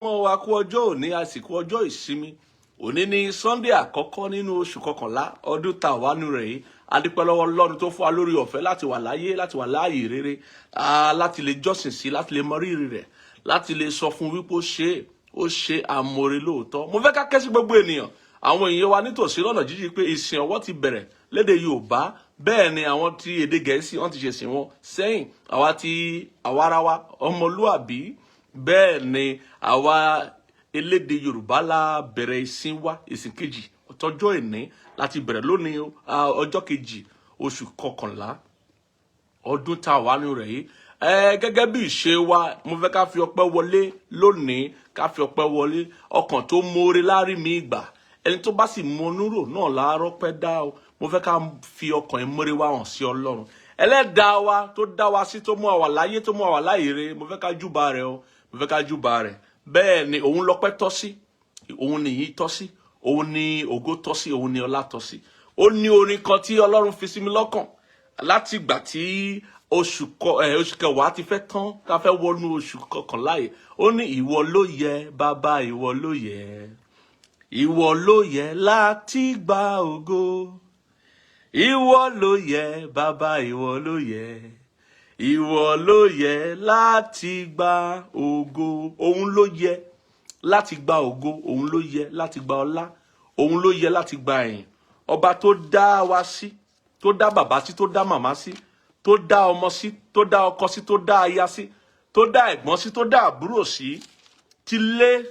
Mọ́ wa kú ọjọ́ òní, àsìkò ọjọ́ ìsinmi. Òní ní Sunday àkọ́kọ́ nínú oṣù kọkànlá ọdún tá a wà nù rẹ̀ yìí. A dúpẹ́ lọ́wọ́ Ọlọ́run tó fún wa lórí ọ̀fẹ́ láti wà láyé, láti wà láàyè rere, láti lè jọ́sìn sí, láti lè mọ rírì rẹ̀, láti lè sọ fún wípé ó ṣe é, ó ṣe àmọ̀re lóòótọ́. Mo fẹ́ ká ké sí gbogbo ènìyàn, àwọn èèyàn wa nítòsí lọ́nà jíjìn, pé ìsìn ọwọ́ ti bẹ̀rẹ̀ lédè Yorùbá. Bẹ́ẹ̀ ni àwọn tí èdè Gẹ̀ẹ́sì wọ́n ti ṣèsìn wọn sẹ́yìn. Àwa ti àwarawa ọmọlúàbí, bẹ́ẹ̀ ni àwa elédè Yorùbá la bẹ̀rẹ̀ ìsìn wa. Ìsìn kejì tọjọ́ ìní láti bẹ̀rẹ̀ lónìí, ọjọ́ kejì oṣù kọkànlá ọdún tá a wà nínú rẹ̀ yìí. Ẹ gẹ́gẹ́ bí ìṣe wa, mo fẹ́ ká fi ọpẹ́ wọlé lónìí, ká fi ọpẹ́ wọlé. Ọkàn tó mórè lárí mi gbà, ẹni tó bá sì mọ onúrò náà láàárọ̀ pẹ́ dá o. Mo fẹ́ ká fi ọkàn ìmórè wa hàn sí Ọlọ́run Ẹlẹ́dàá wa tó dá wa sí, tó mú àwa láyé, tó mú àwa láyè re. Mo fẹ́ ká júbà rẹ̀ o, mo fẹ́ ká júbà rẹ̀. Bẹ́ẹ̀ ni, òun lọ́pẹ́ tọ́ sí, òun nìyí tọ́ sí, òun ni ògo tọ́ sí, òun ni ọlá tọ́ sí. Ó ní orin kan tí Ọlọ́run fi sí mi lọ́kàn láti ìgbà tí oṣù kẹwàá ti fẹ́ tán, tá a fẹ́ wọnú oṣù kọkànlá yìí. Ó ní, "Ìwọ ló yẹ, Bàbá, ìwọ ló yẹ, ìwọ ló yẹ láti gba ògo. Ìwọ ló yẹ, Bàbá, ìwọ ló yẹ, ìwọ ló yẹ láti gba ògo." Òun ló yẹ láti gba ògo, òun ló yẹ láti gba ọlá, òun ló yẹ láti gba ẹ̀yìn. Ọba tó dá wa sí, tó dá bàbá sí, tó dá màmá sí, tó dá ọmọ sí, tó dá ọkọ sí, tó dá aya sí, tó dá ẹ̀gbọ́n sí, tó dá àbúrò sí, ti lé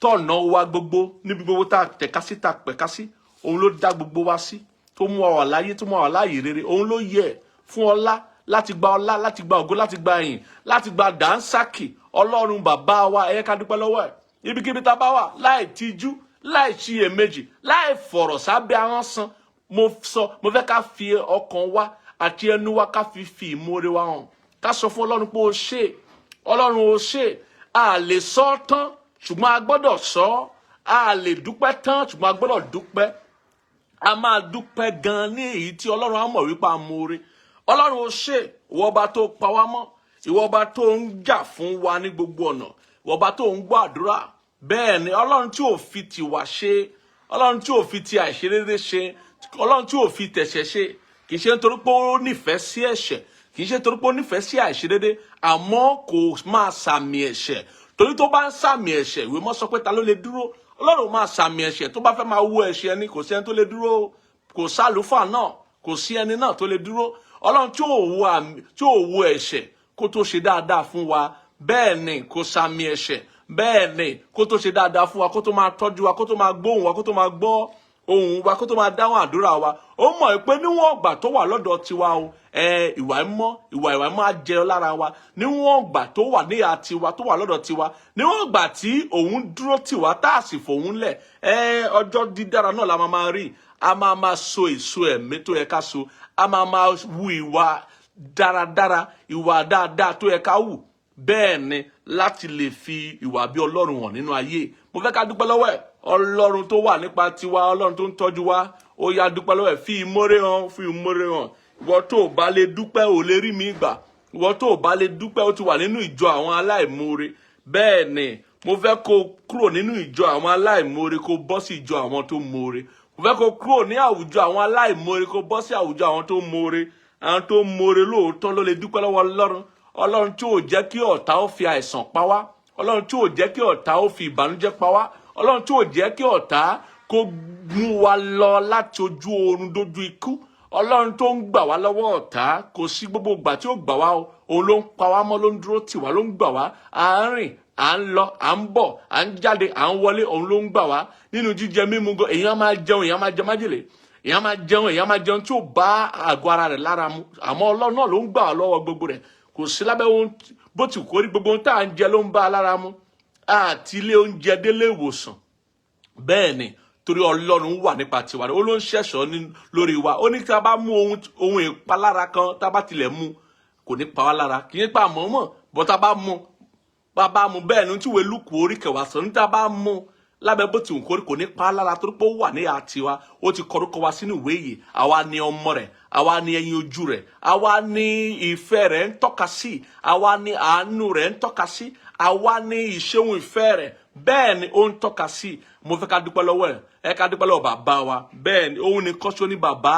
tọ̀nà wa gbogbo níbi gbogbo tá a tẹ̀ka sí, tá a pẹ̀ka sí, òun ló dá gbogbo wa sí, tó mú wa wà láyé, tó mú wa wà láàyè rere. Òun ló yẹ fún ọlá, láti gba ọlá, láti gba ògo, láti gba ìyìn, láti gba dànsákì. Ọlọ́run bàbá wa, ẹ yẹ ká dúpẹ́ lọ́wọ́ ẹ̀ ibikíbi tá a bá wà, láì tijú, láì ṣiyèméjì, láì fọ̀rọ̀ sábẹ́ ahọ́n san. Mo sọ, mo fẹ́ ká fi ọkàn wa àti ẹnu wa, ká fi ìmoore wa hàn, ká sọ fún Ọlọ́run pé ó ṣe, Ọlọ́run, ó ṣe. A lè sọ ọ́ tán, ṣùgbọ́n a gbọ́dọ̀ sọ ọ́. A lè dúpẹ́ tán, ṣùgbọ́n a gbọ́dọ̀ dúpẹ́. A máa dúpẹ́ gan ní èyí tí Ọlọ́run á mọ̀ wípé a moore. Ọlọ́run, ó ṣe. Ìwọ ọba tó pa wá mọ́, ìwọ ọba tó ń jà fún wa ní gbogbo ọ̀nà, ìwọ ọba tó ń gbọ́ àdúrà. Bẹ́ẹ̀ ni, Ọlọ́run tí ò fi tiwa ṣe, Ọlọ́run tí ò fi ti àìṣedéédé ṣe, Ọlọ́run tí ò fi tẹ̀ṣẹ̀ ṣe. Kì í ṣe nítorí pé ó nífẹ̀ẹ́ sí ẹ̀ṣẹ̀, kì í ṣe nítorí pé ó nífẹ̀ẹ́ sí àìṣedéédé, àmọ́ kò máa sàmì ẹ̀ṣẹ̀, torí tó bá ń sàmì ẹ̀ṣẹ̀, ìwé mọ́ sọ pé ta ló lè dúró? Ọlọ́run máa sàmì ẹ̀ṣẹ̀, tó bá fẹ́ máa wú ẹ̀ṣẹ̀ ẹni, kò sí ẹni tó lè dúró, kò sálùfà náà, kò sí ẹni náà tó lè dúró. Ọlọ́run tí ò wo àmì, tí ò wo ẹ̀ṣẹ̀ kó tó ṣe dáadáa fún wa, bẹ́ẹ̀ ni kò sàmì ẹ̀ṣẹ̀. Bẹ́ẹ̀ ni, kó tó ṣe dáadáa fún wa, kó tó máa tọ́jú wa, kó tó máa gbóhùn wa, kó tó máa gbọ́ ohùn wa, kó tó máa dáhùn àdúrà wa, ó mọ̀ pé níwọ̀n ìgbà tó wà lọ́dọ̀ tiwa o, ẹ ìwà mímọ́, ìwà mímọ́ á jẹ lára wa. Níwọ̀n ìgbà tó wà níhà tiwa, tó wà lọ́dọ̀ tiwa, níwọ̀n ìgbà tí òun dúró tiwa, tá a sì fòun lẹ̀, ẹ ọjọ́ dídára náà la máa máa rí. A máa máa so èso ẹ̀mí tó yẹ ká so, a máa máa wu ìwà dáradára, ìwà dáadáa tó yẹ ká wù. Bẹ́ẹ̀ ni, láti lè fi ìwà bí Ọlọ́run hàn nínú ayé. Mo fẹ́ ká dúpẹ́ lọ́wọ́ ẹ̀. Ọlọ́run tó wà nípa tiwa, Ọlọ́run tó ń tọ́jú wa, ó yá, dúpẹ́ lọ́wọ́ ẹ̀. Fi ìmórè hàn, fi ìmórè hàn. Ìwọ tó o bá lè dúpẹ́, ò lè rí mi gbà. Ìwọ tó o bá lè dúpẹ́, ó ti wà nínú ìjọ àwọn aláìmoore. Bẹ́ẹ̀ ni, mo fẹ́ kó o kúrò nínú ìjọ àwọn aláìmoore, kó o bọ́ sí ìjọ àwọn tó moore. Mo fẹ́ kó o kúrò ní àwùjọ àwọn aláìmoore, kó o bọ́ sí àwùjọ àwọn tó moore. Àwọn tó moore lóòótọ́ ló lè dúpẹ́ lọ́wọ́ Ọlọ́run. Ọlọ́run tí ò jẹ́ kí ọ̀tá ó fi àìsàn pa wá, Ọlọ́run tí ò jẹ́ kí ọ̀tá ó fi ìbànújẹ́ pa wá, Ọlọ́run tí ò jẹ́ kí ọ̀tá kó mú wa lọ láti ojú oorun dójú ikú, Ọlọ́run tó ń gbà wá lọ́wọ́ ọ̀tá. Kò sí gbogbo ìgbà tí ó gbà wá o, òun ló ń pa wá mọ́, ló ń dúró tì wá, ló ń gbà wá. À ń rìn, à ń lọ, à ń bọ̀, à ń jáde, à ń wọlé, òun ló ń gbà wá. Nínú jíjẹ mímu gan, èèyàn máa jẹun, èèyàn máa jẹ májèlé, èèyàn máa jẹun, èèyàn máa jẹun tí ò bá àgọ́ ara rẹ̀ lára mu, àmọ́ Ọlọ́run náà ló ń gbà wá lọ́wọ́ gbogbo rẹ̀. Kò sí lábẹ́ ohun bó ti kórí, gbogbo ohun tá à ń jẹ ló ń bá a lára mu, àti ilé oúnjẹ délé ìwòsàn. Bẹ́ẹ̀ ni, torí Ọlọ́run wà nípa tiwa, ó ló ń ṣẹ̀ṣọ́ lórí wa. Ó ní tí a bá mú ohun ìpalára kan, tá a bá tilẹ̀ mú, kò ní pa wá lára. Kì í pa mọ̀ọ́mọ̀ bọ́, tá a bá mú, bá bá mú. Bẹ́ẹ̀ ni tí ìwé Lúùkù orí kẹwàá sọ ní, tá a bá mú, lábẹ́ bó ti wù kórí, kò ní pa á lára, torí pé ó wà ní àtiwa. Ó ti kọrúkọ wa sínú ìwé yìí. Àwa ni ọmọ rẹ̀, àwa ni ẹyin ojú rẹ̀, àwa ni ìfẹ́ rẹ̀ ń tọ́ka sí, àwa ni àánú rẹ̀ ń tọ́ka sí. Àwa ní ìṣeun ìfẹ́ rẹ̀. Bẹ́ẹ̀ ni ó ń tọ́ka sí. Mo fẹ́ ká dúpẹ́ lọ́wọ́ ẹ̀, ẹ ká dúpẹ́ lọ́wọ́ bàbá wa. Bẹ́ẹ̀ ni, òun ni kọ́sọ́ ní bàbá,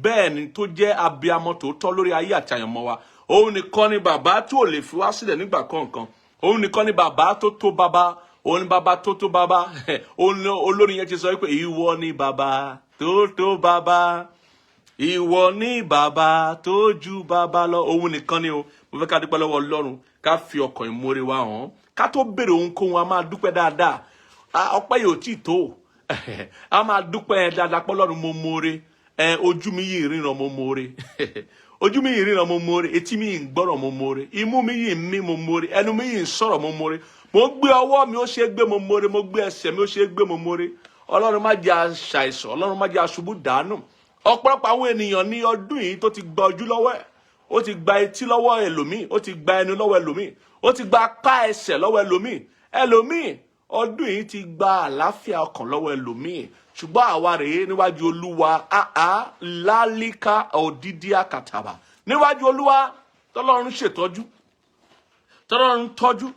bẹ́ẹ̀ ni tó jẹ́ abiamọ tòótọ́ lórí ayé àti àyànmọ́ wa. Òun nìkan ni bàbá tí ò lè fi wá sílẹ̀ nígbà kọ̀ọ̀kan. Òun nìkan ni bàbá tó tó bàbá. Òun ni bàbá tó tó bàbá. Òun ni olórin yẹn ti sọ pé, "Ìwọ ni bàbá tó tó bàbá, ìwọ ni bàbá tó ju bàbá lọ." Òun nìkan ni o. Mo fẹ́ ká dúpẹ́ lọ́wọ́ Ọlọ́run, ká fi ọkàn ìmoore wa hàn. Ká tó béèrè ohunkóhun, a máa dúpẹ́ dáadáa. Ọpẹ́ yóò tí ì tó. A máa dúpẹ́ dáadáa pé, "Ọlọ́run, mo moore ẹ. Ojú mi yìí ríran, mo moore. Ojú mi yìí ríran, mo moore. Etí mi yìí ń gbọ́rọ̀, mo moore. Imú mi yìí ń mí, mo moore. Ẹnu mi yìí ń sọ̀rọ̀, mo moore. Mo gbé ọwọ́ mi, ó ṣe é gbé, mo moore. Mo gbé ẹsẹ̀ mi, ó ṣe é gbé, mo moore. Ọlọ́run má jẹ́ aṣàìsàn. Ọlọ́run má jẹ́ aṣubú dànù." Ọ̀pọ̀lọpọ̀ àwọn ènìyàn ní ọdún yìí tó ti gba ojú lọ́wọ́ ẹ̀, ó ti gba etí lọ́wọ́ ẹlòmíì, ó ti gba ẹnu lọ́wọ́ ẹlòmíì, ó ti gba apá ẹsẹ̀ lọ́wọ́ ẹlòmíì. Ẹlòmíì, ọdún yìí ti gba àlàáfíà ọkàn lọ́wọ́ ẹlòmíì. Ṣùgbọ́n àwa rèé níwájú Olúwa, àá lálíkà òdìdí àkàtàbà níwájú Olúwa, tọ́lọ́run ṣètọ́jú, tọ́lọ́run tọ́jú,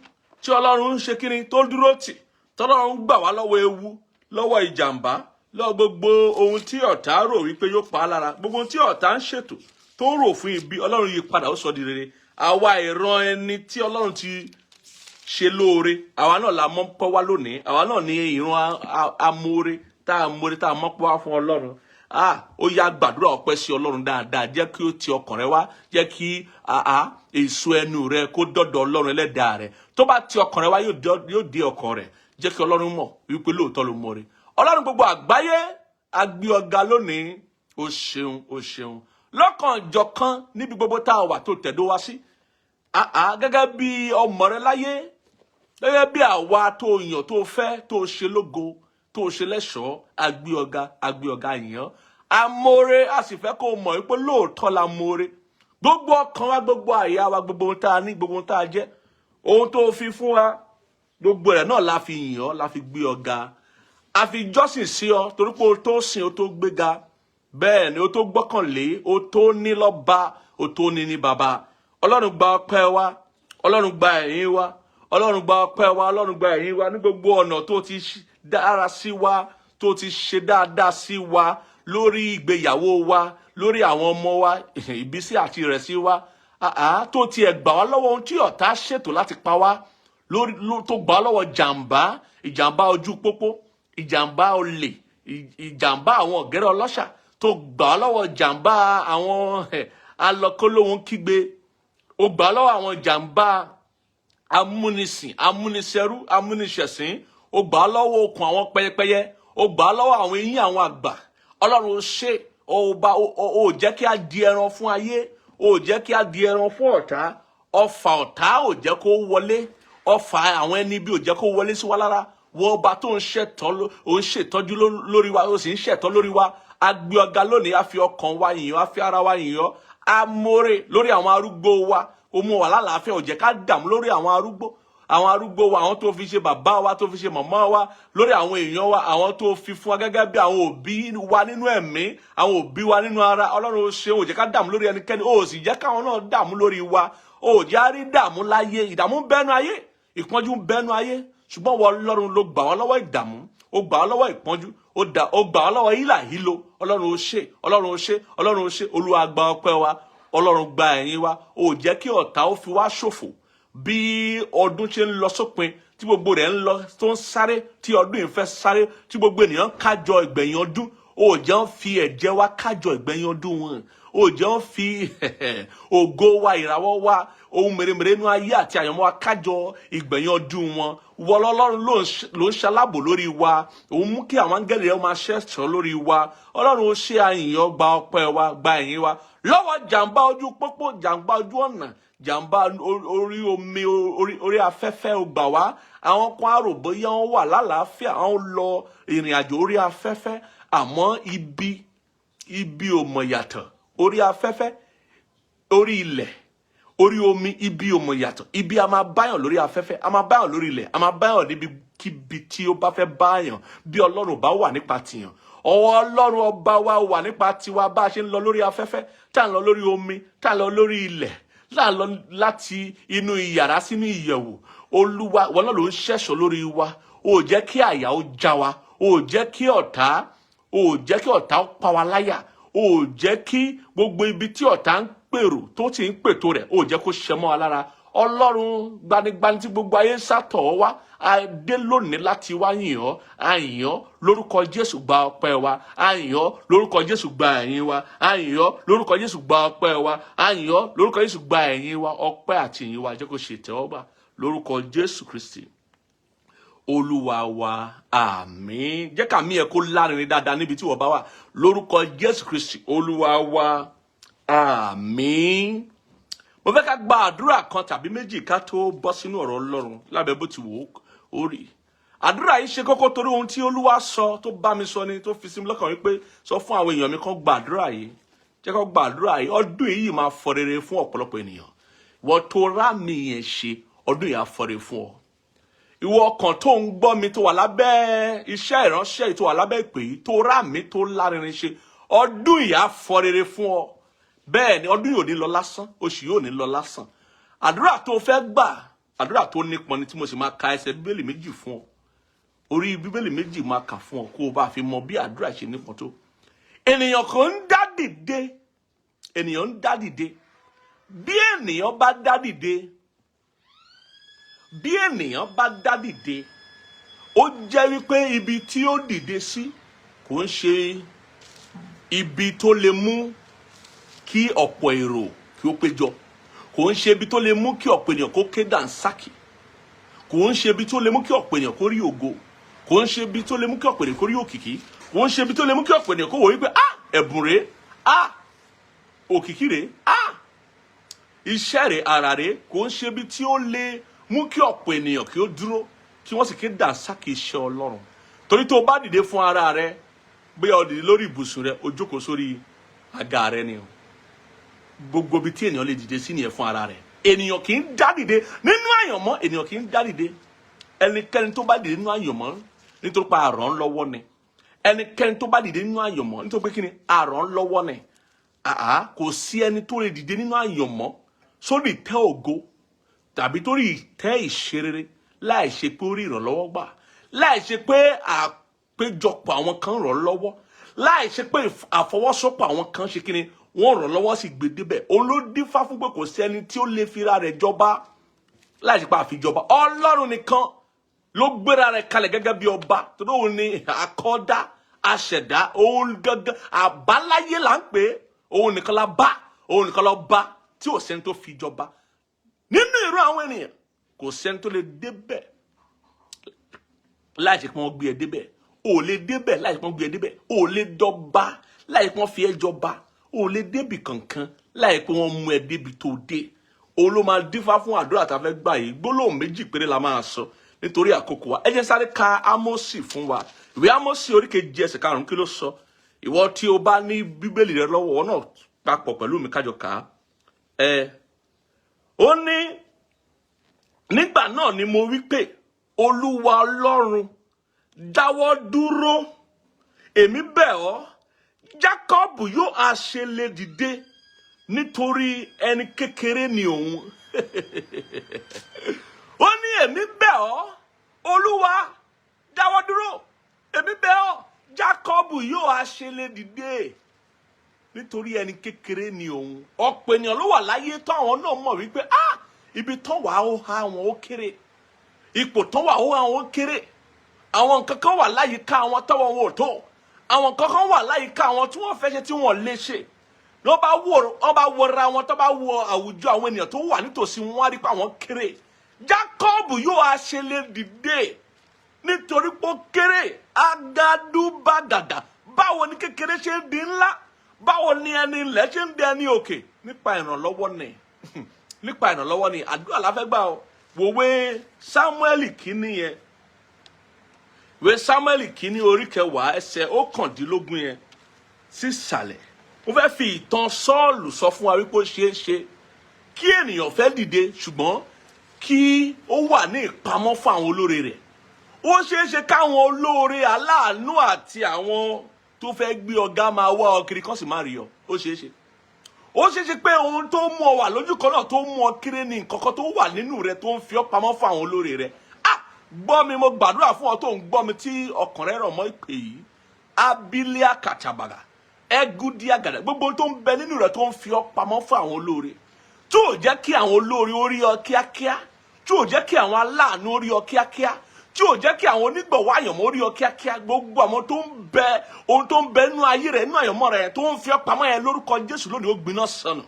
tí Ọlọ́run ń ṣe kíni, tó dúró tì, tọ́lọ́run gbà wá lọ́wọ́ ewu, lọ́wọ́ ìjàmbá, lọ́wọ́ gbogbo ohun tí ọ̀tá rò wípé yóò pa á lára. Gbogbo ohun tí ọ̀tá ń ṣètò, tó ń rò fún ibi, Ọlọ́run yí padà, ó sọ di rere. Àwa ìran ẹni tí Ọlọ́run ti ṣe lóore, àwa náà la mọ́ pọ́ wá lónìí. Àwa náà ní ìran amóore, tá a móore, tá a mọ́ pọ́ wá fún Ọlọ́run. Ah, ó yá, gbàdúrà ọpẹ́ sí Ọlọ́run dáadáa. Jẹ́ kí ó ti ọkàn rẹ wá. Jẹ́ kí èso ẹnu rẹ kó dọ̀dọ̀ Ọlọ́run Ẹlẹ́dàá rẹ. Tó bá ti ọkàn rẹ wá, yóò dé ọkàn rẹ. Jẹ́ kí Ọlọ́run mọ̀ wípé lóòótọ́ ló mọ̀ rẹ. Ọlọ́run gbogbo àgbáyé, a gbé ọ ga lónìí. O ṣeun, o ṣeun. Lọ́kànjọ̀kan, níbi gbogbo tá a wà tó tẹ̀dó wá sí, gẹ́gẹ́ bí ọmọ rẹ láyé, gẹ́gẹ́ bí àwa tó yàn, tó fẹ́, tó ṣe lógo, tó ṣe lẹ́ṣọ̀ọ́, agbé ọ̀gá, agbé ọ̀gá yìnyín. Amóore, a sì fẹ́ kó mọ̀ wípé lóòótọ́ la móore. Gbogbo ọkàn wa, gbogbo àyà wa, gbogbo ohun tá a ní, gbogbo ohun tá a jẹ́, ohun tó fi fún wa, gbogbo rẹ̀ náà la fi yìn ọ́, la fi gbé ọ̀gá, a fi jọ́sìn sí ọ, torí pé o tó sìn, o tó gbéga. Bẹ́ẹ̀ ni, o tó gbọ́kànlé, o tó ní lọ́ba, o tó ní ní bàbá. Ọlọ́run, gba ọpẹ́ wa. Ọlọ́run, gba ẹ̀yìn wa. Ọlọ́run, gba ọpẹ́ wa. Ọlọ́run, gba ẹ̀yìn wa ní gbogbo ọ̀nà tó ti dára sí wa, tó ti ṣe dáadáa sí wa, lórí ìgbéyàwó wa, lórí àwọn ọmọ wa, ìbísí àti ìrẹsì wa, tó tiẹ̀ gbà wá lọ́wọ́ ohun tí ọ̀tá ṣètò láti pa wá lórí, tó gbà wá lọ́wọ́ jàǹbá, ìjàmbá ojú pópó, ìjàmbá olè, ìjàmbá àwọn ọ̀gẹ́rẹ́ ọlọ́ṣà, tó gbà wá lọ́wọ́ jàǹbá àwọn alọ́kólóhùn kígbe, ó gbà wá lọ́wọ́ àwọn jàǹbá amúnisìn, amúnisẹrú, amúniṣẹ̀sín, ó gbà á lọ́wọ́ okùn àwọn pẹyẹpẹyẹ, ó gbà á lọ́wọ́ àwọn eyín àwọn àgbà. Ọlọ́run, ó ṣe. Ó bá ó jẹ́ kí a di ẹran fún ayé, ó jẹ́ kí a di ẹran fún ọ̀tá. Ọfà ọ̀tá ò jẹ́ kó wọlé, ọfà àwọn ẹni bí ò jẹ́ kó wọlé sí wa lára. Wọ́n ọba tó ń ṣètọ́, ó ń ṣètọ́jú lórí wa, ó sì ń ṣẹ̀tọ́ lórí wa, a gbé ọ̀gá lónìí. A fi ọkàn wa yìn ọ́, a fi ara wa yìn ọ́. Amóore lórí àwọn arúgbó wa, ó mú wa lálàáfíà, ò jẹ́ ká dààmú lórí àwọn arúgbó wa, àwọn tó fi ṣe bàbá wa, tó fi ṣe màmá wa, lórí àwọn èèyàn wa, àwọn tó fi fún wa gẹ́gẹ́ bí àwọn òbí wa nínú ẹ̀mí, àwọn òbí wa nínú ara. Ọlọ́run, ó ṣe. Ò jẹ́ ká dààmú lórí ẹnikẹ́ni, ó sì jẹ́ káwọn náà dààmú lórí wa. Ó jẹ́ á rí dààmú láyé. Ìdààmú ń bẹ́nu ayé, ìpọ́njú ń bẹ́nu ayé, ṣùgbọ́n wọ́n Ọlọ́run ló gbà wá lọ́wọ́ ìdààmú, ó gbà wá lọ́wọ́ ìpọ́njú, ó gbà wá lọ́wọ́ hílà hílo. Ọlọ́run, ó ṣe. Ọlọ́run, ó ṣe. Ọlọ́run, ó ṣe. Olúwa, gba ọpẹ́ wa. Ọlọ́run, gba ẹ̀yìn wa. Ó jẹ́ kí ọ̀tá ó fi wá ṣòfò. Bí ọdún ṣe ń lọ sópin, tí gbogbo rẹ̀ ń lọ, tó ń sáré, tí ọdún yìí fẹ́ sáré, tí gbogbo ènìyàn kájọ ìgbẹ̀yìn ọdún, ó jẹ́ ń fi ẹ̀jẹ̀ wa kájọ ìgbẹ̀yìn ọdún wọn. Ó jẹ́ ń fi ògo wa, ìràwọ̀ wa, ohun mèremère inú ayé àti àyànmọ́ wa kájọ ìgbẹ̀yìn ọdún wọn. Wọ́n Ọlọ́run ló ń ṣalábò lórí wa, òun mú kí àwọn áńgẹ́lì rẹ̀ máa ṣẹ̀ṣọ́ lórí wa. Ọlọ́run, ó ṣe àyìnyàn. Gba ọpẹ́ wa, gba ẹ̀yìn wa lọ́wọ́ jàǹbá ojú pópó, jàǹbá ojú ọ̀nà, jàǹbá orí omi, orí afẹ́fẹ́. Ó gbà wá. Àwọn kan á rò bóyá wọ́n wà lálàáfíà, àwọn lọ ìrìn àjò orí afẹ́fẹ́, àmọ́ ibi ò mọ̀ yàtọ̀. Orí afẹ́fẹ́, orí ilẹ̀, orí omi, ibi ò mọ̀ yàtọ̀. Ibi a máa báyàn lórí afẹ́fẹ́, a máa báyàn lórí ilẹ̀, a máa báyàn níbi kíbi tí ó bá fẹ́ báyàn, bí Ọlọ́run bá wà nípa tìyàn. Ọwọ́ Ọlọ́run ọba wa wà nípa tiwa, bá a ṣe ń lọ lórí afẹ́fẹ́, tá à ń lọ lórí omi, tá à ń lọ lórí ilẹ̀. Láà lọ láti inú ìyàrá sínú ìyẹ̀wò, Olúwa, wọn náà ló ń ṣẹ̀ṣọ́ lórí wa. Ò jẹ́ kí àyà ó já wa, ò jẹ́ kí ọ̀tá, ò jẹ́ kí ọ̀tá ó pa wa láyà, ò jẹ́ kí gbogbo ibi tí ọ̀tá ń pèrò tó ti ń pètò rẹ̀, ò jẹ́ kó ṣẹ mọ́ wa lára. Ọlọ́run gbanigbani tí gbogbo ayé ń sátọ̀ ọ́ wá, a dé lónìí láti wá yìn ọ́. A yìn ọ́ lórúkọ Jésù, gba ọpẹ́ wa. A yìn ọ́ lórúkọ Jésù, gba ẹ̀yìn wa. A yìn ọ́ lórúkọ Jésù, gba ọpẹ́ wa. A yìn ọ́ lórúkọ Jésù, gba ẹ̀yìn wa. Ọpẹ́ àti ìyìn wa, jẹ́ kó ṣe ìtẹ́wọ́gbà lórúkọ Jésù Kristi Olúwa wa, àmín. Jẹ́ kàmí ẹ̀ kó lárinrin dáadáa níbi tí wọ́n bá wà. Lórúkọ Jésù Kristi Olúwa wa, àmín. Mo fẹ́ ká gba àdúrà kan tàbí méjì ká tó bọ́ sínú ọ̀rọ̀ Ọlọ́run. Lábẹ́ bó ti wò ó rí, àdúrà yìí ṣe kókó torí ohun tí Olúwa sọ tó bá mi sọ ni tó fi sí mi lọ́kàn wípé sọ fún àwọn èèyàn mi kán gba àdúrà yìí, jẹ́ kó gba àdúrà yìí. Ọdún yìí máa fọ rere fún ọ̀pọ̀lọpọ̀ ènìyàn. Ìwọ tó rá mi yẹn ṣe, ọdún yìí á fọ rere fún ọ. Ìwọ ọkàn tó ń gbọ́ mi, tó wà lábẹ́ iṣẹ́ ìránṣẹ́ yìí, tó wà lábẹ́ ìpè yìí, tó rá mi tó lárinrin ṣe, ọdún yìí á fọ rere fún ọ. Bẹ́ẹ̀ ni, ọdún yìí ò ní lọ lásán, oṣù yìí ò ní lọ lásán. Àdúrà tó fẹ́ gbà, àdúrà tó nípọn ni, tí mo sì máa ka ẹsẹ̀ Bíbélì méjì fún ọ. Orí Bíbélì méjì máa kà fún ọ kó o bá fi mọ bí àdúrà ṣe nípọn tó. Ènìyàn kan ń dá dìde, ènìyàn ń dá dìde. Bí ènìyàn bá dá dìde, bí ènìyàn bá dá dìde, ó jẹ́ wípé ibi tí ó dìde sí kò ń ṣe ibi tó lè mú kí ọ̀pọ̀ èrò kí ó péjọ, kò ń ṣe ibi tó lè mú kí ọ̀pọ̀ ènìyàn kó ké dànsákì, kò ń ṣe ibi tó lè mú kí ọ̀pọ̀ ènìyàn kó rí ògo, kò ń ṣe ibi tó lè mú kí ọ̀pọ̀ ènìyàn kó rí òkìkí, kò ń ṣe ibi tó lè mú kí ọ̀pọ̀ ènìyàn kó wò wípé, "Ah, ẹ̀bùn rèé, ah, òkìkí rèé, ah, iṣẹ́ rèé, ara rèé." Kò ń ṣe ibi tí ó lè mú kí ọ̀pọ̀ ènìyàn kí ó dúró, kí wọ́n sì ké dànsákì iṣẹ́ Ọlọ́run. Torí tó o bá dìde fún ara rẹ, bóyá o dìde lórí ibùsùn rẹ, o jókòó sórí àga rẹ ni o. Gbogbo ibi tí ènìyàn lè dìde sí nìyẹn fún ara rẹ. Ènìyàn kì í dá dìde nínú àyànmọ́, ènìyàn kì í dá dìde. Ẹnikẹ́ni tó bá dìde nínú àyànmọ́, nítorí pé àrán lọ́wọ́ ni. Ẹnikẹ́ni tó bá dìde nínú àyànmọ́, nítorí pé kí ni? Àrán lọ́wọ́ ni. Àá kò sí ẹni tó lè dìde nínú àyànmọ́ sórí ìtẹ́ ògo tàbí torí ìtẹ́ ìṣerere láì ṣe pé ó rí ìrànlọ́wọ́ gbà, láì ṣe pé àpéjọpọ̀ àwọn kan ràn án lọ́wọ́, láì ṣe pé àfọwọ́sowọ́pọ̀ àwọn kan ṣe kíni, wọ́n ràn lọ́wọ́ sí gbèdébẹ̀. Òun ló dífá fún pé kò sí ẹni tí ó lè fira rẹ̀ jọba láì ṣe pé àfijọba. Ọlọ́run nìkan ló gbéra rẹ̀ kalẹ̀ gẹ́gẹ́ bí ọba, torí òun ni akọ́dá, aṣẹ̀dá. Òun gangan àbáláyé là ń pè é. Òun nìkan la bá, òun nìkan la bá tí ò sẹ́ni tó fi jọba nínú ìró àwọn ènìyàn. Kò sẹ́ni tó lè débẹ̀ láì ṣe pé wọ́n gbé ẹ débẹ̀. Ò lè débẹ̀ láì ṣe pé wọ́n gbé ẹ débẹ̀. Ò lè dọ́ba láì pé wọ́n fi ẹ jọba. Ò lè débì kankan láì pé wọ́n mú ẹ débi tó dé. Òun ló máa dífá fún àdúrà tá a fẹ́ gbà yìí. Gbólóhùn méjì péré la máa sọ nítorí àkókò wa. Ẹ jẹ́ sáré ka Ámósì fún wa. Ìwé Ámósì, orí 7, ẹsẹ̀ 5, kí ló sọ? Ìwọ tí o bá ní Bíbélì rẹ lọ́wọ́, ọ náà papọ̀ pẹ̀lú mi kájọ kà á. Ẹ ó ní, "Nígbà náà ni mo wí pé, Olúwa Ọlọ́run, dáwọ́ dúró, èmi bẹ̀ ọ́. Jákọ́bù yóò á ṣe lè dìde? Nítorí ẹni kékeré ni òun." Ó ní, "Èmi bẹ̀ ọ́, Olúwa, dáwọ́ dúró, èmi bẹ̀ ọ́. Jákọ́bù yóò á ṣe lè dìde? Nítorí ẹni kékeré ni òun." Ọ̀pọ̀ ènìyàn ló wà láyé tó àwọn náà mọ̀ wípé, ah, ibi tán wà ó ha àwọn ó kéré, ipò tán wà ó ha àwọn ó kéré. Àwọn nǹkan kan wà láyìíká àwọn tọ́wọ́ wọn ò tó. Àwọn nǹkan kan wà láyìíká àwọn tí wọ́n fẹ́ ṣe tí wọ́n lè ṣe. Ló bá wò, wọ́n bá wọra wọn, tó bá wo àwùjọ àwọn ènìyàn tó wà nítòsí wọn, á rí pé àwọn kéré. Jákọ́bù yóò á ṣe lè dìde? Nítorí pé ó kéré. Agadúbàgàdà, báwo ni kékeré ṣe ń di ńlá? Báwo ni ẹni ilẹ̀ ṣe ń di ẹni òkè? Nípa ìrànlọ́wọ́ ni, nípa ìrànlọ́wọ́ ni. Àdúrà la fẹ́ gbà o. Wòwe Sámúẹ́lì kínní yẹn, ìwé Sámúẹ́lì kínní, orí 10, ẹsẹ̀ 19 yẹn sísàlẹ̀. Mo fẹ́ fi ìtàn Sọ́ọ̀lù sọ fún wa wípé ó ṣeé ṣe kí ènìyàn fẹ́ dìde, ṣùgbọ́n kí ó wà ní ìpamọ́ fún àwọn olóore rẹ̀. Ó ṣeé ṣe káwọn olóore, aláàánú àti àwọn tó fẹ́ gbé ọ̀gá máa wá ọ kiri, kán sì má rí ọ. Ó ṣeé ṣe. Ó ṣeé ṣe pé ohun tó mú ọ wà lójú kan náà, tó mú ọ kéré ní nǹkan kan tó wà nínú rẹ tó ń fi ọ́ pamọ́ fún àwọn olóore rẹ. Ah, gbọ́ mi, mo gbàdúrà fún ọ tó ń gbọ́ mi tí ọkàn rẹ rọ̀ mọ́ ìpè yìí. Abilia kàtàbàgà ẹgúdíà gàdà, gbogbo tó ń bẹ nínú rẹ tó ń fi ọ́ pamọ́ fún àwọn olóore, tí ò jẹ́ kí àwọn olóore ó rí ọ kíákíá, tí ò jẹ́ kí àwọn aláàánú ó rí ọ kíákíá, tí ò jẹ́ kí àwọn onígbọ̀wọ́ àyànmọ́ ó rí ọ kíákíá, gbogbo àwọn tó ń bẹ, ohun tó ń bẹ nínú ayé rẹ, nínú àyànmọ́ rẹ, tó ń fi ọ́ pamọ́ yẹn, lórúkọ Jésù, lónìí, ó gbiná sọnù.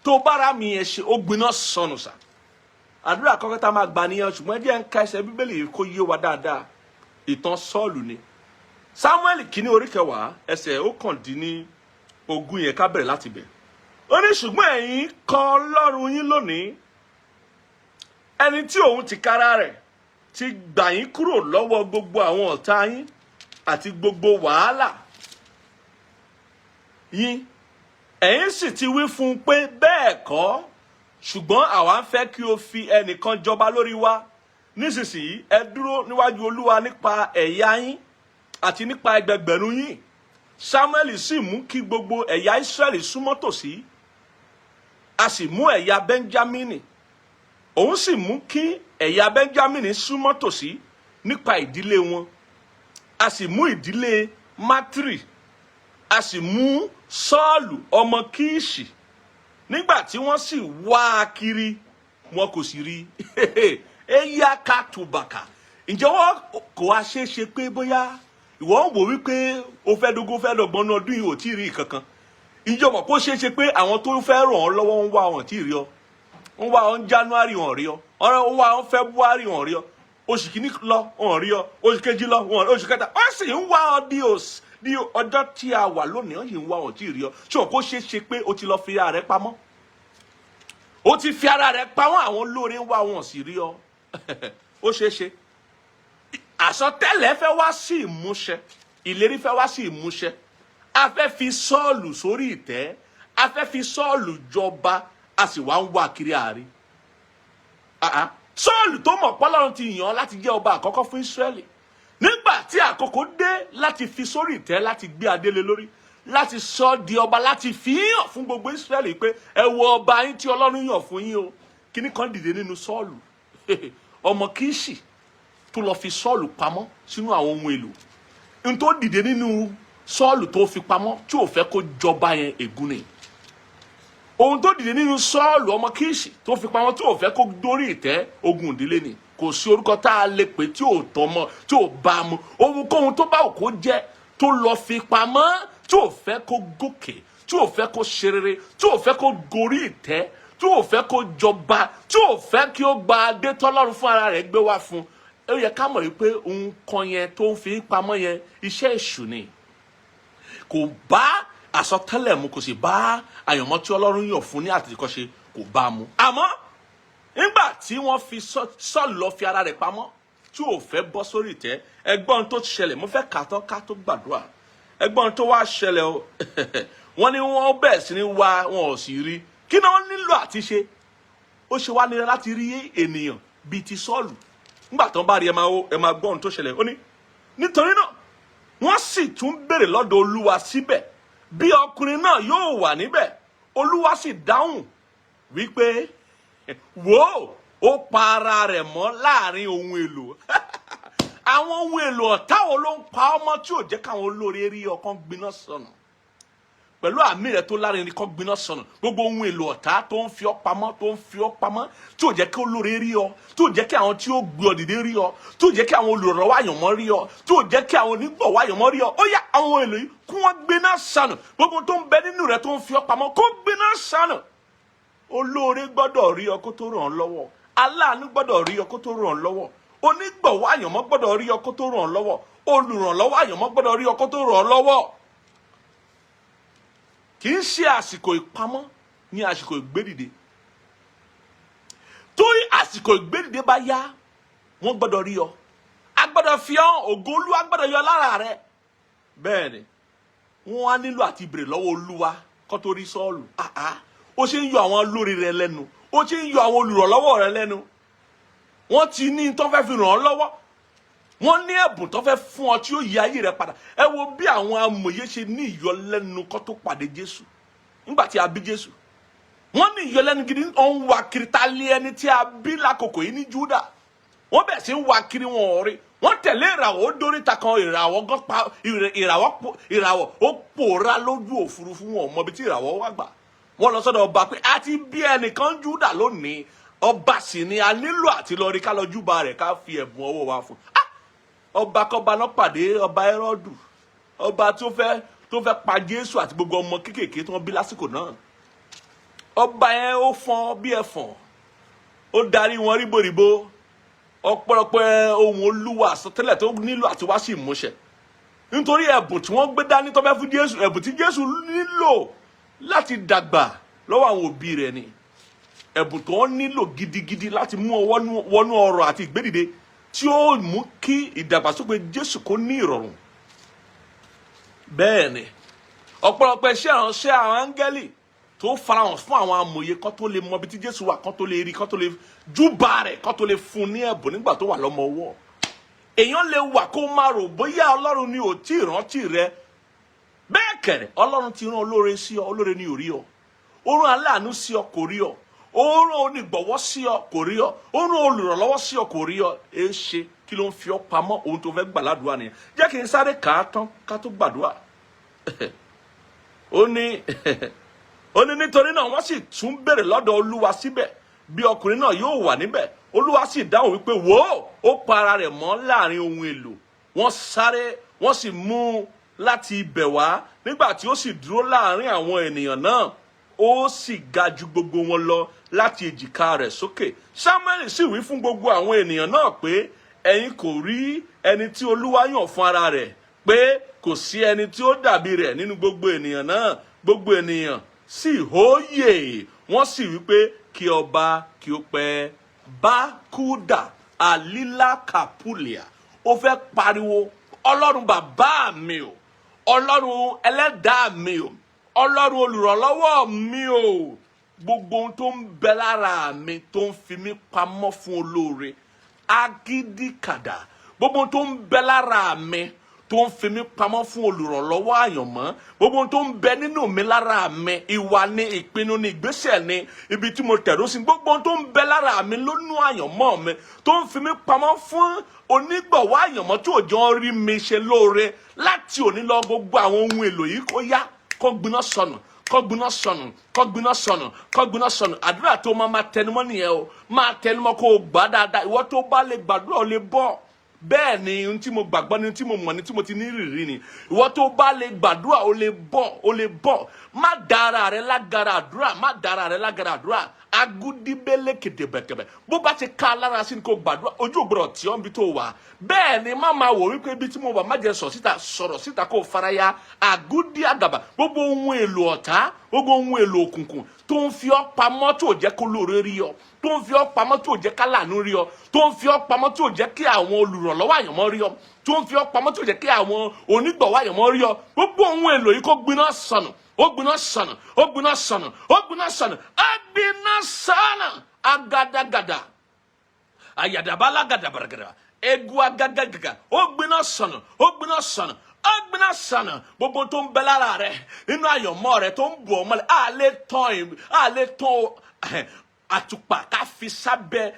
Tó bára mi yẹn ṣe, ó gbiná sọnù sà. Àdúrà àkọ́kọ́ tá a máa gbà nìyẹn. Ṣùgbọ́n ẹ jẹ́ ń ka ẹsẹ̀ Bíbélì yìí kó yé wa dáadáa. Ìtàn Sọ́ọ̀lù ni, Samuel kìíní orí 10, ẹsẹ̀ 19 yẹn, ká bẹ̀rẹ̀ láti bẹ̀. Ó ní, "Ṣùgbọ́n ẹ̀yin kọ̀ Ọlọ́run yín lónìí, ẹni tí òun tìkára rẹ̀ ti gbà yín kúrò lọ́wọ́ gbogbo àwọn ọ̀tá yín àti gbogbo wàhálà yín. Ẹ̀yin sì ti wí fún un pé, 'Bẹ́ẹ̀ kọ́, ṣùgbọ́n àwa ń fẹ́ kí o fi ẹnìkan jọba lórí wa.' Nísinsìnyí, ẹ dúró níwájú Olúwa nípa ẹ̀yà yín àti nípa ẹgbẹgbẹ̀rún yín." Samuel sì mú kí gbogbo ẹ̀yà Israẹli súnmọ́ tòsí, a sì mú ẹ̀yà Benjamini. Òun sì mú kí ẹ̀yà Benjamini súnmọ́ tòsí nípa ìdílé wọn, a sì mú ìdílé Matri. A sì mú Sọ́ọ̀lù ọmọ Kíṣì. Nígbà tí wọ́n sì wá a kiri, wọn kò sì rí i. Eya katubaka. Ǹjẹ́ wọ́n kò wá ṣeé ṣe pé bóyá ìwọ ń wò wípé o fẹ́ dógún, fẹ́ dọ́gbọ́n ní ọdún yìí, ò tí ì rí kankan? Ǹjẹ́ o mọ̀ kó ṣeé ṣe pé àwọn tó fẹ́ ràn ọ́ lọ́wọ́ ń wá, wọn tí ì rí ọ? Ń wá ọ ní January, wọn rí ọ. Ń wá ọ February, wọn rí ọ. Oṣù kìíní lọ, wọn rí ọ. Oṣù kejì lọ, wọn rí. Oṣù kẹta, wọ́n sì ń wá ọ di ọjọ́ tí a wà lónìí, wọ́n sì ń wá, wọn tí ì rí ọ. Ṣé o kó ṣeé ṣe pé o ti lọ fi ara rẹ pamọ́? O ti fi ara rẹ pamọ́, àwọn olóore ń wá, wọn sì rí ọ. Ó ṣeé ṣe. Àsọtẹ́lẹ̀ fẹ́ wá sí ìmúṣẹ, ìlérí fẹ́ wá sí ìmúṣẹ. A fẹ́ fi Sọ́ọ̀lù sórí ìtẹ́, a fẹ́ fi Sọ́ọ̀lù jọba, a sì wá ń wá kiri àárín. Sọ́ọ̀lù tó mọ̀ pọ́lọ́run ti yàn án láti jẹ́ ọba àkọ́kọ́ fún Ísírẹ́lì, nígbà tí àkókò dé láti fi sórí ìtẹ́, láti gbé adé lé lórí, láti sọ ọ́ di ọba, láti fi hàn fún gbogbo Ísírẹ́lì pé ẹ wo ọba yín tí Ọlọ́run yàn fún yín o, kíní kan dìde nínú Sọ́ọ̀lù ọmọ Kíṣì tó lọ fi Sọ́ọ̀lù pamọ́ sínú àwọn ohun èlò. N tó dìde nínú Sọ́ọ̀lù tó fi pamọ́ tí ò fẹ́ kó jọba yẹn, ègún ni. Ohun tó dìde nínú Sọ́ọ̀lù ọmọ Kíṣì tó fi pamọ́ tí ò fẹ́ kó dórí ìtẹ́, ogun ìdílé ni. Kò sí orúkọ tá a lè pè tí ò tọ́ mọ́, tí ò bá mu. Ohunkóhun tó bá ò kó jẹ́ tó lọ fi pamọ́, tí ò fẹ́ kó gòkè, tí ò fẹ́ kó ṣe rere, tí ò fẹ́ kó gorí ìtẹ́, tí ò fẹ́ kó jọba, tí ò fẹ́ kí ó gba adé tọ́lọ́run fún ara rẹ̀ gbé wá fún, ó yẹ ká mọ̀ wípé nǹkan yẹn tó ń fi pamọ́ yẹn, iṣẹ́ èṣù ni. Kò bá àsọtẹ́lẹ̀ mu, kò sì bá àyànmọ́ tí Ọlọ́run yàn fún ní àtètèkọ́ṣe, kò bá mu. Àmọ́ nígbà tí wọ́n fi Sọ́ọ̀lù lọ fi ara rẹ̀ pamọ́ tí ò fẹ́ bọ́ sórí ìtẹ́, ẹgbọ́n tó ṣẹlẹ̀, mo fẹ́ kà tán ká tó gbàdúrà. Ẹgbọ́n tó wá ṣẹlẹ̀ o. Wọ́n ní wọ́n bẹ̀rẹ̀ sí ní wá, wọn ò sì rí. Kí ni wọ́n nílò àti ṣe? Ó ṣe wá nira láti rí ènìyàn bíi ti Sọ́ọ̀lù. Nígbà tó ń bá rí, ẹ máa gbọ́ ohun tó ṣẹlẹ̀. Ó ní, "Nítorí náà wọ́n sì tún béèrè lọ́dọ̀ Olúwa síbẹ̀ bí ọkùnrin náà yóò wà níbẹ̀. Olúwa sì dáhùn wípé, 'Wò ó, ó pa ara rẹ̀ mọ́ láàrin ohun èlò.'" Àwọn ohun èlò ọ̀tá wo ló ń pa ọmọ tí ò jẹ́ káwọn olóore rí ọkàn? Gbiná sọnù pẹ̀lú àmì rẹ̀ tó lárinrin, kọ́ gbiná sọnù. Gbogbo ohun èlò ọ̀tá tó ń fi ọ́ pamọ́, tó ń fi ọ́ pamọ́, tí ò jẹ́ kí olóore rí ọ, tí ò jẹ́ kí àwọn tí ó gbé ọ dìde rí ọ, tí ò jẹ́ kí àwọn olùrànlọ́wọ́ àyànmọ́ rí ọ, tí ò jẹ́ kí àwọn onígbọ̀wọ́ àyànmọ́ rí ọ, ó yá, àwọn ohun èlò yìí, kí wọ́n gbiná sọnù. Gbogbo tó ń bẹ nínú rẹ̀ tó ń fi ọ́ pamọ́, kó gbiná sọnù. Olóore gbọ́dọ̀ rí ọ kó tó ràn ọ́ lọ́wọ́. Aláàánú gbọ́dọ̀ rí ọ kó tó ràn ọ́ lọ́wọ́. Onígbọ̀wọ́ àyànmọ́ gbọ́dọ̀ rí ọ kó tó ràn ọ́ lọ́wọ́. Olùrànlọ́wọ́ àyànmọ́ gbọ́dọ̀ rí ọ kó tó ràn ọ́ lọ́wọ́. Kì í ṣe àsìkò ìpamọ́ ní àsìkò ìgbédìde. Tó àsìkò ìgbédìde bá yá, wọ́n gbọ́dọ̀ rí ọ. A gbọ́dọ̀ fi ọ́, ògo Olúwa gbọ́dọ̀ yọ lára rẹ. Bẹ́ẹ̀ ni wọ́n á nílò àti béèrè lọ́wọ́ Olúwa kó tó rí Sọ́ọ̀lù. Àá ó ṣe ń yọ àwọn olórí rẹ lẹ́nu, ó ṣe ń yọ àwọn olùrànlọ́wọ́ rẹ lẹ́nu. Wọ́n ti ní tó fẹ́ fi ràn ọ́ lọ́wọ́, wọ́n ní ẹ̀bùn tó fẹ́ fún ọ tí ó yí ayé rẹ padà. Ẹ wo bí àwọn amòye ṣe ní ìyọlẹ́nu kó tó pàdé Jésù. Nígbà tí a bí Jésù, wọ́n ní ìyọlẹ́nu gidi. Ó ń wá kiri, ta lé ẹni tí a bí lákòókò yìí ní Júdà? Wọ́n bẹ̀ sí ń wá kiri, wọn ò rí. Wọ́n tẹ̀lé ìràwọ̀, ó dóríta kan, ìràwọ̀ gan pa ìràwọ̀, ìràwọ̀ ó pòórá lójú òfurufú. Wọn ò mọ ibi tí ìràwọ̀ wá gbà. Wọ́n lọ sọ́dọ̀ ọba pé a ti bí ẹnìkan Júdà lónìí, ọba sì ni, a nílò àti lọ rí, ká lọ júbà rẹ̀, ká fi ẹ̀bùn ọwọ́ wa fún. Ah! Ọba kọba náà pàdé, ọba Hẹ́rọ́dù, ọba tó fẹ́ pa Jésù àti gbogbo ọmọ kéékèèké tí wọ́n bí lásìkò náà. Ọba yẹn, ó fọ́n bí ẹ̀fọ̀n, ó darí wọn ríboríbo. Ọ̀pọ̀lọpọ̀ ohun Olúwa, àsọtẹ́lẹ̀ tó nílò àti wá sí ìmúṣẹ, nítorí ẹ̀bùn tí wọ́n gbé dání tó fẹ́ fún Jésù, ẹ̀bùn tí Jésù nílò láti dàgbà lọ́wọ́ àwọn òbí rẹ̀ ni ẹ̀bùn tó ń nílò gidigidi láti mú ọ wọnú ọrọ̀ àti ìgbédìde tí ó mú kí ìdàgbàsókè Jésù kó ní ìrọ̀rùn. Bẹ́ẹ̀ ni ọ̀pọ̀lọpọ̀ iṣẹ́ ìránṣẹ́ àwọn áńgẹ́lì tó farahàn fún àwọn amòye kó tó lè mọ ibi tí Jésù wà, kó tó lè rí, kó tó lè júbà rẹ̀, kó tó lè fún ní ẹ̀bùn nígbà tó wà lọ́mọ ọwọ́. Èèyàn lè wà kó máa rò bóyá Ọlọ́run ni ò tí ì rántí rẹ. Bẹ́ẹ̀ kẹ̀rẹ̀, Ọlọ́run ti rán olóore sí ọ, olóore ni ò rí ọ. Ó rán aláàánú sí ọ, kò rí ọ. Ó rán onígbọ̀wọ́ sí ọ, kò rí ọ. Ó rán olùrànlọ́wọ́ sí ọ, kò rí ọ. Ẹ ṣe kí ló ń fi ọ pamọ́? Ohun tó fẹ́ gbà ládùúgbà nìyẹn. Jẹ́ kí n sáré kà á tán ká tó gbàdúrà. Ó ní nítorí náà wọ́n sì tún béèrè lọ́dọ̀ Olúwa síbẹ̀ bí ọkùnrin náà yóò wà níbẹ̀. Olúwa sì dáhùn wípé, "Wò ó, ó pa ara rẹ̀ mọ́ láàrin ohun èlò." Wọ́n sáré, wọ́n sì mú un láti ibẹ̀ wá. Nígbà tí ó sì dúró láàrin àwọn ènìyàn náà, ó sì ga ju gbogbo wọn lọ láti èjìká rẹ̀ sókè. Samuel sì wí fún gbogbo àwọn ènìyàn náà pé, "Ẹ̀yin kò rí ẹni tí Olúwa yàn fún ara rẹ̀, pé kò sí ẹni tí ó dàbí rẹ̀ nínú gbogbo ènìyàn náà?" Gbogbo ènìyàn sì hóyè, wọ́n sì wí pé, "Kí ọba kí ó pẹ́." Bákúdà àlílà kàpúlìà, ó fẹ́ pariwo, "Ọlọ́run bàbá mi o, Ọlọ́run ẹlẹ́dàá mi o, Ọlọ́run olùrànlọ́wọ́ mi o, gbogbo ohun tó ń bẹ lára mi tó ń fi mí pamọ́ fún olóore agídíkàdà, gbogbo ohun tó ń bẹ lára mi tó ń fi mí pamọ́ fún olùrànlọ́wọ́ àyànmọ́, gbogbo ohun tó ń bẹ nínú mi, lára mi, ìwà ni, ìpinnu ni, ìgbésẹ̀ ni, ibi tí mo tẹ̀dó sí, gbogbo ohun tó ń bẹ lára mi lónú àyànmọ́ mi tó ń fi mí pamọ́ fún onígbọ̀wọ́ àyànmọ́ tí òjò rí mi ṣe lóore, láti òní lọ, gbogbo àwọn ohun èlò yìí, kó yá, kó gbiná sọnù, kó gbiná sọnù, kó gbiná sọnù, kó gbiná sọnù." Àdúrà tó máa tẹnumọ́ nìyẹn o. Máa tẹnumọ́ kó o gbà dáadáa. Ìwọ tó bá lè gbàdúrà, ó lè bọ́. Bẹ́ẹ̀ ni, ohun tí mo gbàgbọ́ ni, tí mo mọ̀ ni, tí mo ti ní ìrírí ni, ìwọ tó bá lè gbàdúrà, ó lè bọ́, ó lè bọ́. Má dára rẹ lágara àdúrà, má dára rẹ lágara àdúrà. Agudibele kèdèbẹ̀kẹ̀bẹ̀, bó bá ti ká lára sí ni kò gbàdúrà. Ojú ògbọ́dọ̀ tí ọ́n bí tó wà. Bẹ́ẹ̀ ni, má máa wò wípé ibi tí mo wà, má jẹ́ sọ̀ síta, sọ̀rọ̀ síta kó faraya. Agudi àgàbà, gbogbo ohun èlò ọ̀tá, gbogbo ohun èlò òkùnkùn tó ń fi ọ́ pamọ́, tó jẹ́ kó lóore rí ọ, tó ń fi ọ́ pamọ́, tó jẹ́ kálàánú rí ọ, tó ń fi ọ́ pamọ́, tó jẹ́ kí àwọn olùrànlọ́wọ́ àyànmọ́ rí ọ, tó ń fi ọ́ pamọ́, tó jẹ́ kí àwọn onígbọ̀wọ́ àyànmọ́ rí ọ, gbogbo ohun èlò yìí, kó gbiná sọnù, ó gbiná sọnù, ó gbiná sọnù, ó gbiná sọnù, ó gbiná sọnù. Agadagada ayadabalagadabaragada egu agagagaga, ó gbiná sọnù, ó gbiná sọnù, ó gbiná sọnù. Gbogbo tó ń bẹ lára rẹ nínú àyànmọ́ rẹ tó ń bù ọ́ mọ́lẹ̀, á lè tán àtùpà ká fi sábẹ́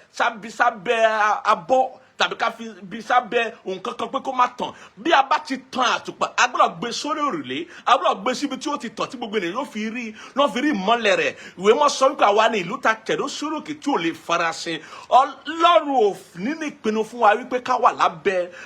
abọ́ tàbí ká fi bí sábẹ́ nǹkan kan pé kó má tàn. Bí a bá ti tan àtùpà, a gbọ́dọ̀ gbé sórí òrùlé, a gbọ́dọ̀ gbé síbi tí ó ti tàn, tí gbogbo ènìyàn yóò fi rí, lọ́ọ́ fi rí ìmọ́lẹ̀ rẹ̀. Ìwé mọ́ sọ wípé àwa ní ìlú ta tẹ̀dó sórí òkè tí ò lè farasin. Ọlọ́run ò nínú ìpinnu fún wa wípé ká wà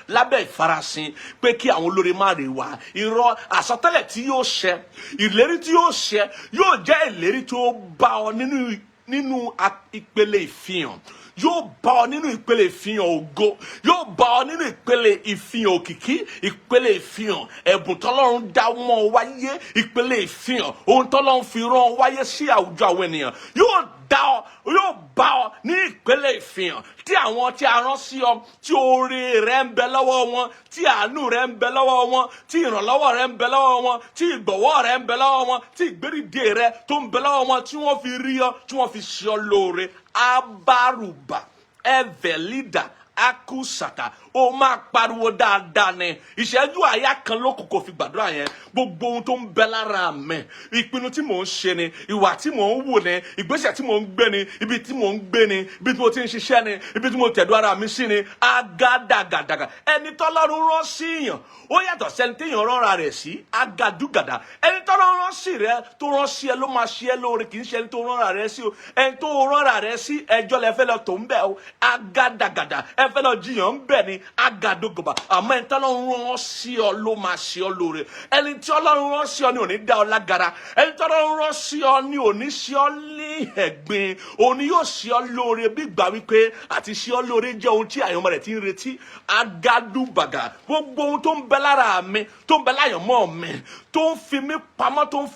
lábẹ́ ìfarasin, pé kí àwọn olóore má rí wa. Irọ́. Àsọtẹ́lẹ̀ tí yóò ṣẹ, ìlérí tí yóò ṣẹ, yóò jẹ́ ìlérí tó bá ọ nínú ìpele ìfihàn, yóò bá ọ nínú ìpele ìfihàn ògo, yóò bá ọ nínú ìpele ìfihàn òkìkí, ìpele ìfihàn ẹ̀bùn tọ́lọ́run dá mọ́ ọ wáyé, ìpele ìfihàn ohun tọ́lọ́run fi rán ọ wáyé sí àwùjọ àwọn ènìyàn. Yóò dá ọ, yóò bá ọ ní ìpele ìfihàn tí àwọn tí a rán sí ọ, tí oore rẹ ń bẹ lọ́wọ́ wọn, tí àánú rẹ ń bẹ lọ́wọ́ wọn, tí ìrànlọ́wọ́ rẹ ń bẹ lọ́wọ́ wọn, tí ìgbọ̀wọ́ rẹ ń bẹ lọ́wọ́ wọn, tí ìgbéríde rẹ tó ń bẹ lọ́wọ́ wọn, tí wọ́n fi rí ọ, tí wọ́n fi ṣe ọ lóore. Abaruba evelida. Akusata. Ó máa pariwo dáadáa ni. Ìṣẹ́jú àyá kan ló kù kó fi gbàdúrà yẹn. Gbogbo ohun tó ń bẹ lára mi, ìpinnu tí mò ń ṣe ni, ìwà tí mò ń wù ni, ìgbésẹ̀ tí mò ń gbé ni, ibi tí mò ń gbé ni, ibi tí mo ti ń ṣiṣẹ́ ni, ibi tí mo tẹ̀dó ara mi sí ni. Agádàgàdàgà. Ẹni tọ́lọ́run rán sí yàn, ó yàtọ̀ sẹ́ni téèyàn ránra rẹ̀ sí. Agadúgàdà. Ẹni tọ́lọ́run rán sí rẹ, tó rán sí ẹ ló máa ṣe ẹ lóore, kì í ṣe ẹni tó ránra rẹ sí o. Ẹni tó ránra rẹ sí, ẹjọ́ lẹ fẹ́ lọ tó ń bẹ̀ o. Agádàgàdà. Ẹ fẹ́ lọ jiyàn ń bẹ̀ ni. Agadógòbà. Àmọ́ ẹni tọ́lọ́run rán sí ọ ló máa ṣe ọ lóore. Ẹni tí Ọlọ́run rán sí ọ ni ò ní dá ọ lágara. Ẹni tí Ọlọ́run rán sí ọ ni ò ní ṣe ọ ní ẹ̀gbin. Òun ni yóò ṣe ọ lóore bí gbà wípé àti ṣe ọ lóore jẹ́ ohun tí àyànmọ́ rẹ̀ ti ń retí. Agadúbàgà. Gbogbo ohun tó ń bẹ lára mi, tó ń bẹ láyànmọ́ mi, tó ń fi mí pamọ́, tó ń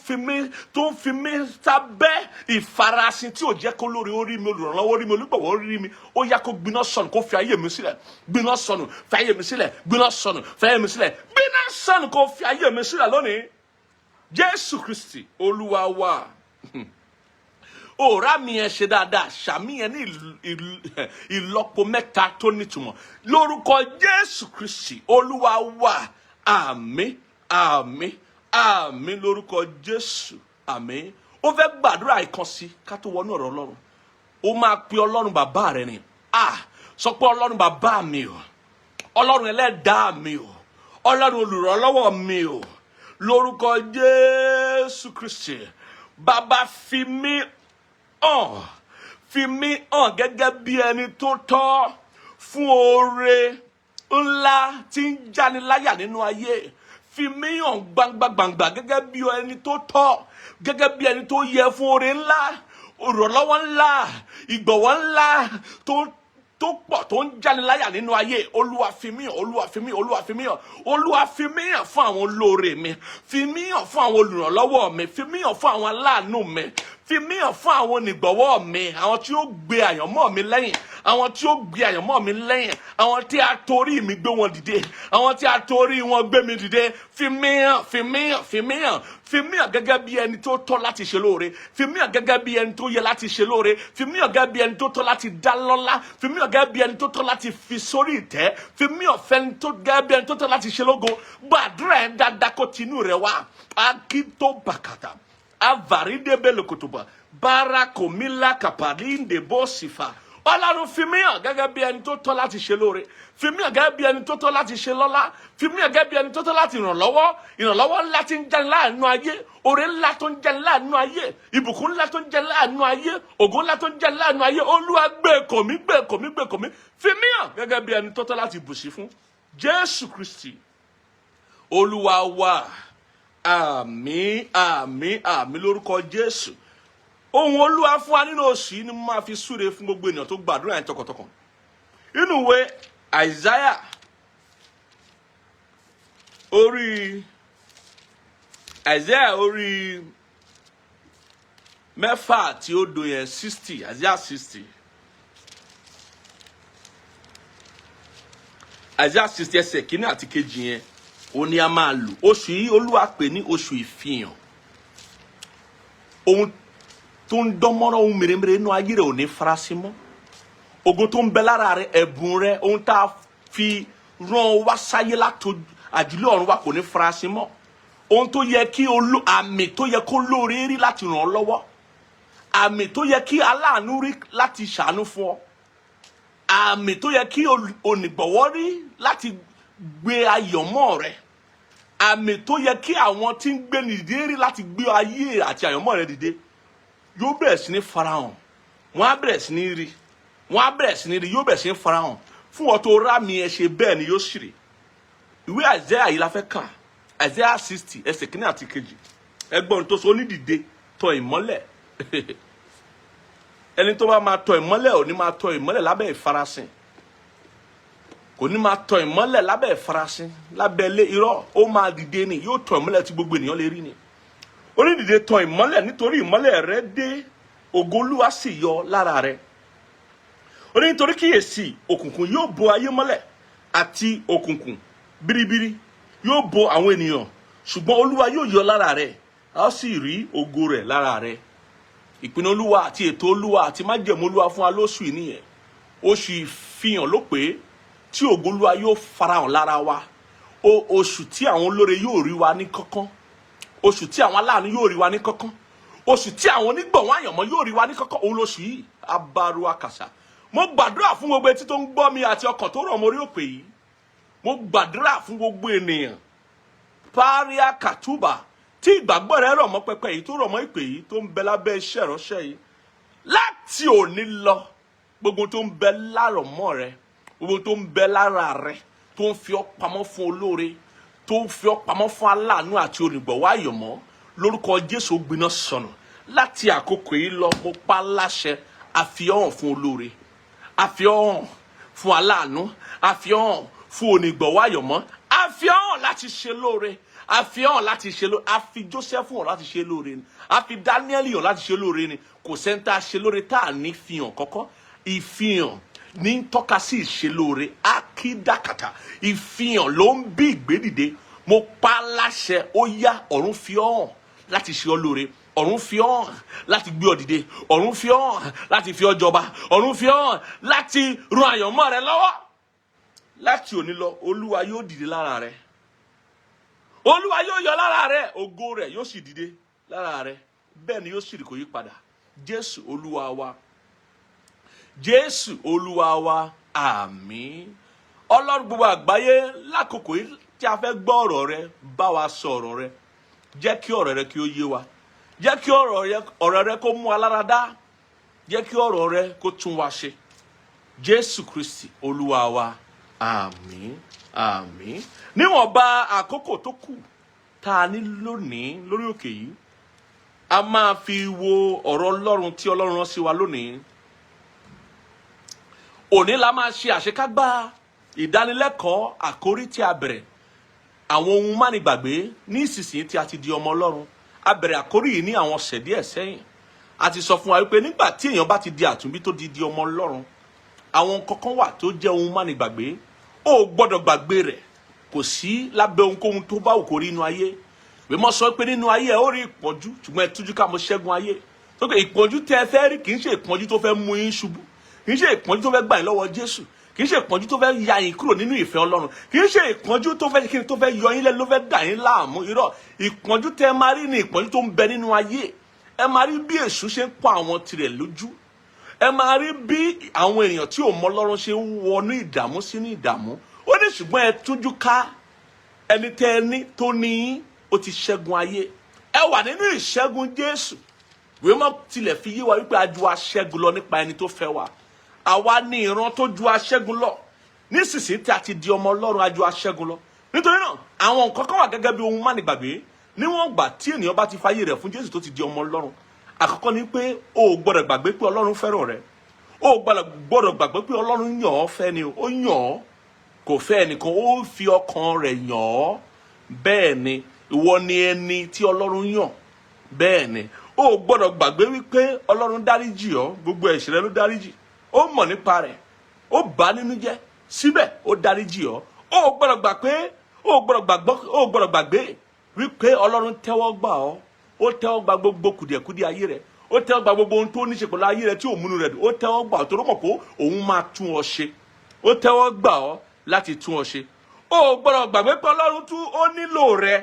fi mí sábẹ́ ìfarasin tí ò jẹ́ kó lóore ó rí mi, olùrànlọ́wọ́ rí mi, olùgbọ̀wọ́ rí mi, ó yá, kó gbiná sọnù, kó fi ayé mi sílẹ̀. Gbiná sọnù, fi ayé mi sílẹ̀. Gbiná sọnù, fi ayé mi sílẹ̀. Gbiná sọnù, kó fi ayé mi sílẹ̀ lónìí. Jésù Kristi Olúwa wa. Òòrá mi yẹn ṣe dáadáa, ṣàmì yẹn ní ìlọ́po mẹ́ta tó nítumọ̀. Lórúkọ Jésù Kristi Olúwa wa, àmín, àmín, àmín, lórúkọ Jésù, àmín. Ó fẹ́ gbàdúrà ìkànsí ká tó wọnú ọ̀rọ̀ Ọlọ́run. Ó máa pe Ọlọ́run bàbá rẹ ni. Ah, sọ pé, "Ọlọ́run bàbá mi o, Ọlọ́run ẹlẹ́dàá mi o, Ọlọ́run olùrànlọ́wọ́ mi o, lórúkọ Jésù Kristi, Bàbá, fi mí hàn, fi mí hàn gẹ́gẹ́ bí ẹni tó tọ́ fún oore ńlá tí ń jáni láyà nínú ayé. Fi mí hàn gbangba gbangba gẹ́gẹ́ bí ẹni tó tọ́, gẹ́gẹ́ bí ẹni tó yẹ fún oore ńlá, ìrànlọ́wọ́ ńlá, ìgbọ̀wọ́ ńlá tó pọ̀ tó ń jáni láyà nínú ayé. Olúwa, fi mí hàn. Olúwa, fi mí hàn. Olúwa, fi mí hàn. Olúwa, fi mí hàn fún àwọn olóore mi. Fi mí hàn fún àwọn olùrànlọ́wọ́ mi. Fi mí hàn fún àwọn aláàánú mi. Fi mí hàn fún àwọn onígbọ̀wọ́ mi, àwọn tí ó gbé àyànmọ́ mi lẹ́yìn, àwọn tí ó gbé àyànmọ́ mi lẹ́yìn, àwọn tí a torí mi gbé wọn dìde, àwọn tí a torí wọn gbé mi dìde. Fi mí hàn, fi mí hàn, fi mí hàn. Fi mí hàn gẹ́gẹ́ bí ẹni tó tọ́ láti ṣe lóore. Fi mí hàn gẹ́gẹ́ bí ẹni tó yẹ láti ṣe lóore. Fi mí hàn gẹ́gẹ́ bí ẹni tó tọ́ láti dá lọ́lá. Fi mí hàn gẹ́gẹ́ bí ẹni tó tọ́ láti fi sórí ìtẹ́. Fi mí hàn fẹ́ni tó gẹ́gẹ́ bí ẹni tó tọ́ láti ṣe lógo." Gbàdúrà ẹ̀ dáadáa, kó tinú rẹ̀ wá. Akito bàkàtà avaridebelekotoba barakomila kapalinde bọ́sìfà. Ọlọ́run, fi mí hàn gẹ́gẹ́ bí ẹni tó tọ́ láti ṣe lóore. Fi mí hàn gẹ́gẹ́ bí ẹni tó tọ́ láti ṣe lọ́lá. Fi mí hàn gẹ́gẹ́ bí ẹni tó tọ́ láti ràn lọ́wọ́. Ìrànlọ́wọ́ ńlá tí ń jáni láàánú ayé, oore ńlá tó ń jáni láàánú ayé, ìbùkún ńlá tó ń jáni láàánú ayé, ògo ńlá tó ń jáni láàánú ayé, Olúwa, gbé kò mí, gbé kò mí, gbé kò mí. Fi mí hàn gẹ́gẹ́ bí ẹni tó tọ́ láti bùsí fún. Jésù Kristi Olúwa wa, àmín, àmín, àmín, lórúkọ Jésù. Ohun Olúwa fún wa nínú oṣù yìí ni mo máa fi súre fún gbogbo ènìyàn tó gbàdúrà yẹn tọkàntọkàn. Inú ìwé Isaiah orí Isaiah orí 160 yẹn, 60, Isaiah 60, Isaiah 60, ẹsẹ̀ kínní àti kejì yẹn, ó ní a máa lò. Oṣù yìí, Olúwa pè ní oṣù ìfihàn. Ohun tó ń dánmọ́rán, ohun mèremère inú ayé rẹ̀ ò ní farasin mọ́. Ògo tó ń bẹ lára rẹ, ẹ̀bùn rẹ, ohun tá a fi rán wá sáyé látò àjùlé ọ̀run wa kò ní farasin mọ́. Ohun tó yẹ kí olú, àmì tó yẹ kó lóore rí láti ràn ọ́ lọ́wọ́, àmì tó yẹ kí aláàánú rí láti ṣàánú fún ọ, àmì tó yẹ kí onígbọ̀wọ́ rí láti gbé ayọ̀mọ́ rẹ, àmì tó yẹ kí àwọn tí ń gbé ní dìde rí láti gbé ayé àti àyànmọ́ rẹ dìde yóò bẹ̀rẹ̀ sí ní farahàn. Wọ́n á bẹ̀rẹ̀ sí ní rí, wọ́n á bẹ̀rẹ̀ sí ní rí, yóò bẹ̀rẹ̀ sí ní farahàn fún ọ. Tó rá mi ẹ ṣe bẹ́ẹ̀ ni yóò sì rí. Ìwé Isaiah yìí la fẹ́ kà, Isaiah 60, ẹsẹ̀ kínní àti kejì. Ẹgbọ́n tó sọ, onídìde, tọ ìmọ́lẹ̀. Ẹni tó bá máa tọ ìmọ́lẹ̀ ò ní máa tọ ìmọ́lẹ̀ lábẹ́ ìfarasin, kò ní máa tọ ìmọ́lẹ̀ lábẹ́ ìfarasin, lábẹ́ ilé. Irọ́, ó máa dìde ni, yóò tọ ìmọ́lẹ̀ tí gbogbo ènìyàn lè rí ni. Onídìde, tọ ìmọ́lẹ̀, nítorí ìmọ́lẹ̀ rẹ dé, ògo Olúwa sì yọ lára rẹ. Ó ní, nítorí kíyèsí, òkùnkùn yóò bo ayé mọ́lẹ̀, àti òkùnkùn biribiri yóò bo àwọn ènìyàn, ṣùgbọ́n Olúwa yóò yọ lára rẹ, a ó sì rí ògo rẹ̀ lára rẹ. Ìpinnu Olúwa àti ètò Olúwa àti májẹ̀mú Olúwa fún wa lóṣù yìí nìyẹn. Oṣù ìfihàn ló pé. tí ògo Olúwa yóò farahàn lára wa, oṣù tí àwọn olóore yóò rí wa ní kánkán, oṣù tí àwọn aláàánú yóò rí wa ní kánkán, oṣù tí àwọn onígbọ̀wọ́ àyànmọ́ yóò rí wa ní kánkán, òun lóṣù yìí. Abaru akàṣà. Mo gbàdúrà fún gbogbo etí tó ń gbọ́ mi àti ọkàn tó rọ̀ mọ́ orí òpè yìí. Mo gbàdúrà fún gbogbo ènìyàn paria kàtúbà tí ìgbàgbọ́ rẹ rọ̀ mọ́ pẹpẹ yìí, tó rọ̀ mọ́ ìpè yìí, tó ń bẹ lábẹ́ iṣẹ́ ìránṣẹ́ yìí. Láti òní lọ, gbogbo tó ń bẹ lárọ̀mọ́ rẹ, gbogbo tó ń bẹ lára rẹ, tó ń fi ọ́ pamọ́ fún olóore, tó ń fi ọ́ pamọ́ fún aláàánú àti olùgbọ̀wọ́ àyànmọ́, lórúkọ Jésù, gbiná sọnù. Láti àkókò yìí lọ, mo pa láṣẹ, àfihàn fún olóore, àfihàn fún aláàánú, àfihàn fún onígbọ̀wọ́ àyànmọ́, àfihàn láti ṣe lóore, àfihàn láti ṣe lóore. Àfi Joseph hàn láti ṣe lóore ni, àfi Daniel hàn láti ṣe lóore ni. Kò sẹ́ńtà ṣe lóore tá à ní fihàn kọ́kọ́. Ìfihàn ní ń tọ́ka sí ìṣelóore akídàkàtà. Ìfihàn ló ń bí ìgbédìde. Mo pa á láṣẹ, ó yá, ọ̀run fi ọ́ hàn láti ṣe ọ́ lóore, ọ̀run fi ọ́ hàn láti gbé ọ dìde, ọ̀run fi ọ́ hàn láti fi ọ́ jọba, ọ̀run fi ọ́ hàn láti ran àyànmọ́ rẹ lọ́wọ́. Láti òní lọ, Olúwa yóò dìde lára rẹ, Olúwa yóò yọ lára rẹ, ògo rẹ yóò sì dìde lára rẹ. Bẹ́ẹ̀ ni yóò sì rí, kò yí padà. Jésù Olúwa wa, Jésù Olúwa wa, àmín. Ọlọ́run gbogbo àgbáyé, lákòókò yìí tí a fẹ́ gbọ́ ọ̀rọ̀ rẹ, bá wa sọ ọ̀rọ̀ rẹ. Jẹ́ kí ọ̀rọ̀ rẹ kí ó yé wa, jẹ́ kí ọ̀rọ̀ rẹ kó mú wa lára dá, jẹ́ kí ọ̀rọ̀ rẹ kó tún wa ṣe. Jésù Kristi Olúwa wa, àmín, àmín. Níwọ̀nba àkókò tó kù tá a ní lónìí lórí òkè yìí, a máa fi wo ọ̀rọ̀ Ọlọ́run tí Ọlọ́run rán sí wa lónìí. Òní la máa ṣe àṣekágbá ìdánilẹ́kọ̀ọ́ àkórí tí a bẹ̀rẹ̀, àwọn ohun mánigbàgbé ní ìsinsìnyí tí a ti di ọmọ Ọlọ́run. A bẹ̀rẹ̀ àkórí yìí ní àwọn ọ̀sẹ̀ díẹ̀ sẹ́yìn. A ti sọ fún wa wípé nígbà tí èèyàn bá ti di àtúnbí, tó di ọmọ Ọlọ́run, àwọn kankan wà tó jẹ́ ohun mánigbàgbé, ó gbọ́dọ̀ gbàgbé rẹ̀. Kò sí lábẹ́ ohunkóhun tó bá wù kó rí inú ayé. Ìwé mọ́ sọ pé nínú ayé ẹ ó rí ìpọ́njú, ṣùgbọ́n ẹ tújú ká, mo ṣẹ́gun ayé. Tó pé ìpọ́njú tẹ́ ẹ fẹ́ rí kì í ṣe ìpọ́njú tó fẹ́ mú yín ṣubú, kì í ṣe ìpọ́njú tó fẹ́ gbà yín lọ́wọ́ Jésù, kì í ṣe ìpọ́njú tó fẹ́ ya yín kúrò nínú ìfẹ́ Ọlọ́run, kì í ṣe ìpọ́njú tó fẹ́ kí ni, tó fẹ́ yọ yín lẹ́nu, ló fẹ́ dà yín láàmú. Irọ́. Ìpọ́njú tẹ́ ẹ máa rí ni ìpọ́njú tó ń bẹ nínú ayé. Ẹ máa rí bí èṣù ṣe ń pọ́n àwọn tirẹ̀ lójú, ẹ máa rí bí àwọn èèyàn tí ò mọ Ọlọ́run ṣe ń wọnú ìdààmú sínú ìdààmú. Ó ní ṣùgbọ́n ẹ tújú ká, ẹni tẹ́ ẹ ní tó ní yín, ó ti ṣẹ́gun ayé. Ẹ wà nínú ìṣẹ́gun Jésù. Ìwé mọ́ tilẹ̀ fi yé wa wípé a ju aṣẹ́gun lọ nípa ẹni tó fẹ́ wa. Àwa ní ìran tó ju aṣẹ́gun lọ. Nísinsìnyí tí a ti di ọmọ Ọlọ́run, a ju aṣẹ́gun lọ. Nítorí náà, àwọn nǹkan kan wà gẹ́gẹ́ bí ohun mánigbàgbé níwọ̀n ìgbà tí ènìyàn bá ti fayé rẹ̀ fún Jésù, tó ti di ọmọ Ọlọ́run. Àkọ́kọ́ ni pé o ò gbọ́dọ̀ gbàgbé pé Ọlọ́run fẹ́ràn rẹ. O ò gbọ́dọ̀ gbàgbé pé Ọlọ́run yàn ọ́ fẹ́ ni. Ó yàn ọ́, kò fẹ́ ẹnìkan, ó fi ọkàn rẹ̀ yàn ọ́. Bẹ́ẹ̀ ni, ìwọ ni ẹni tí Ọlọ́run yàn. Bẹ́ẹ̀ ni, o ò gbọ́dọ̀ gbàgbé wípé Ọlọ́run dáríjì ọ́. Gbogbo ẹ̀ṣẹ̀ rẹ ló dáríjì. Ó mọ̀ nípa rẹ̀, ó bà á nínú jẹ́, síbẹ̀ ó dáríjì ọ́. O ò gbọ́dọ̀ gbà pé o ò gbọ́dọ̀ gbàgbọ́, o ò gbọ́dọ̀ gbàgbé wípé Ọlọ́run tẹ́wọ́ gbà ọ́. Ó tẹ́wọ́ gba gbogbo kùdìẹ̀kudiẹ ayé rẹ̀, ó tẹ́wọ́ gba gbogbo ohun tó ní ṣe pẹ̀lú ayé rẹ̀ tí ò múnú rẹ̀ dùn. Ó tẹ́wọ́ gbà ọ́ torí mọ̀ pé òun máa tún ọ ṣe. Ó tẹ́wọ́ gbà ọ́ láti tún ọ ṣe. O ò gbọ́dọ̀ gbàgbé pé Ọlọ́run tún ó nílò rẹ.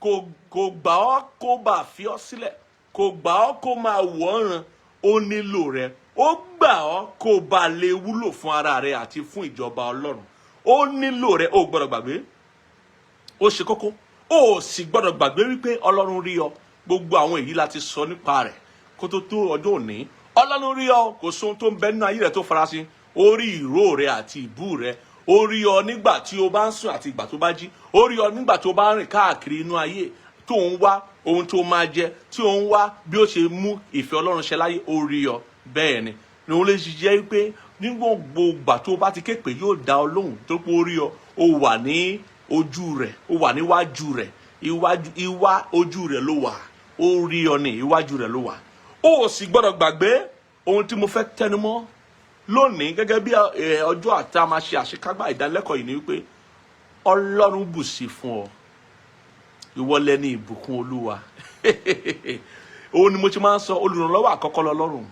Kò gbà ọ́ kó bá fi ọ́ sílẹ̀, kò gbà ọ́ kó máa wọ̀ ọ́ ràn. Ó nílò rẹ. Ó gbà ọ́ kó bá lè wúlò fún ara rẹ àti fún ìjọba Ọlọ́run. Ó nílò rẹ. O ò gbọ́dọ̀ gbàgbé, ó ṣe kókó. O ò sì gbọ́dọ̀ gbàgbé wípé Ọlọ́run rí ọ. Gbogbo àwọn èyí láti sọ nípa rẹ̀ kó tó tó ọjọ́ òní. Ọlọ́run rí ọ. Kò sóhun tó ń bẹ nínú ayé rẹ tó farasin. Ó rí ìró rẹ àti ìbú rẹ. Ó rí ọ nígbà tí o bá ń sùn àti ìgbà tó bá jí. Ó rí ọ nígbà tó bá ń rìn káàkiri inú ayé, tó ń wá ohun tó máa jẹ, tí ó ń wá bí ó ṣe mú ìfẹ́ Ọlọ́run ṣẹ láyé. Ó rí ọ. Bẹ́ẹ̀ ni òun lè jẹ́ pé nígbà gbogbo tó bá ti ké pè, yóò dá ọ lóhùn, tó pé ó rí ọ. Ó wà ní ojú rẹ̀, ó wà níwájú rẹ̀, iwájú iwá ojú rẹ̀ ló wà. Ó rí ọ, ní iwájú rẹ̀ ló wà. Ó sì gbọ́dọ̀ gbàgbé ohun tí mo fẹ́ tẹnumọ́ lónìí gẹ́gẹ́ bí ọjọ́ àti a máa ṣe àṣekágbá ìdánilẹ́kọ̀ọ́ yìí ni wípé Ọlọ́run bù sí fún ọ. Ìwọ lẹni ìbùkún Olúwa. Òun ni mo ti máa ń sọ, olùrànlọ́wọ́ àkọ́kọ́ lọ́lọ́run.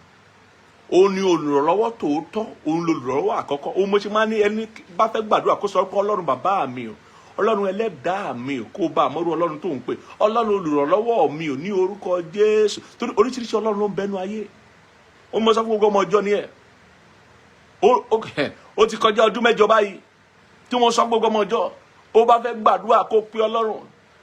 Òun ni olùrànlọ́wọ́ tòótọ́, òun lolùrànlọ́wọ́ àkọ́kọ́. Òun mo ṣe máa ní ẹni bá fẹ́ gbàdúrà kó sọ pé Ọlọ́run bàbá mi o, Ọlọ́run ẹlẹ́dàá mi o, kó bá àmọ́rú Ọlọ́run tó ń pè, Ọlọ́run olùrànlọ́wọ́ mi o, ní orúkọ Jésù. Torí oríṣiríṣi Ọlọ́run ló ń bẹnu ayé. Ó mọ sọ fún gbogbo ọmọ ọjọ́ ni ẹ̀ ó ti kọjá ọdún 8 báyìí tí wọ́n sọ fún gbogbo ọmọ ọjọ́. Ó bá fẹ́ gbàdúrà kó pe Ọlọ́run,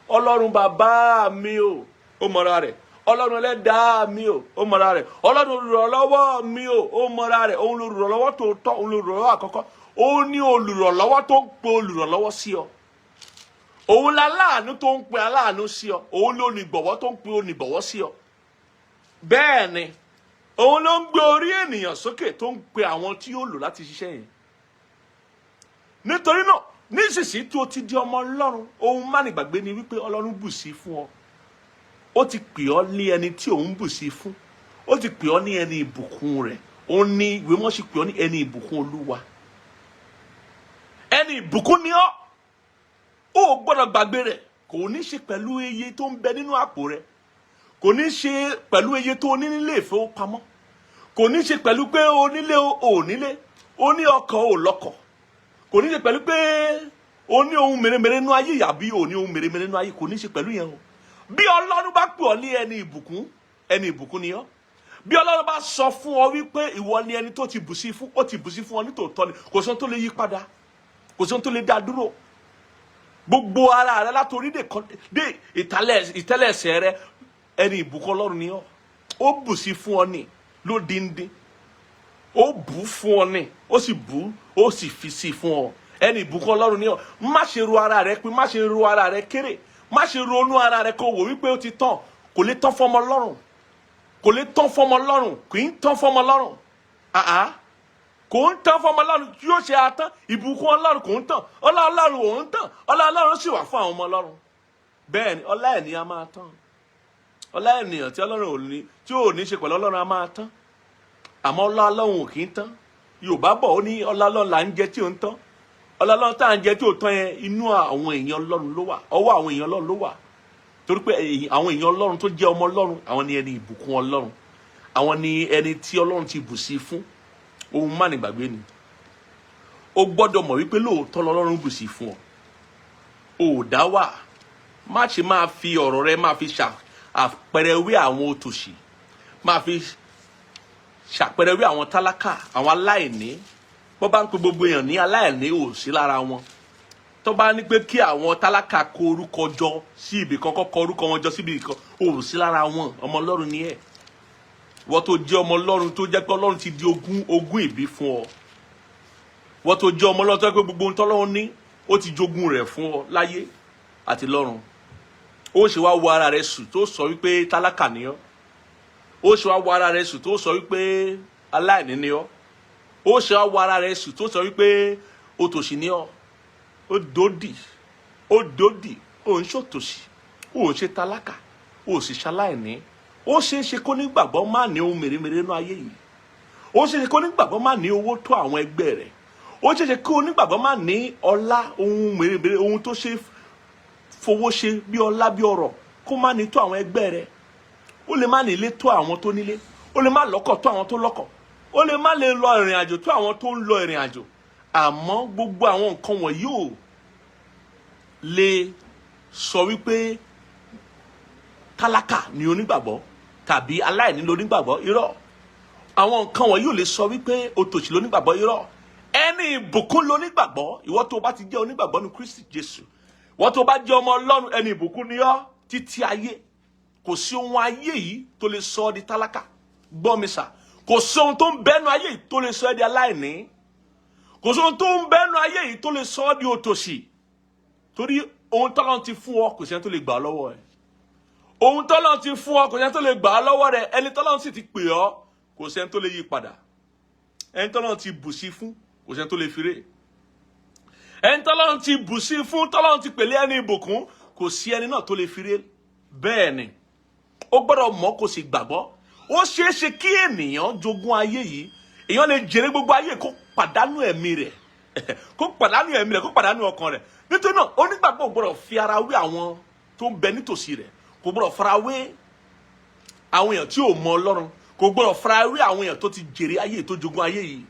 Ọlọ́run bàbá mi o, ó mọra rẹ̀. Ọlọ́run ẹlẹ́dàá mi o, ó mọra rẹ̀. Ọlọ́run olùrànlọ́wọ́ mi o, ó mọra rẹ̀. Òun lolùrànlọ́wọ́ tó tọ́, òun lolùrànlọ́wọ́ àkọ́kọ́. Ó ní olùrànlọ́wọ́ tó ń pe olùrànlọ́wọ́ sí ọ. Òun láláàánú tó ń pe aláàánú sí ọ. Òun lolùgbọ̀wọ́ tó ń pe olùgbọ̀wọ́ sí ọ. Bẹ́ẹ̀ ni òun ló ń gbé orí ènìyàn sókè, tó ń pe àwọn tí yóò lò láti ṣiṣẹ́ yẹn. Nítorí náà, nísinsìnyí tí o ti di ọmọ Ọlọ́run, ohun mánigbàgbé ni wípé Ọlọ́run bù sí fún ọ. Ó ti pè ọ́ ní ẹni tí òun bù sí fún. Ó ti pè ọ́ ní ẹni ìbùkún rẹ̀. Ó ní ìwé mọ́ sì pè ọ́ ní ẹni ìbùkún Olúwa. Ẹni ìbùkún ni ọ́. Ó gbọ́dọ̀ gbàgbé rẹ̀. Kò ní ṣe pẹ̀lú iye tó ń bẹ nínú àpò rẹ̀, kò ní ṣe pẹ̀lú iye tó ní nílé ìfowópamọ́, kò ní ṣe pẹ̀lú pé onílé ò nílé, ó ní ọkọ̀ ò lọ́kọ̀, kò ní ṣe pẹ̀lú pé o ní ohun mèremère nínú ayé yàbí o ní ohun mèremère nínú ayé. Kò ní ṣe pẹ̀lú yẹn o. Bí Ọlọ́run bá pè ọ́ ní ẹni ìbùkún, ẹni ìbùkún ni ọ́. Bí Ọlọ́run bá sọ fún ọ wípé ìwọ ni ẹni tó ti bù sí fún, ó ti bù sí fún ọ nítòótọ́ ni. Kò sí ohun tó lè yí padà, kò sí ohun tó lè dá dúró. Gbogbo ara rẹ látòrí dé ìtẹ́lẹ̀sẹ̀ rẹ, ẹni ìbùkún Ọlọ́run ni ọ́. Ó bù sí fún ọ ní lódìndín. Ó bù fún ọ ní, ó sì bù, ó sì fi sí fún ọ. Ẹni ìbùkún Ọlọ́run ni ọ. Má ṣe ro ara rẹ pé, má ṣe ro ara rẹ kéré, má ṣe ronú ara rẹ kó wò wípé ó ti tán. Kò lè tán fọmọ Ọlọ́run, kò lè tán fọmọ Ọlọ́run. Kì í tán fọmọ Ọlọ́run. Àá, kò ń tán fọmọ Ọlọ́run. Yóò ṣe atán? Ìbùkún Ọlọ́run kò ń tán, ọlá Ọlọ́run ò ń tán. Ọlá Ọlọ́run sì wà fún àwọn ọmọ Ọlọ́run. Bẹ́ẹ̀ ni ọlá ènìyàn máa tán. Ọlá ènìyàn tí Ọlọ́run ò ní, tí ò ní ṣe pẹ̀lú Ọlọ́run, á máa tán, àmọ́ ọlá Ọlọ́run ò kì í tán. Yorùbá bọ̀, ó ní ọlá Ọlọ́run là ń jẹ tí ò ń tán. Ọlá Ọlọ́run tá à ń jẹ tí ò tán yẹn, inú àwọn èèyàn Ọlọ́run ló wà, ọwọ́ àwọn èèyàn Ọlọ́run ló wà, torí pé àwọn èèyàn Ọlọ́run tó jẹ́ ọmọ Ọlọ́run, àwọn ni ẹni ìbùkún Ọlọ́run, àwọn ni ẹni tí Ọlọ́run ti bù sí fún. Ohun má ní gbàgbé ni o gbọ́dọ̀ mọ̀ wípé lóòótọ́ lọ́lọ́run bù sí fún ọ. O ò dá wà. Má ṣe máa fi ọ̀rọ̀ rẹ máa fi ṣàpẹrẹ wé àwọn òtòṣì, máa fi ṣàpẹrẹ wé àwọn tálákà, àwọn aláìní. Bó bá ń pe gbogbo èèyàn ní aláìní, ò sí lára wọn. Tó bá ní pé kí àwọn tálákà kó orúkọ jọ sí ibì kan, kó kọ orúkọ wọn jọ síbi kan, ò sí lára wọn. Ọmọ Ọlọ́run ni ẹ́. Wọ́n tó jẹ́ ọmọ Ọlọ́run, tó jẹ́ pé Ọlọ́run ti di ogún ìbí fún ọ, wọ́n tó jẹ́ ọmọ Ọlọ́run, tó jẹ́ pé gbogbo ohun tọ́lọ́run ní, ó ti jogún rẹ̀ fún ọ láyé àti lọ́run, ó ṣe wá wo ara rẹ̀ sùn tó sọ wípé tálákà ni ọ́? Ó ṣe wá wo ara rẹ̀ sùn tó sọ wípé aláìní ni ọ́? Ó ṣe wá wo ara rẹ̀ sùn tó sọ wípé òtòṣì ni ọ́? Ó dòdì, ó dòdì. Ó ń ṣòtòṣì, ó ń ṣe tálákà, ó sì ṣaláìní. Ó ṣeé ṣe kó nígbàgbọ́ má ní ohun mèremère nínú ayé yìí. Ó ṣeé ṣe kó nígbàgbọ́ má ní owó tó àwọn ẹgbẹ́ rẹ̀. Ó ṣeé ṣe kó onígbàgbọ́ má ní ọlá, ohun mèremère, ohun tó ṣe fowó ṣe bí ọlá, bí ọrọ̀, kó má ní tó àwọn ẹgbẹ́ rẹ̀. Ó lè má ní ilé tó àwọn tó nílé, ó lè má lọ́kọ̀ tó àwọn tó lọ́kọ̀, ó lè má lè lọ ìrìn àjò tó àwọn tó ń lọ ìrìn àjò, àmọ́ gbogbo àwọn nǹkan wọ̀nyí ò lè sọ wípé tálákà ni onígbàgbọ́ tàbí aláìní lónígbàgbọ́. Irọ́. Àwọn nǹkan wọ̀nyí ò lè sọ wípé òtòṣì lónígbàgbọ́. Irọ́. Ẹni ìbùkún lónígbàgbọ́. Ìwọ tó bá ti jẹ́ onígbàgbọ́ ní Kristi Jésù, ìwọ tó bá jẹ́ ọmọ Ọlọ́run, ẹni ìbùkún ni ọ́ títí ayé. Kò sí ohun ayé yìí tó lè sọ ọ́ di tálákà. Gbọ́ mi sà, kò sí ohun tó ń bẹ́nu ayé yìí tó lè sọ ẹ́ di aláìní. Kò sí ohun tó ń bẹ́nu ayé yìí tó lè sọ ọ́ di òtòṣì, torí ohun tọ́lọ́run ti fún ọ, kò sí ẹni tó lè gbà ọ́ lọ́wọ́ ẹ̀. Ohun tọ́lọ́run ti fún ọ, kò sí ẹni tó lè gbà ọ́ lọ́wọ́ rẹ̀. Ẹni tọ́lọ́run sì ti pè ọ́, kò sí ẹni tó lè yí padà. Ẹni tọ́lọ́run ti bù sí fún, kò sí ẹni tó lè fi ré. Ẹni tọ́lọ́run ti bù sí fún, tọ́lọ́run ti pèlé ẹni ìbùkún, kò sí ẹni náà tó lè fi ré. Bẹ́ẹ̀ ni ó gbọ́dọ̀ mọ̀, kó sì gbàgbọ́. Ó ṣeé ṣe kí ènìyàn jogún ayé yìí, èèyàn lè jèrè gbogbo ayé, kó pàdánù ẹ̀mí rẹ̀, kó pàdánù ẹ̀mí rẹ̀, kó pàdánù ọkàn rẹ̀. Nítorí náà, onígbàgbọ́ ò gbọ́dọ̀ fi ara wé àwọn tó ń bẹ nítòsí rẹ̀. Kò gbọ́dọ̀ fara wé àwọn èèyàn tí ò mọ Ọlọ́run. Kò Kò gbọ́dọ̀ farawé àwọn èèyàn tó ti jèrè ayé, tó jogún ayé yìí,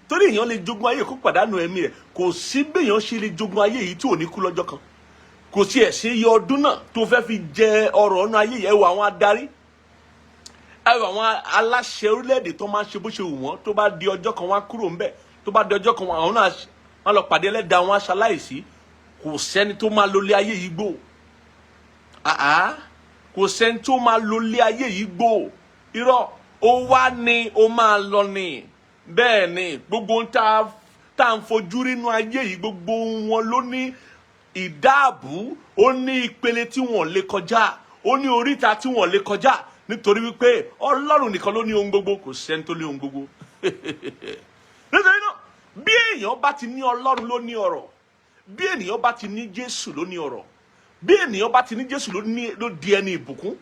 torí èèyàn lè jogún ayé kó pàdánù ẹ̀mí rẹ̀. Kò sí béèyàn ṣe lè jogún ayé yìí tí ò ní kú lọ́jọ́ kan. Kò sí ẹ̀ṣẹ̀ iye ọdún náà tó fẹ́ fi jẹ ọrọ̀ ọ̀nà ayé yẹn. Ẹ wo àwọn adarí, ẹ wo àwọn aláṣẹ orílẹ̀-èdè tó máa ń ṣe bó ṣe wù wọ́n. Tó bá di ọjọ́ kan, wọ́n á kúrò ńbẹ̀. Tó bá di ọjọ́ kan, àwọn náà wọ́n lọ pàdé ẹlẹ́dàá wọn, aṣaláìsí. Kò sẹ́ni tó máa lólé ayé yìí gbó. Àá, kò sẹ́ni tó máa lólé ayé yìí gbó. Irọ́, ó wá ní ó máa lọ ní. Bẹ́ẹ̀ ni gbogbo ohun tá à ń fojú rínú ayé yìí, gbogbo wọn ló ní ìdáàbò, ó ní ìpele tí wọ́n lè kọjá, ó ní oríta tí wọ́n lè kọjá, nítorí wípé Ọlọ́run nìkan ló ní ohun gbogbo. Kò sẹ́ni tó ní ohun gbogbo. Nítorí náà, bí èèyàn bá ti ní Ọlọ́run, ló ní ọrọ̀. Bí ènìyàn bá ti ní Jésù, ló ní ọrọ̀. Bí ènìyàn bá ti ní Jésù, ló ní, ló di ẹni ìbùkún.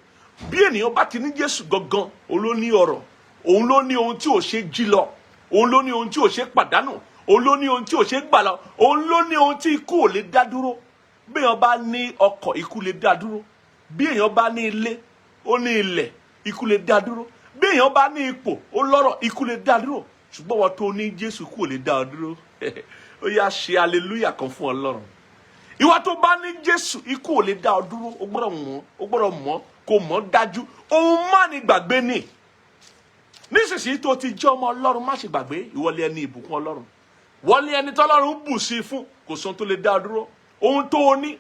Bí ènìyàn bá ti ní Jésù gangan, òun ló ní ọrọ̀. Òun ló ní ohun tí ò ṣe jí lọ, òun ló ní ohun tí ò ṣe pàdánù, òun ló ní ohun tí ò ṣe gbà lọ, òun ló ní ohun tí ikú ò lè dá dúró. Bí èèyàn bá ní ọkọ̀, ikú lè dá dúró. Bí èèyàn bá ní ilé, ó ní ilẹ̀, ikú lè dá dúró. Bí èèyàn bá ní ipò, ó lọ́rọ̀, ikú lè dá dúró. Ṣùgbọ́n wọn tó ní Jésù, ikú ò lè dá ọ dúró. Ó yá, ṣe hallelujah kan fún Ọlọ́run. Ìwọ tó bá ní Jésù, ikú ò lè dá ọ dúró. Ó gbọ́dọ̀ mọ̀, ó gbọ́dọ̀ mọ̀, kò mọ̀ dájú. Ohun má ní gbàgbé ni, nísinsìnyí tó ti jẹ́ ọmọ Ọlọ́run, má ṣe gbàgbé, ìwọlé ẹni ìbùkún Ọlọ́run, wọlé ẹni tọ́lọ́run bù sí fún. Kò sóhun tó lè dá ọ dúró. Ohun tó o ní,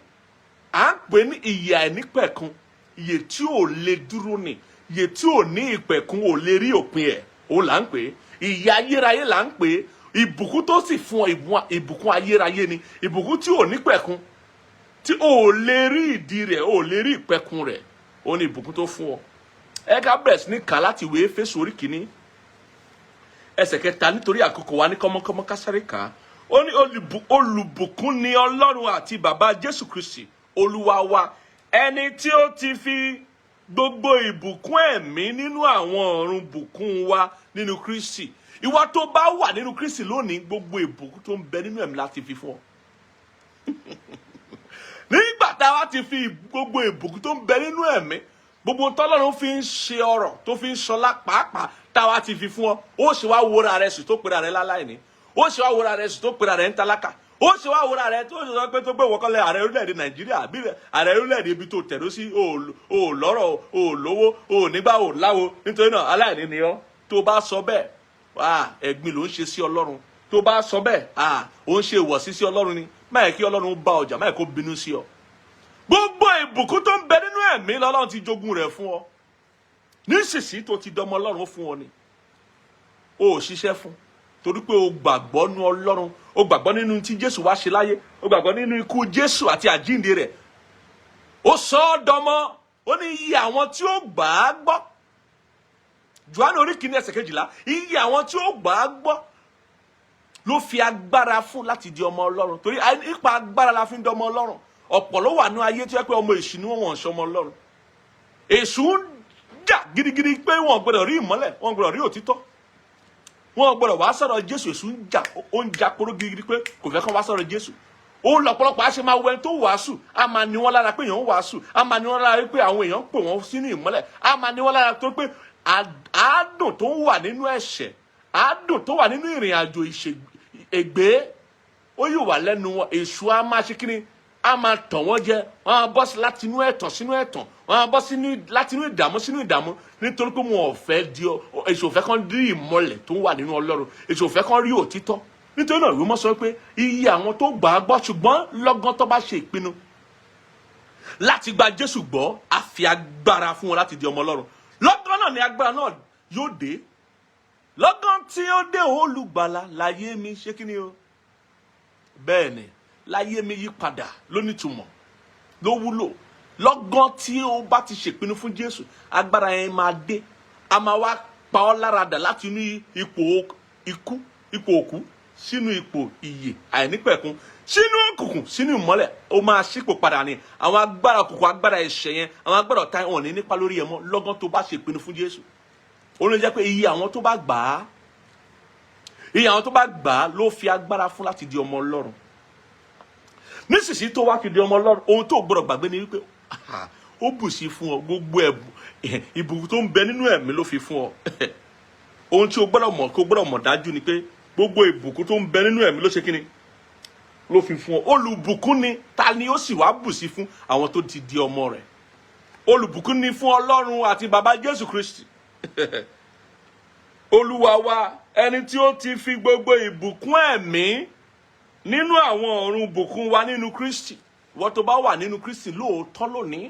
à ń pè ní ìyè àìnípẹ̀kun, ìyè tí ò lè dúró ni, ìyè tí ò ní ìpẹ̀kun, ò lè rí òpin ẹ̀, òun là ń pè é. Ìyè ayérayé là ń pè é. Ìbùkún tó sì fún ọ, ìbùkún ayérayé ni, ìbùkún tí ò ní pẹ̀kun, tí ò lè rí ìdí rẹ̀, ò lè rí ìpẹ̀kun rẹ̀, òun ni ìbùkún tó fún ọ. Ẹ ká bẹ̀rẹ̀ sí ní kà láti ìwé Éfésù orí 1, ẹsẹ̀ 3, nítorí àkókò wa, ní kọ́mọ́kọ́mọ́ kásáré kà á. Ó ní, "Olùbùkún ni Ọlọ́run àti Bàbá Jésù Kristi Olúwa wa, ẹni tí ó ti fi gbogbo ìbùkún ẹ̀mí nínú àwọn ọ̀run bùkún wa nínú Kristi." Ìwọ tó bá wà nínú Kristi lónìí, gbogbo ìbùkún tó ń bẹ nínú ẹ̀mí láti fi fún ọ. Nígbà tá a wá ti fi gbogbo ìbùkún tó ń bẹ nínú ẹ̀mí, gbogbo tọ́lọ́run fi ń ṣe ọrọ̀, tó fi ń ṣọlá pàápàá, tá a wá ti fi fún ọ, ó ṣe wá wúra rẹ sùn tó pera rẹ láláìní? Ó ṣe wá wúra rẹ sùn tó pera rẹ ń tálákà? Ó ṣe wá wúra rẹ tó sọ pé tó gbé wọkọlẹ ààrẹ orílẹ̀-èdè Nàìjíríà, àbí ààrẹ orílẹ̀-èdè ibi tó tẹ̀dó sí, ò lọ́rọ̀, ò lówó, ò nígbà, ò láwo, nítorí náà aláìní ni ọ́? Tó bá sọ bẹ́ẹ̀, wá ẹ̀gbin ló ń ṣe sí Ọlọ́run. Tó bá sọ bẹ́ẹ̀, ó ń ṣe ìwọ̀sí sí Ọlọ́run ni. Má yẹ kí Ọlọ́run bá ọjà, má yẹ kó bínú sí ọ. Gbogbo ìbùkún tó ń bẹ nínú ẹ̀mí lọ́lọ́run ti jogún rẹ̀ fún ọ. Nísinsìnyí tó ti dọmọ Ọlọ́run, fún ọ ni, o ò ṣiṣẹ́ fún, torí pé o gbàgbọ́ nínú Ọlọ́run, o gbàgbọ́ nínú tí Jésù wá ṣe láyé, o gbàgbọ́ nínú ikú Jésù àti àjíǹde rẹ̀. Ó sọ ọ́ dọmọ. Ó ní iye àwọn tí ó gbà á gbọ́, Jòhánù orí 1 ẹsẹ̀ 12, iye àwọn tí ó gbà á gbọ́ ló fi agbára fún láti di ọmọ Ọlọ́run, torí nípa agbára la fi ń dọmọ Ọlọ́run. Ọ̀pọ̀ ló wà ní ayé tó yẹ pé ọmọ èṣù ni wọ́n, wọ́n ń ṣọmọ Ọlọ́run. Èṣù ń jà gidigidi pé wọ́n gbọ́dọ̀ rí ìmọ́lẹ̀, wọ́n gbọ́dọ̀ rí òtítọ́, wọ́n gbọ́dọ̀ wá sọ̀rọ̀ Jésù. Èṣù ń jà, ó ń jà kóró gidigidi pé kò fẹ́ kán wá sọ̀rọ̀ Jésù. Òun lọ́pọ̀lọpọ̀ á ṣe máa wẹ tó wàásù, á máa ní wọ́n lára pé èèyàn ń wàásù, á máa ní wọ́n lára pé àwọn èèyàn ń pè wọ́n sínú ìmọ́lẹ̀, á máa ní wọ́n lára tó pé àádùn tó wà nínú ẹ̀ṣẹ̀, àádùn tó wà nínú ìrìn àjò ègbé, ó yóò wà lẹ́nu wọn. Èṣù á máa ṣe kíni? Á máa tàn wọ́n jẹ. Wọ́n á bọ́ sí láti inú ẹ̀tàn sínú ẹ̀tàn, wọ́n á bọ́ sínú láti inú ìdààmú sínú ìdààmú, nítorí pé wọn ò fẹ́ di ọ. Èṣù ò fẹ́ kán rí ìmọ́lẹ̀ tó wà nínú Ọlọ́run. Èṣù ò fẹ́ kán rí òtítọ́. Nítorí náà, ìwé mọ́ sọ pé iye àwọn tó gbà á gbọ́, ṣùgbọ́n lọ́gán tó bá ṣe ìpinnu láti gba Jésù gbọ́, á fi agbára fún wọn láti di ọmọ Ọlọ́run. Lọ́gán náà ni agbára náà yóò dé. Lọ́gán tí ó dé, olùgbàlà, láyé mi ṣé kí ni o? Bẹ́ẹ̀ ni, láyé mi yí padà, ló nítumọ̀, ló wúlò. Lọ́gán tí ó bá ti ṣèpinnu fún Jésù, agbára yẹn máa dé, a máa wá pa ọ́ lára dà láti inú ipò ikú, ipò òkú, sínú ipò ìyè àìnípẹ̀kun, sínú òkùnkùn sínú ìmọ́lẹ̀. Ó máa ṣípò padà ni. Àwọn agbára òkùnkùn, agbára ẹ̀ṣẹ̀ yẹn, àwọn agbára ọ̀tá wọn ní nípa lórí ẹ̀ mọ́ lọ́gán tó bá ṣèpinnu fún Jésù. Ó lè jẹ́ pé iye àwọn tó bá gbà á, iye àwọn tó bá gbà á ló fi agbára fún láti di ọmọ Ọlọ́run. Nísinsìnyí tó wá fi di ọmọ Ọlọ́run, ohun tó gbọ́dọ̀ gbàgbé ni wípé ó bù sí fún ọ. Gbogbo ẹ̀bùn, ìbùkún tó ń bẹ nínú ẹ̀mí ló fi fún ọ. Ohun tí o gbọ́dọ̀ mọ̀, kí o gbọ́dọ̀ mọ̀ dájú ni pé gbogbo ìbùkún tó ń bẹ nínú ẹ̀mí ló ṣe kíni, ló fi fún ọ. Olùbùkún ni. Ta ni ó sì wá bù sí fún? Àwọn tó ti di ọmọ rẹ̀. Olùbùkún ni fún Ọlọ́run àti bàbá Jésù Kristi Olúwa wa, ẹni tí ó ti fi gbogbo ìbùkún ẹ̀mí nínú àwọn ọ̀run bùkún wa nínú Kristi. Wọ́n tó bá wà nínú Kristi lóòótọ́ lónìí,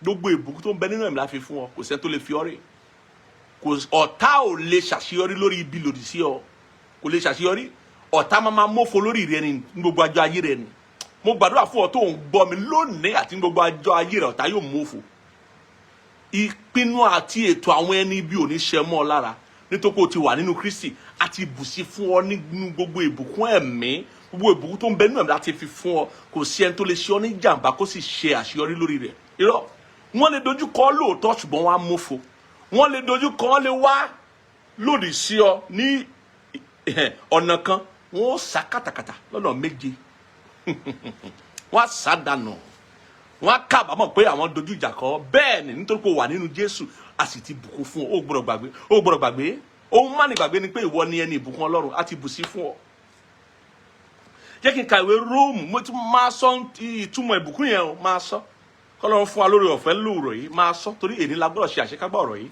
gbogbo ìbùkún tó ń bẹ nínú ẹ̀mí la fi fún ọ. Kò sẹ́ni tó lè fi ọ́ rè. Kò ọ̀tá ò lè ṣàṣeyọrí lórí ibi lòdì sí ọ, kò lè ṣàṣeyọrí. Ọ̀tá máa mófo lórí rẹ ni ní gbogbo ọjọ́ ayé rẹ ni. Mo gbàdúrà fún ọ tó ń gbọ́ mi lónìí àti ní gbogbo ọjọ́ ayé rẹ, ọ̀tá yóò mófo. Ìpinnu àti ètò àwọn ẹni ibi ò ní ṣe mọ́ ọ lára, nítorí pé o ti wà nínú Kristi àti ìbùsí fún ọ nínú gbogbo ìbùkún ẹ̀mí. Gbogbo ìbùkún tó ń bẹ nínú ẹ̀mí láti fi fún ọ. Kò sí ẹni tó lè ṣe ọ ní jàǹbá kó sì ṣe àṣeyọrí lórí rẹ̀. Irọ́. Wọ́n lè dojú kọ ọ́ lóòótọ́, ṣùgbọ́n wọ́n á mófo. Wọ́n lè dojú kọ ọ́, lè wá lòdì sí ọ ní ọ̀nà kan, wọ́n ó sá kàtàkàtà lọ́nà méje, wọ́n á sá dànù, wọ́n á kábàámọ̀ pé àwọn dojú ìjà kọ. Bẹ́ẹ̀ ni, nítorí pé o wà nínú Jésù, a sì ti bùkún fún ọ. Ó gbọ́dọ̀ gbàgbé, ó gbọ́dọ̀ gbàgbé. Ohun má ní gbàgbé ni pé ìwọ ni ẹni ìbùkún Ọlọ́run, á ti bù sí fún ọ. Jẹ́ kí n ka ìwé Róòmù. Mo tún máa sọ ìtumọ̀ ìbùkún yẹn o, máa sọ. Kọ́lọ́run fún wa lórí ọ̀fẹ́ lóòrọ̀ yìí, máa sọ, torí èyí la gbọ́dọ̀ ṣe àṣekágbá ọ̀rọ̀ yìí.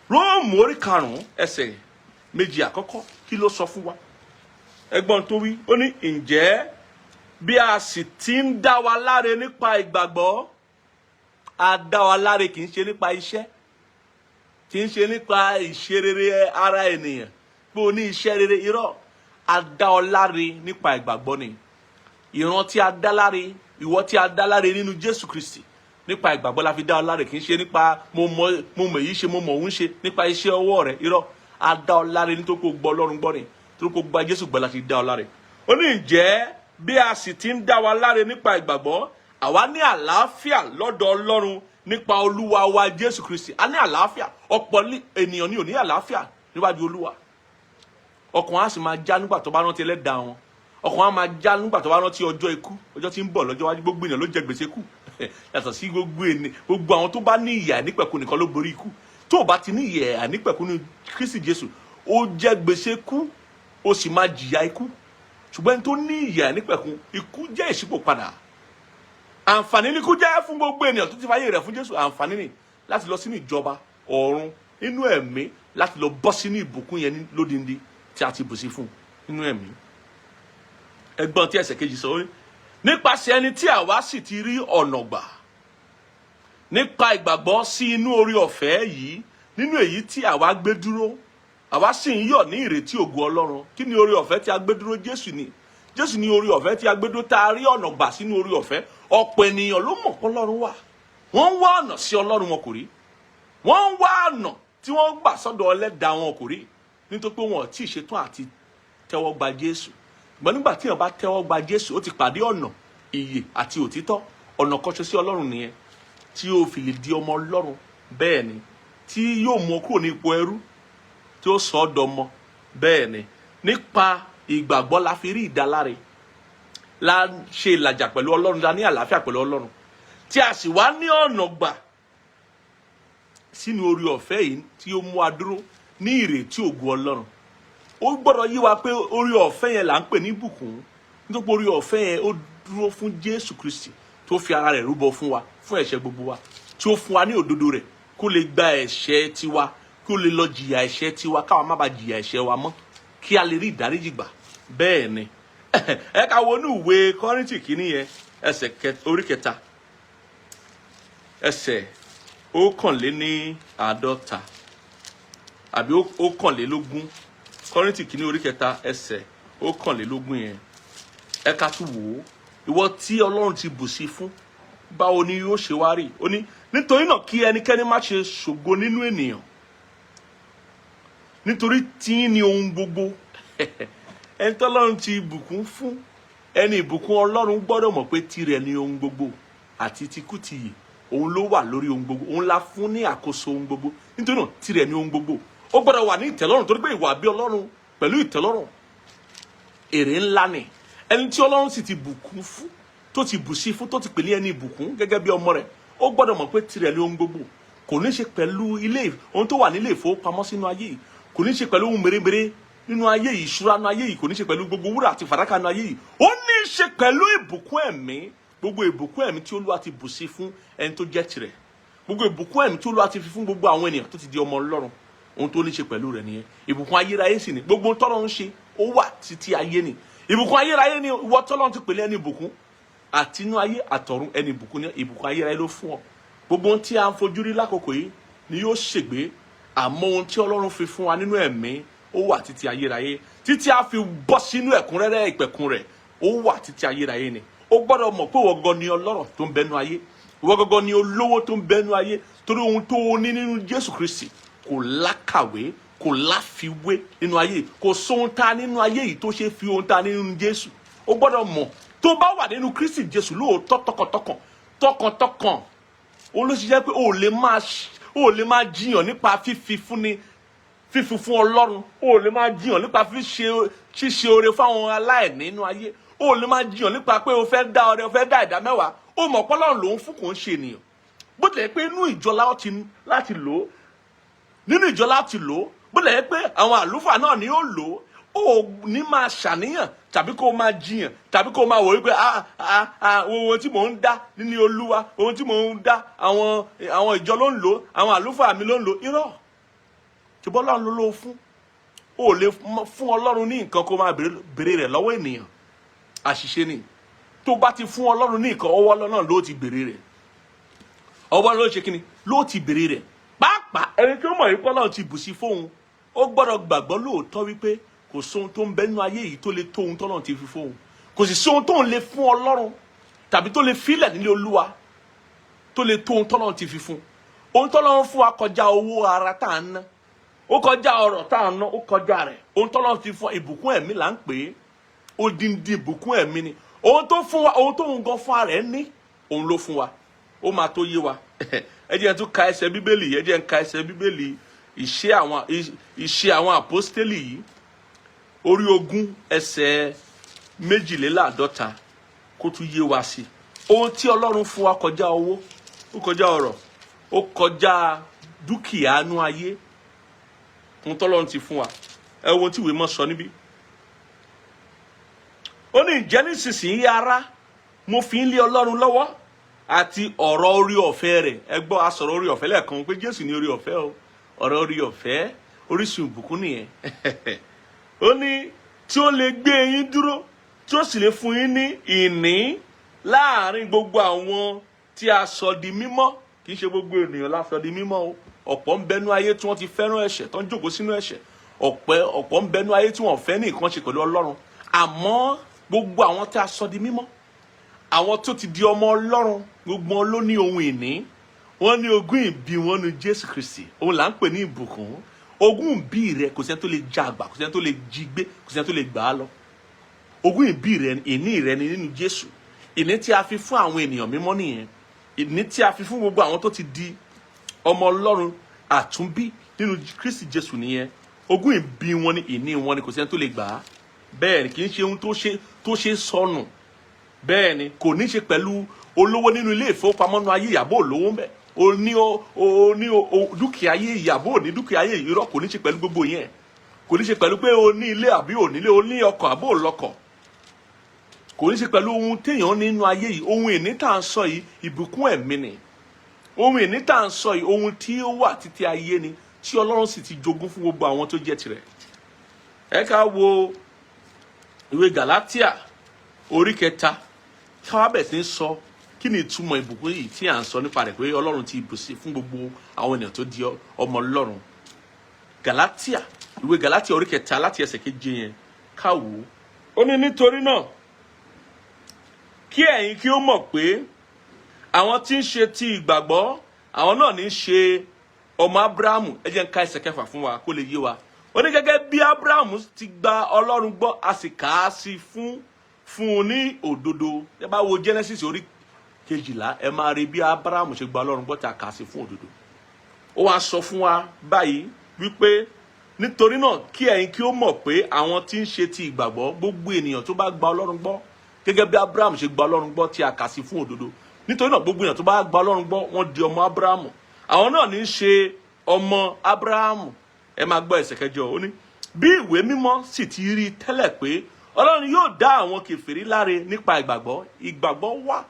Róòmù orí 5, ẹsẹ̀ 2 àkọ́kọ́, kí ló sọ fún wa? Ẹgbọ́n tó wí. Ó ní, "Ǹjẹ́ bí a sì ti ń dá wa láre nípa ìgbàgbọ́," a dá wa láre, kì í ṣe nípa iṣẹ́, kì í ṣe nípa ìṣerere ara ènìyàn pé o ní iṣẹ́ rere. Irọ́. A dá ọ láre nípa ìgbàgbọ́ ni. Ìran tí a dá láre, ìwọ tí a dá láre nínú Jésù Kristi, nípa ìgbàgbọ́ la fi dá ọ láre. Kì í ṣe nípa mo mọ èyí ṣe, mo mọ òun ṣe, nípa iṣẹ́ ọwọ́ rẹ. Irọ́. A dá ọ láre nítorí pé o gbọ́ Ọlọ́run gbọ́ ni, nítorí pé o gba Jésù gbọ́ la ti dá ọ láre. Ó ní, "Ǹjẹ́ bí a sì ti ń dá wa láre nípa ìgbàgbọ́, àwa ní àlàáfíà lọ́dọ̀ Ọlọ́run nípa Olúwa wa Jésù Kristi." A ní àlàáfíà. Ọ̀pọ̀ ènìyàn ní ò ní àlàáfíà níwájú Olúwa. Ọkàn á sì máa já nígbà tó bá rántí Ẹlẹ́dàá wọn. Ọkàn á máa já nígbà tó bá rántí ọjọ́ ikú, ọjọ́ tí ń bọ̀ lọ́jọ́ wájú. Gbogbo ènìyàn ló jẹ gbèsè kú, yàtọ̀ sí gbogbo ènìyàn. Gbogbo àwọn tó bá ní ìyè àìnípẹ̀kun nìkan ló borí ikú. Tó o bá ti ní ìyè àìnípẹ̀kun ní Kristi Jésù, ó jẹ gbèsè kú, ó sì máa jìyà ikú. Ṣùgbọ́n ẹni tó ní ìyè àìnípẹ̀kun, ikú jẹ́ ìṣípò padà. Àǹfààní ní kú jẹ́ fún gbogbo ènìyàn tó ti fàyè rẹ̀ fún Jésù. Àǹfààní ni láti lọ sínú ìjọba ọ̀run nínú ẹ̀mí, láti lọ bọ́ sínú ìbùkún yẹn ní lódindi tí a ti bù sí fún nínú ẹ̀mí. Ẹgbọ́n tí ẹsẹ̀ 2 sọ, ó ní, "Nípasẹ̀ ẹni tí àwa sì ti rí ọ̀nà gbà nípa ìgbàgbọ́ sí inú orí ọ̀fẹ́ yìí, nínú èyí tí àwa gbé dúró, àwa sì ń yọ̀ ní ìrètí ògo Ọlọ́run." Kí ni orí ọ̀fẹ́ tí a gbé dúró? Jésù ni. Jésù ní orí ọ̀fẹ́ tí a gbé dúró, tá a rí ọ̀nà gbà sínú orí ọ̀fẹ́. Ọ̀pọ̀ ènìyàn ló mọ̀ pé Ọlọ́run wà. Wọ́n ń wá ọ̀nà sí Ọlọ́run, wọn kò rí. Wọ́n ń wá ọ̀nà tí wọ́n gbà sọ́dọ̀ Ẹlẹ́dàá, wọn kò rí, nítorí pé wọn ò tí ì ṣetán àti tẹ́wọ́ gba Jésù. Ṣùgbọ́n nígbà tí èèyàn bá tẹ́wọ́ gba Jésù, ó ti pàdé ọ̀nà, ìyè àti òtítọ́. Ọ̀nà kan ṣoṣo sí Ọlọ́run nìyẹn tí yóò fi lè di ọmọ Ọlọ́run. Bẹ́ẹ̀ ni, tí yóò mú ọ kúrò ní ipò ẹrú, tí ó sọ ọ́ dọmọ. Bẹ́ẹ̀ ni, nípa ìgbàgbọ́ la fi rí ìdáláre, la ṣe ìlàjà pẹ̀lú Ọlọ́run, la ní àlàáfíà pẹ̀lú Ọlọ́run, tí a sì wá ní ọ̀nà gbà sínú orí ọ̀fẹ́ yìí tí ó mú wa dúró ní ìrètí ògo Ọlọ́run. Ó gbọ́dọ̀ yí wa pé orí ọ̀fẹ́ yẹn là ń pè ní ìbùkún, nítorí pé orí ọ̀fẹ́ yẹn, ó dúró fún Jésù Kristi tó fi ara rẹ̀ rúbọ fún wa fún ẹ̀ṣẹ̀ gbogbo wa, tí ó fún wa ní òdodo rẹ̀ kó lè gba ẹ̀ṣẹ̀ tiwa, kó lè lọ jìyà ẹ̀ṣẹ̀ tiwa, káwa má bàa jìyà ẹ̀ṣẹ̀ wa mọ́, kí a lè rí ìdáríjì gbà. Bẹ́ẹ̀ ni, ẹ ká wọnú ìwé Kọ́ríńtì kìíní yẹn, ẹsẹ̀ orí 3, ẹsẹ̀ 51 àbí 21. Kọ́ríńtì kìíní orí 3, ẹsẹ̀ 21 yẹn, ẹ ká tún wò ó. Ìwọ tí Ọlọ́run ti bù sí fún, báwo ni yóò ṣe wá rí? Ó ní, "Nítorí náà, kí ẹnikẹ́ni má ṣe ṣògo nínú ènìyàn, nítorí tí ní ohun gbogbo." Ẹni tí Ọlọ́run ti bùkún fún, ẹni ìbùkún Ọlọ́run, gbọ́dọ̀ mọ̀ pé tirẹ̀ ni ohun gbogbo, àti tikú tiyè. Òun ló wà lórí ohun gbogbo, òun la fún ní àkóso ohun gbogbo. Nítorí náà, tirẹ̀ ni ohun gbogbo. Ó gbọ́dọ̀ wà ní ìtẹ́lọ́rùn, torí pé ìwà bí Ọlọ́run pẹ̀lú ìtẹ́lọ́rùn, èrè ńlá ni. Ẹni tí Ọlọ́run sì ti bùkún fún, tó ti bù sí fún, tó ti pè ní ẹni ìbùkún gẹ́gẹ́ bí ọmọ rẹ̀, ó gbọ́dọ̀ mọ̀ pé tirẹ̀ ni ohun gbogbo. Kò ní ṣe pẹ̀lú ilé, ohun tó wà nílé ìfowópamọ́ sínú ayé yìí. Kò ní ṣe pẹ̀lú ohun mèremère nínú ayé yìí, ìṣúra nínú ayé yìí. Kò ní ṣe pẹ̀lú gbogbo wúrà àti fàdákà nínú ayé yìí. Ó ní ṣe pẹ̀lú ìbùkún ẹ̀mí, gbogbo ìbùkún ẹ̀mí tí Olúwa ti bù sí fún ẹni tó jẹ́ tirẹ̀, gbogbo ìbùkún ẹ̀mí tí Olúwa ti fi fún gbogbo àwọn ènìyàn tó ti di ọmọ Ọlọ́run. Ohun tó ní ṣe pẹ̀lú rẹ̀ nìyẹn. Ìbùkún ayérayé sì ni. Gbogbo tọ́lọ́run ṣe, ó wà títí ayé ni. Ìbùkún ayérayé ni. Ìwọ tọ́lọ́run ti pèlè ẹni ìbùkún, àtinú ayé àtọ̀run, ẹni ìbùkún ní ìbùkún ayérayé ló fún ọ. Gbogbo ohun tí a ń fojú rí lákòókò yìí ni yóò ṣègbé, àmọ́ ohun tí Ọlọ́run fi fún wa nínú ẹ̀mí, ó wà títí ayérayé, títí a fi bọ́ sínú ẹ̀kúnrẹ́rẹ́ ìpẹ̀kun rẹ̀. Ó wà títí ayérayé ni. Ó gbọ́dọ̀ mọ̀ pé ìwọ gangan ni ọlọ́rọ̀ tó ń bẹnu ayé, ìwọ gangan ni olówó tó ń bẹnu ayé, torí ohun tó o ní nínú Jésù Kristi kò lákàwé, kò láfiwé nínú ayé. Kò sóhun tá nínú ayé yìí tó ṣe fi ohun tá nínú Jésù. Ó gbọ́dọ̀ mọ̀, tó bá wà nínú Kristi Jésù lóòótọ́, tọkàntọkàn, tọkàntọkàn, òun ló ṣe jẹ́ pé o ò lè máa jiyàn nípa fífi fúnni, fífi fún Ọlọ́run. O ò lè máa jiyàn nípa ṣíṣe oore fáwọn aláìní nínú ayé. O ò lè máa jiyàn nípa pé o fẹ́ dá ọrẹ, o fẹ́ dá ìdá mẹ́wàá. O mọ̀ pé Ọlọ́run lòún fún, kò ń ṣe ènìyàn. Bó tilẹ̀ pé inú ìjọ láti lò ó, nínú ìjọ láti lò ó, bó tilẹ̀ pé àwọn àlùfáà náà ni ó lò ó, ò ní máa ṣàníyàn tàbí kó o máa jiyàn tàbí kó o máa wò wípé, ah ah ah, ohun tí mò ń dá nínú Olúwa, ohun tí mò ń dá, àwọn ìjọ ló ń lò, àwọn àlùfáà mi ló ń lò. Irọ́, ṣùgbọ́n Ọlọ́run ló ló fún. O ò lè fún Ọlọ́run ní nǹkan kó máa béèrè rẹ̀ lọ́wọ́ ènìyàn. Àṣìṣe ni. Tó bá ti fún Ọlọ́run ní nǹkan, ọwọ́ Ọlọ́run náà ló ti béèrè rẹ̀. Ọwọ́ ló ṣe kíni ló ti béèrè rẹ̀. Pàápàá ẹni tó mọ̀ wípé Ọlọ́run ti bù sí fóun, ó gbọ́dọ̀ gbàgbọ́ lóòótọ́ wípé kò sóhun tó ń bẹ nínú ayé yìí tó lè tó ohun tọ́lọ́run ti fi fóun. Kò sì sóhun tóun lè fún Ọlọ́run tàbí tó lè filẹ̀ nílé Olúwa tó lè tó ohun tọ́lọ́run ti fi fún. Ohun tọ́lọ́run fún wa kọjá owó ara tá à ń ná, ó kọjá ọrọ̀ tá à ń ná, ó kọjá rẹ̀. Ohun tọ́lọ́run ti fún, ìbùkún ẹ̀mí là ń pè é. Odindi ìbùkún ẹ̀mí ni ohun tó fún wa. Ohun tó ń gan fún ara ẹ̀ ní, òun ló fún wa. Ó máa tó yé wa. Ẹ jẹ́ n tún ka ẹsẹ̀ Bíbélì. Ẹ jẹ́ n ka ẹsẹ̀ Bíbélì Ìṣe àwọn Àpọ́stélì yìí, orí 20, ẹsẹ̀ 52, kó tún yé wa sí. Ohun tí Ọlọ́run fún wa kọjá owó, ó kọjá ọrọ̀, ó kọjá dúkìá nú ayé. Ohun tọ́lọ́run ti fún wa, ẹ wo ohun tí ìwé mọ́ sọ níbí. Ó ní, "Ǹjẹ́ nísinsìnyí, ará, mo fi ń lé Ọlọ́run lọ́wọ́ àti ọ̀rọ̀ orí ọ̀fẹ́ rẹ̀." Ẹ gbọ́, a sọ̀rọ̀ orí ọ̀fẹ́ lẹ́ẹ̀kan pé Jésù ní orí ọ̀fẹ́ o. Ọ̀rọ̀ orí ọ̀fẹ́, orísun ìbùkún nìyẹn. Ó ní, "Tí ó lè gbé yín dúró, tí ó sì lè fún yín ní ìní láàrin gbogbo àwọn tí a sọ di mímọ́." Kì í ṣe gbogbo ènìyàn la sọ di mímọ́ o. Ọ̀pọ̀ ń bẹnu ayé tí wọ́n ti fẹ́ràn ẹ̀ṣẹ̀, tó ń jókòó sínú ẹ̀ṣẹ̀. Ọ̀pọ̀ ń bẹnu ayé tí wọ́n fẹ́ ní nǹkan ṣe pẹ̀lú Ọlọ́run. Àmọ́ gbogbo àwọn tí a sọ di mímọ́, àwọn tó ti di ọmọ Ọlọ́run, gbogbo wọn ló ní ohun ìní. Wọ́n ní ogún ìbí wọn ní Jésù Kristi. Òun là ń pè ní ìbùkún. Ogún ìbí rẹ, kò sẹ́ni tó lè já àgbà, kò sẹ́ni tó lè jí gbé, kò sẹ́ni tó lè gbà á lọ. Ogún ìbí rẹ, ìní rẹ ni nínú Jésù. Ìní tí a fi fún àwọn ènìyàn mímọ́ nìyẹn. Ìní tí a fi fún gbogbo àwọn tó ti di ọmọ Ọlọ́run àtúnbí nínú Kristi Jésù nìyẹn. Ogún ìbí wọn ni, ìní wọn ni, kò sẹ́ni tó lè gbà á. Bẹ́ẹ̀ ni, kì í ṣe ohun tó ṣe sọnù. Bẹ́ẹ̀ ni, kò ní ṣe pẹ̀lú olówó nínú ilé ìfowópamọ́ nínú ayé, ìyàbọ̀ olówó ń bẹ̀, o ní o ní o dúkìá ayé, ìyàbọ̀ ò ní dúkìá ayé. Irọ́, kò ní ṣe pẹ̀lú gbogbo yẹn. Kò ní ṣe pẹ̀lú pé o ní ilé àbí ò nílé, o ní ọkọ̀ àbó ò lọ́kọ̀. Kò ní ṣe pẹ̀lú ohun téèyàn nínú ayé yìí. Ohun ìní tá à ń sọ yìí, ìbùkún ẹ̀mí ni. Ohun ìní tá à ń sọ yìí, ohun tí ó wà títí ayé ni, tí Ọlọ́run sì ti jogún fún gbogbo àwọn tó jẹ́ tirẹ̀. Ẹ ká wo ìwé Galatia orí 3, ká wá bẹ̀ sí ń sọ kí ni ìtumọ̀ ìbùkún yìí tí à ń sọ nípa rẹ̀, pé Ọlọ́run ti bùsí fún gbogbo àwọn ènìyàn tó di ọmọ Ọlọ́run. Galatia, ìwé Galatia orí 3, láti ẹsẹ̀ 7 yẹn, ká wò ó. Ó ní, "Nítorí náà, kí ẹ̀yin kí ó mọ̀ pé àwọn tí ń ṣe ti ìgbàgbọ́, àwọn náà ní í ṣe ọmọ Abrahamu." Ẹ jẹ́ n ka ẹsẹ̀ 6 fún wa kó lè yé wa. Ó ní, "Gẹ́gẹ́ bí Abrahamu ti gba Ọlọ́run gbọ́, a sì kà á sí fún un ní òdodo." Ẹ bá wo Genesis orí 12, ẹ máa rí bí Abrahamu ṣe gba Ọlọ́run gbọ́ tí a kà á sí fún òdodo. Ó wá sọ fún wa báyìí wípé, "Nítorí náà, kí ẹ̀yin kí ó mọ̀ pé àwọn tí ń ṣe ti ìgbàgbọ́," gbogbo ènìyàn tó bá gba Ọlọ́run gbọ́, gẹ́gẹ́ bí Abraham ṣe gba Ọlọ́run gbọ́ tí a kà sí fún òdodo, nítorí náà gbogbo ènìyàn tó bá gba Ọlọ́run gbọ́, wọ́n di ọmọ Abrahamu. Àwọn náà ní í ṣe ọmọ Abrahamu. Ẹ máa gbọ́ ẹsẹ̀ kẹjọ. Ó ní bí ìwé mímọ́ sì ti rí tẹ́lẹ̀ pé Ọlọ́run yóò dá àwọn kèfèrí láre nípa ìgbàgbọ́. Ìgbàgbọ́ wá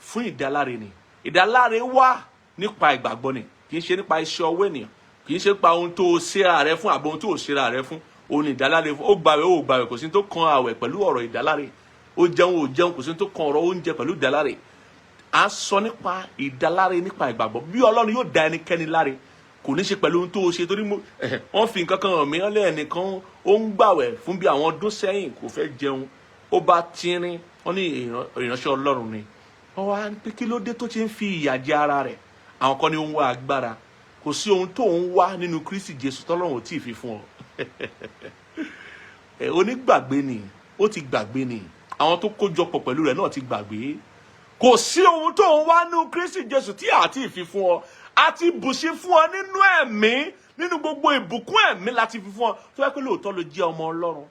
fún ìdáláre ni. Ìdáláre wá nípa ìgbàgbọ́ ni, kì í ṣe nípa iṣẹ́ ọwọ́ ènìyàn, kì í ṣe nípa ohun tó o ṣera rẹ fún àbí ohun tó o ṣera rẹ fún. Òun ni ìdáláre fún. Ó gbàwẹ̀, ó gbàwẹ̀, kò sí tó kan àwẹ̀ pẹ̀lú ọ̀rọ̀ ìdáláre. Ó jẹun, ó jẹun, kò sí tó kan ọ̀rọ̀ oúnjẹ pẹ̀lú ìdáláre. À ń sọ nípa ìdáláre nípa ìgbàgbọ́. Bí Ọlọ́run yóò dá ẹnikẹ́ni láre, kò ní ṣe pẹ̀lú ohun tó o ṣe. Torí wọ́n fi nǹkan kan hàn mí, wọ́n lé ẹnìkan ó ń gbàwẹ̀ fún bí àwọn ọdún sẹ́yìn, kò fẹ́ jẹun, ó bá tínrín. Wọ́n ní ìránṣẹ́ Ọlọ́run ni. Wọ́n wá pé kí ló dé tó ti ń fi ìyà jẹ ara rẹ̀? Àwọn kan ní ó ń wá agbára. Kò sí ohun tó ń wá nínú Kristi Jésù tọ́lọ́run ò tí ì fi fún ọ. Onígbàgbé ni, ó ti gbàgbé ni. Àwọn tó kójọpọ̀ pẹ̀lú rẹ̀ náà ti gbàgbé. Kò sí ohun tó ń wá nínú Kristi Jésù tí a ti fi fún ọ. A ti bùsí fún ọ nínú ẹ̀mí, nínú gbogbo ìbùkún ẹ̀mí láti fi fún ọ. Tó yẹ pé lóòótọ́ ló jẹ́ ọmọ Ọlọ́run,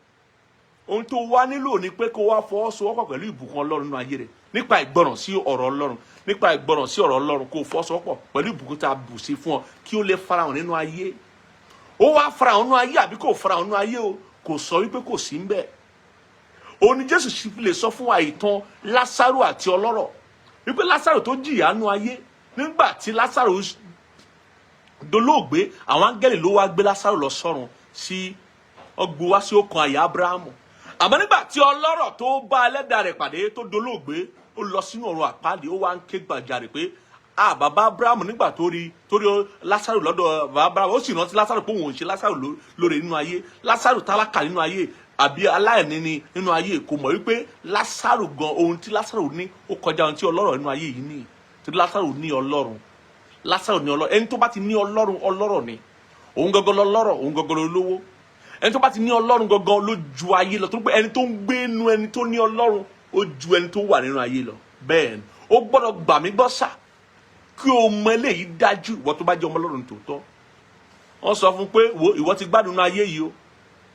ohun tó wá nílò ni pé kó wá fọwọ́sowọ́pọ̀ pẹ̀lú ìbùkún Ọlọ́run nínú ayé rẹ̀ nípa ìgbọràn sí ọ̀rọ̀ Ọlọ́run, nípa ìgbọràn sí ọ̀rọ̀ Ọlọ́run, kó fọwọ́sowọ́pọ̀ pẹ̀lú ìbùkún tá a bù sí fún ọ kí ó lè farahàn nínú ayé. Ó wá farahàn nínú ayé àbí kò farahàn nínú ayé o, kò sọ wípé kò sí ń bẹ̀. Òun ni Jésù sì fi lè sọ fún wa ìtàn Lásárù àti ọlọ́rọ̀, wípé Lásárù tó jìyà nínú ayé, nígbà tí Lásárù dolóògbé, àwọn áńgẹ́lì ló wá gbé Lásárù lọ sọ́run sí ọgbó wá sí ọkàn àyà Abrahamu. Àmọ́ nígbà tí ọlọ́rọ̀ tó bá ẹlẹ́dàá rẹ̀ pàdé tó dolóògbé, ó lọ sínú ọ̀run àpáàdé, ó wá ń ké gbàjarè pé, "Ah, bàbá Abrahamu." Nígbà tó rí Lásárù lọ́dọ̀ bàbá Abrahamu, ó sì rántí Lásárù pé òun ò ṣe Lásárù lóore nínú ayé. Lásárù tálákà nínú ayé àbí aláìní ni nínú ayé. Kò mọ̀ wípé Lásárù gan, ohun tí Lásárù ní ó kọjá ohun tí ọlọ́rọ̀ nínú ayé yìí ní, tí Lásárù ní Ọlọ́run. Lásárù ní Ọlọ́run. Ẹni tó bá ti ní Ọlọ́run, ọlọ́rọ̀ ni. Òun gangan lọ́lọ́rọ̀, òun gangan lólówó. Ẹni tó bá ti ní Ọlọ́run gangan ló ju ayé lọ, torí pé ẹni tó ń gbé inú ẹni tó ní Ọlọ́run, ó ju ẹni tó wà nínú ayé lọ. Bẹ́ẹ̀ ni ó gbọ́dọ̀ gbà mí gbọ́ sà, kí o mọ eléyìí dájú. Ìwọ tó bá jẹ́ ọmọ Ọlọ́run tòótọ́, wọ́n sọ fún pé, "Wo, ìwọ ti gbádùn nínú ayé yìí o.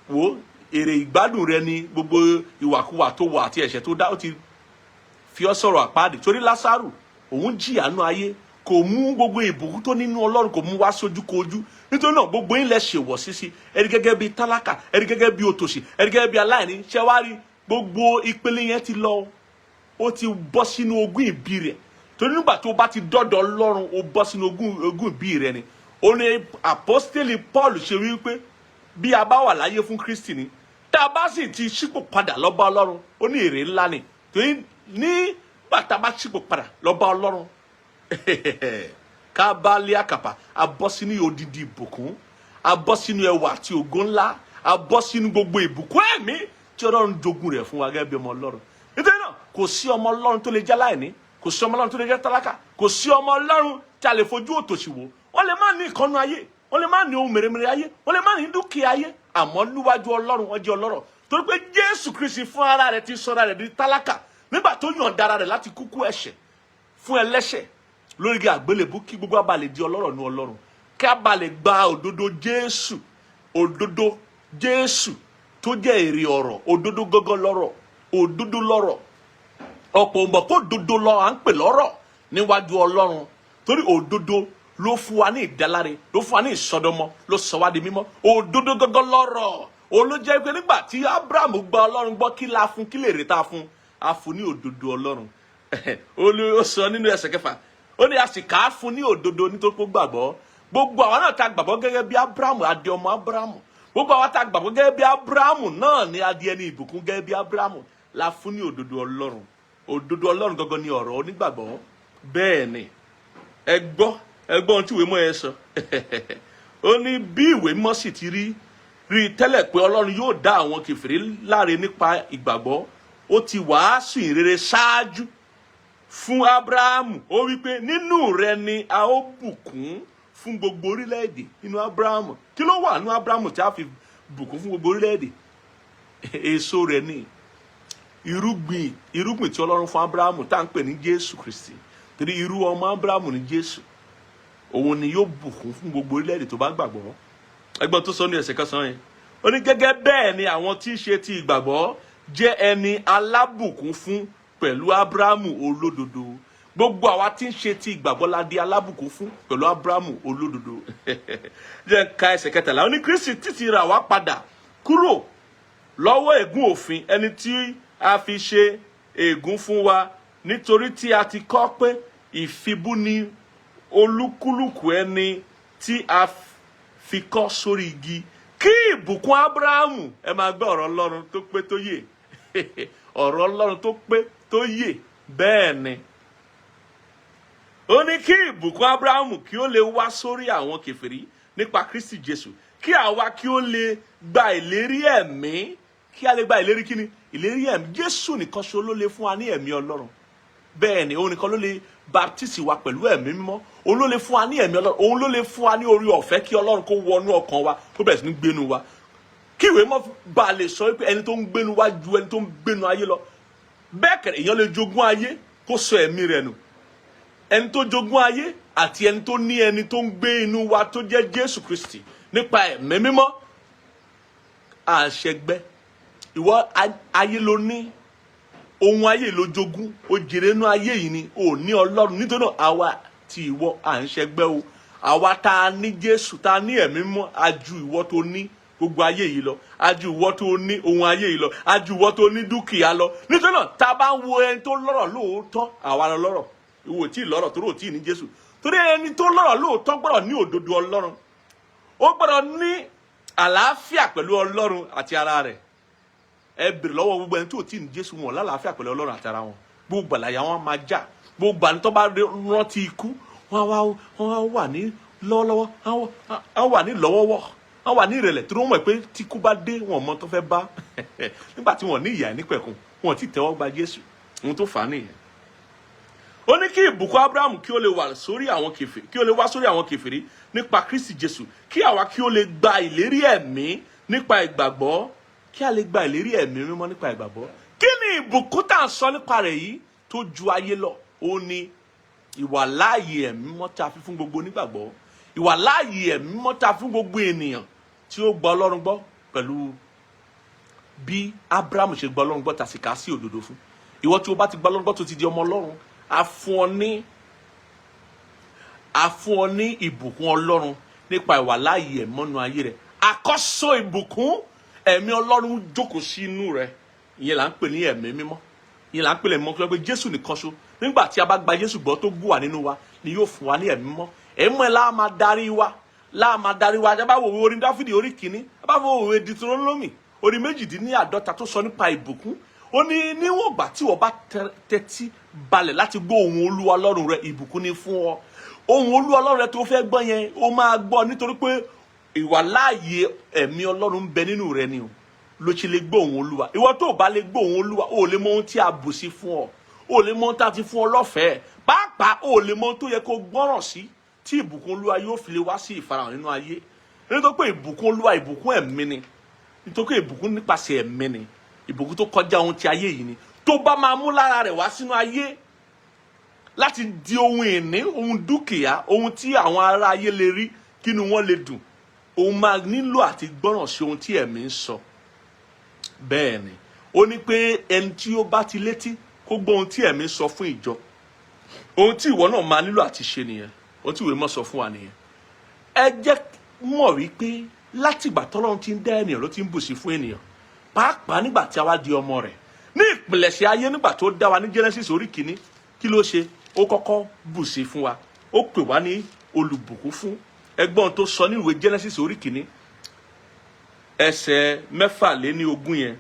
Wo, èrè ìgbádùn rẹ ni gbogbo ìwàkuwà tó wà àti ẹ̀ṣẹ̀ tó dá, ó ti fi ọ́ sọ̀rọ̀ àpáàdì." Torí Lásárù, òun jìyà nínú ayé, kò mú gbogbo ìbùkún tó nínú Ọlọ́run, kò mú wá sójú kojú. Nítorí náà, gbogbo yín lẹ ṣèwọ̀ sísí ẹni gẹ́gẹ́ bí tálákà, ẹni gẹ́gẹ́ bí òtòṣì, ẹni gẹ́gẹ́ bí aláìní. Ṣé wá rí gbogbo ìpele yẹn ti lọ, ó ti bọ́ sínú ogún ìbí rẹ̀. Torí nígbà tó bá ti dọ́dọ̀ Ọlọ́run, ó bọ́ sínú ogún ìbí rẹ̀ ni. Ó ní àpọ́stélì Paul ṣe wí pé bí a bá wà láyé, fún Kristi ni. Tá a bá sì ti ṣípò padà lọ bá Ọlọ́run, ó ní èrè ńlá ni. Torí nígbà tá a bá ṣípò padà lọ bá Ọlọ́run, kábàlì àkàpà, a bọ́ sínú odidi ìbùkún, a bọ́ sínú ẹwà àti ògo ńlá, a bọ́ sínú gbogbo ìbùkún ẹ̀mí tí Ọlọ́run jogún rẹ̀ fún wa gẹ́gẹ́ bí ọmọ Ọlọ́run. Nítorí náà, kò sí ọmọ Ọlọ́run tó lè jẹ́ láìní, kò sí ọmọ Ọlọ́run tó lè jẹ́ tálákà, kò sí ọmọ Ọlọ́run tí a lè fojú òtòṣì wò. Wọ́n lè má ní ìkànnú ayé, wọ́n lè má ní ohun mèremère ayé, wọ́n lè má ní dúkìá ayé, àmọ́ níwájú Ọlọ́run, wọ́n jẹ́ ọlọ́rọ̀, torí pé Jésù Kristi fún ara rẹ̀ ti sọra rẹ̀ di tálákà nígbà tó yọ̀ǹda ara rẹ̀ láti kúkú ẹ̀ṣẹ̀ fún ẹlẹ́ṣẹ̀ lórí igi àgbélébú, kí gbogbo a lè di ọlọ́rọ̀ ní Ọlọ́run, kí a bá lè gba òdodo Jésù, òdodo Jésù tó jẹ́ èrè ọ̀rọ̀. Òdodo gángan lọ́rọ̀, òdodo lọ́rọ̀. Ọ̀pọ̀ mọ̀ kó òdodo lọ à ń pè lọ́rọ̀ níwájú Ọlọ́run, torí òdodo ló fún wa ní ìdáláre, ló fún wa ní ìsọdọmọ, ló sọ wá di mímọ́. Òdodo gángan lọ́rọ̀. Òun ló jẹ́ pé nígbà tí Abraham gba Ọlọ́run gbọ́, kí la fún? Kí lè rè tá a fún? A fún ní òdodo Ọlọ́run. Ó sọ nínú ẹsẹ̀ kẹfà, ó ní a sì kà á fún ní òdodo nítorí pé ó gbàgbọ́. Gbogbo àwọn náà tá gbàgbọ́ gẹ́gẹ́ bí Abraham, adé ọmọ Abraham, gbogbo àwọn tá gbàgbọ́ gẹ́gẹ́ bí Abraham náà ní adé ẹni ìbùkún gẹ́gẹ́ bí Abraham, la fún ní òdodo Ọlọ́run. Òdodo Ọlọ́run gangan ni ọ̀rọ̀ onígbàgbọ́. Bẹ́ẹ̀ ni. Ẹ gbọ́, ẹ gbọ́ ohun tí ìwé mọ́ ẹ sọ. Ó ní bí ìwé mímọ́ sì ti rí tẹ́lẹ̀ pé Ọlọ́run yóò dá àwọn kèfèrí láre nípa ìgbàgbọ́, ó ti wàásù ìrere ṣáájú fún Abrahamu. Ó wí pé, "Nínú rẹ ni a ó bùkún fún gbogbo orílẹ̀-èdè." Nínú Abrahamu, kí ló wà nínú Abrahamu tí a fi bùkún fún gbogbo orílẹ̀-èdè? Èso rẹ̀ ni irúgbìn, irúgbìn tí Ọlọ́run fún Abrahamu tá à ń pè ní Jésù Kristi. Torí irú ọmọ Abrahamu ní Jésù. Òun ni yóò bùkún fún gbogbo orílẹ̀-èdè tó bá gbàgbọ́. Ẹgbọ́n tó sọ ní ẹsẹ̀ kẹsàn-án yẹn, ó ní gẹ́gẹ́ bẹ́ẹ̀ ni àwọn tí í ṣe ti ìgbàgbọ́ jẹ́ ẹni alábùkún fún pẹ̀lú Abrahamu olódodo. Gbogbo àwa tí ń ṣe ti ìgbàgbọ́ la di alábùkún fún pẹ̀lú Abrahamu olódodo. Jẹ́ n ka ẹsẹ̀ 13. Ó ní Kristi títí rà wá padà kúrò lọ́wọ́ ègún òfin, ẹni tí a fi ṣe ègún fún wa, nítorí tí a ti kọ pé, "Ìfibú ni olúkúlùkù ẹni tí a fi kọ́ sórí igi," kí ìbùkún Abrahamu. Ẹ máa gbọ́ ọ̀rọ̀ Ọlọ́run tó pé, tó yè, ọ̀rọ̀ Ọlọ́run tó pé, tó yè. Bẹ́ẹ̀ ni, ó ní kí ìbùkún Abrahamu kí ó lè wá sórí àwọn kèfèrí nípa Kristi Jésù, kí àwa kí ó lè gba ìlérí ẹ̀mí. Kí a lè gba ìlérí kíni? Ìlérí ẹ̀mí. Jésù nìkan ṣo ló lè fún wa ní ẹ̀mí Ọlọ́run. Bẹ́ẹ̀ ni, òun nìkan ló lè baptisi wa pẹ̀lú Ẹ̀mí Mímọ́. Òun ló lè fún wa ní ẹ̀mí Ọlọ́run. Òun ló lè fún wa ní orí ọ̀fẹ́ kí Ọlọ́run kó wọnú ọkàn wa, kó bẹ̀rẹ̀ sí ní gbénu wa, kí ìwé mọ́ bá a lè sọ wípé ẹni tó ń gbénu wa ju ẹni tó ń gbénu ayé lọ. Bẹ́ẹ̀ kẹ̀rẹ̀, èèyàn lè jogún ayé kó sọ ẹ̀mí rẹ̀ nù. Ẹni tó jogún ayé àti ẹni tó ní ẹni tó ń gbé inú wa, tó jẹ́ Jésù Kristi nípa Ẹ̀mí Mímọ́, àṣẹgbẹ́. Ìwọ, ayé ló ní, ohun ayé ló jogún, ó jèrè inú ayé yìí ni, ò ní Ọlọ́run. Nítorí náà, àwa tí ìwọ à ń ṣẹgbẹ́ o. Àwa tá a ní Jésù, tá a ní Ẹ̀mí Mímọ́, a ju ìwọ tó ní gbogbo ayé yìí lọ, a ju ìwọ tó ní ohun ayé yìí lọ, a ju ìwọ tó ní dúkìá lọ. Nítorí náà, tá a bá ń wo ẹni tó lọ́rọ̀ lóòótọ́, àwa lọ lọ́rọ̀. Ìwọ tí ì lọ́rọ̀ torí ò tí ì ní Jésù. Torí ẹni tó lọ́rọ̀ lóòótọ́ gbọ́dọ̀ ní òdodo Ọlọ́run, ó gbọ́dọ̀ ní àlàáfíà pẹ̀lú Ọlọ́run àti ara rẹ̀. Ẹ bèrè lọ́wọ́ gbogbo ẹni tó tí ì ní Jésù, wọn lálàáfíà pẹ̀lú Ọlọ́run àti ara wọn. Gbogbo àlàyé wọn máa já. Gbogbo àni tó bá rántí ikú, wọn á wà ní lọ́wọ́lọ́wọ́, á wà ní lọ́wọ́wọ́, á wà ní ìrẹ̀lẹ̀, torí wọ́n mọ̀ pé tí ikú bá dé, wọn mọ tó fẹ́ bá nígbà tí wọ́n ní ìyà nípẹ̀kun. Wọn ti tẹ́wọ́ gba Jésù. Ohun tó fà á nìyẹn. Ó ní kí ìbùkún Abrahamu kí ó lè wà sórí àwọn kèfèrí, kí ó lè wá sórí àwọn kèfèrí nípa Kristi Jésù, kí àwa kí ó lè gba ìlérí ẹ̀mí nípa ìgbàgbọ́, kí a lè gba ìlérí Ẹ̀mí Mímọ́ nípa ìgbàgbọ́. Kí ni ìbùkún tá à ń sọ nípa rẹ̀ yìí tó ju ayé lọ? Ó ní ìwàláàyè Ẹ̀mí Mímọ́ tá a fi fún gbogbo onígbàgbọ́, ìwàláàyè Ẹ̀mí Mímọ́ tá a fún gbogbo ènìyàn tí ó gba Ọlọ́run gbọ́, pẹ̀lú bí Abrahamu ṣe gba Ọlọ́run gbọ́, tá a sì kà á sí òdodo fún. Ìwọ tí o bá ti gba Ọlọ́run gbọ́, tó ti di ọmọ Ọlọ́run, a fún ọ ní ìbùkún Ọlọ́run nípa ìwàláàyè ẹ̀mọ́nu ayé rẹ̀. Àkọ́so ìbùkún ẹ̀mí Ọlọ́run jókòó sí inú rẹ̀. Ìyẹn là ń pè ní Ẹ̀mí Mímọ́. Ìyẹn là ń pè ní Ẹ̀mí Mímọ́, pé Jésù nìkan ṣo, nígbà tí a bá gba Jésù gbọ́, tó gùn wà nínú wa, ni yóò fún wa ní Ẹ̀mí Mímọ́. Ẹ̀mí ẹ̀ láà máa darí wa, láà máa darí wa. A bá wo orin Dáfídì orí 1, a bá wo òwe Deuteronomy orí 38 tó sọ nípa ìbùkún, ó ní níwọ̀n ìgbà tí wọ́n bá tẹ́tí balẹ̀ láti gbọ́ ohùn Olúwa Ọlọ́run rẹ, ìbùkún ni fún ọ. Ohùn Olúwa Ọlọ́run rẹ tó fẹ́ gbọ́ yẹn, ó máa gbọ́ nítorí pé ìwàláàyè ẹ̀mí Ọlọ́run ń bẹ nínú rẹ ni o ló ṣe lè gbọ́ ohùn Olúwa. Ìwọ tó o bá lè gbọ́ ohùn Olúwa, o ò lè mọ ohun tí a bù sí fún ọ, o ò lè mọ ohun tí a ti fún ọ lọ́fẹ̀ẹ́. Pàápàá, o ò lè mọ ohun tó yẹ kó gbọ́ràn sí tí ìbùkún Olúwa yóò fi lè wá sí ìfarahàn nínú ayé. Nítorí pé ìbùkún Olúwa, ìbùkún ẹ̀mí ni. Nítorí pé ìbùkún nípasẹ̀ ẹ̀mí ni, ìbùkún tó kọjá ohun ti ayé yìí ni, tó bá máa mú lára rẹ̀ wá sínú ayé láti di ohun ìní, ohun dúkìá, ohun tí àwọn ará ayé lè rí kínú wọn lè dùn, òun máa nílò àti gbọ́ràn sí ohun tí ẹ̀mí ń sọ. Bẹ́ẹ̀ ni, ó ní pé ẹni tí ó bá ti létí, kó gbọ́ ohun tí ẹ̀mí ń sọ fún ìjọ. Ohun tí ìwọ náà máa nílò àti ṣe nìyẹn. Ohun tí ìwé mọ́ sọ fún wa nìyẹn. Ẹ jẹ́ mọ̀ wípé látìgbà tọ́lọ́run ti ń dá ènìyàn ló ti ń bùsí fún ènìyàn, pàápàá nígbà tí a wá di ọmọ rẹ̀. Ní ìpìlẹ̀ṣẹ̀ ayé, nígbà tó dá wa ní Genesis orí 1, kí ló ṣe? Ó kọ́kọ́ bùsí fún wa, ó pè wá ní olùbùkún fún. Ẹgbọ́n tó sọ ní ìwé Genesis orí 1, ẹsẹ̀ 26 yẹn,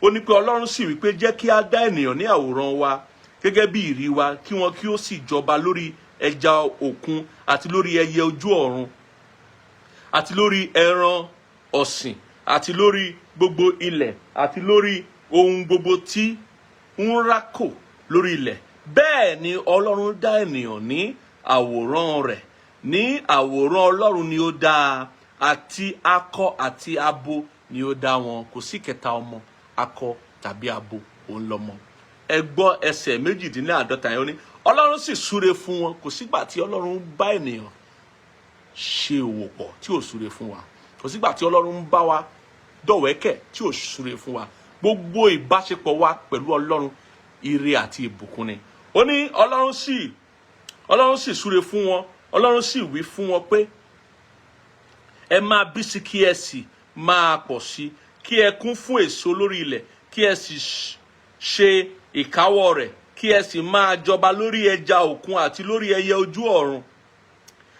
ó ní pé Ọlọ́run sì wí pé, "Jẹ́ kí á dá ènìyàn ní àwòrán wa, gẹ́gẹ́ bí ìrí wa, kí wọn kí ó sì jọba lórí ẹja òkun, àti lórí ẹyẹ ojú ọ̀run, àti lórí ẹran ọ̀sìn, àti lórí gbogbo ilẹ̀, àti lórí ohun gbogbo tí ń rákò lórí ilẹ̀." Bẹ́ẹ̀ ni Ọlọ́run dá ènìyàn ní àwòrán rẹ̀, ní àwòrán Ọlọ́run ni ó dá a, àti akọ àti abo ni ó dá wọn. Kò sí kẹta ọmọ, akọ tàbí abo òun lọmọ. Ẹ gbọ́ ẹsẹ̀ 48 yẹn, ó ní Ọlọ́run sì súre fún wọn. Kò sígbà tí Ọlọ́run bá ènìyàn ṣe òwò pọ̀ tí ò súre fún wa. Kò sígbà tí Ọlọ́run ń bá wa dọ̀wẹ́kẹ̀ tí ò súre fún wa. Gbogbo ìbáṣepọ̀ wa pẹ̀lú Ọlọ́run, ire àti ìbùkún ni. Ó ní Ó ní Ọlọ́run sì súre fún wọn. Ọlọ́run sì wí fún wọn pé, "Ẹ máa bí sí, kí ẹ sì máa pọ̀ sí, kí ẹ kún fún èso lórí ilẹ̀, kí ẹ sì ṣe ìkáwọ́ rẹ̀, kí ẹ sì máa jọba lórí ẹja òkun àti lórí ẹyẹ ojú ọ̀run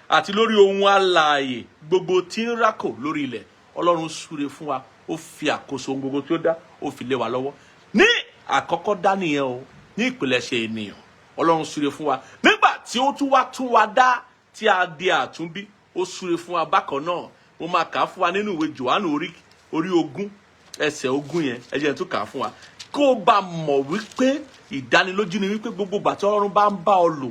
àti lórí ohun alààyè gbogbo tí ń rákò lórí ilẹ̀." Ọlọ́run súre fún wa, ó fi àkóso ohun gbogbo tí ó dá, ó fi lé wa lọ́wọ́. Ní àkọ́kọ́ dá nìyẹn o, ní ìpìlẹ̀ṣẹ̀ ènìyàn, Ọlọ́run súre fún wa. Nígbà tí ó tún wá tún wa dá, tí a di àtúnbí, ó súre fún wa bákan náà. Mo máa kà á fún wa nínú ìwé Jòhánù orí 20, ẹsẹ̀ 20 yẹn. Ẹ jẹ́ n tún kà á fún wa kó o bá mọ̀ wípé ìdánilójú ni wípé gbogbo ìgbà tí Ọlọ́run bá ń bá ọ lò,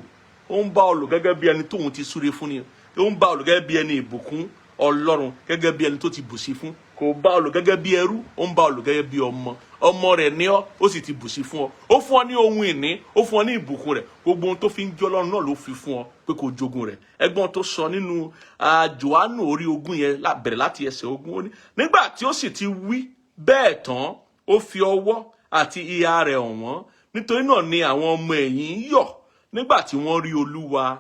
ó ń bá ọ lò gẹ́gẹ́ bí ẹni tóun ti súre fún ni. Ó ń bá ọ lò gẹ́gẹ́ bí ẹni ìbùkún Ọlọ́run, gẹ́gẹ́ bí ẹni tó ti bùsí fún. Kò bá ọ lò gẹ́gẹ́ bí ẹrú, ó ń bá ọ lò gẹ́gẹ́ bí ọmọ. Ọmọ rẹ̀ ní ọ, ó sì ti bùsí fún ọ. Ó fún ọ ní ohun ìní, ó fún ọ ní ìbùkún rẹ̀. Gbogbo ohun tó fi ń jẹ́ Ọlọ́run náà ló fi fún ọ pé kó jogún rẹ̀. Ẹgbọ́n tó sọ nínú Jòhánù orí 20 yẹn, bẹ̀rẹ̀ láti ẹsẹ̀ 20. Ó ní, nígbà tí ó sì ti wí bẹ́ẹ̀ tán, ó fi ọwọ́ àti ìhà rẹ̀ hàn wọ́n. Nítorí náà ni àwọn ọmọ ẹ̀yìn ń yọ̀ nígbà tí wọ́n rí Olúwa.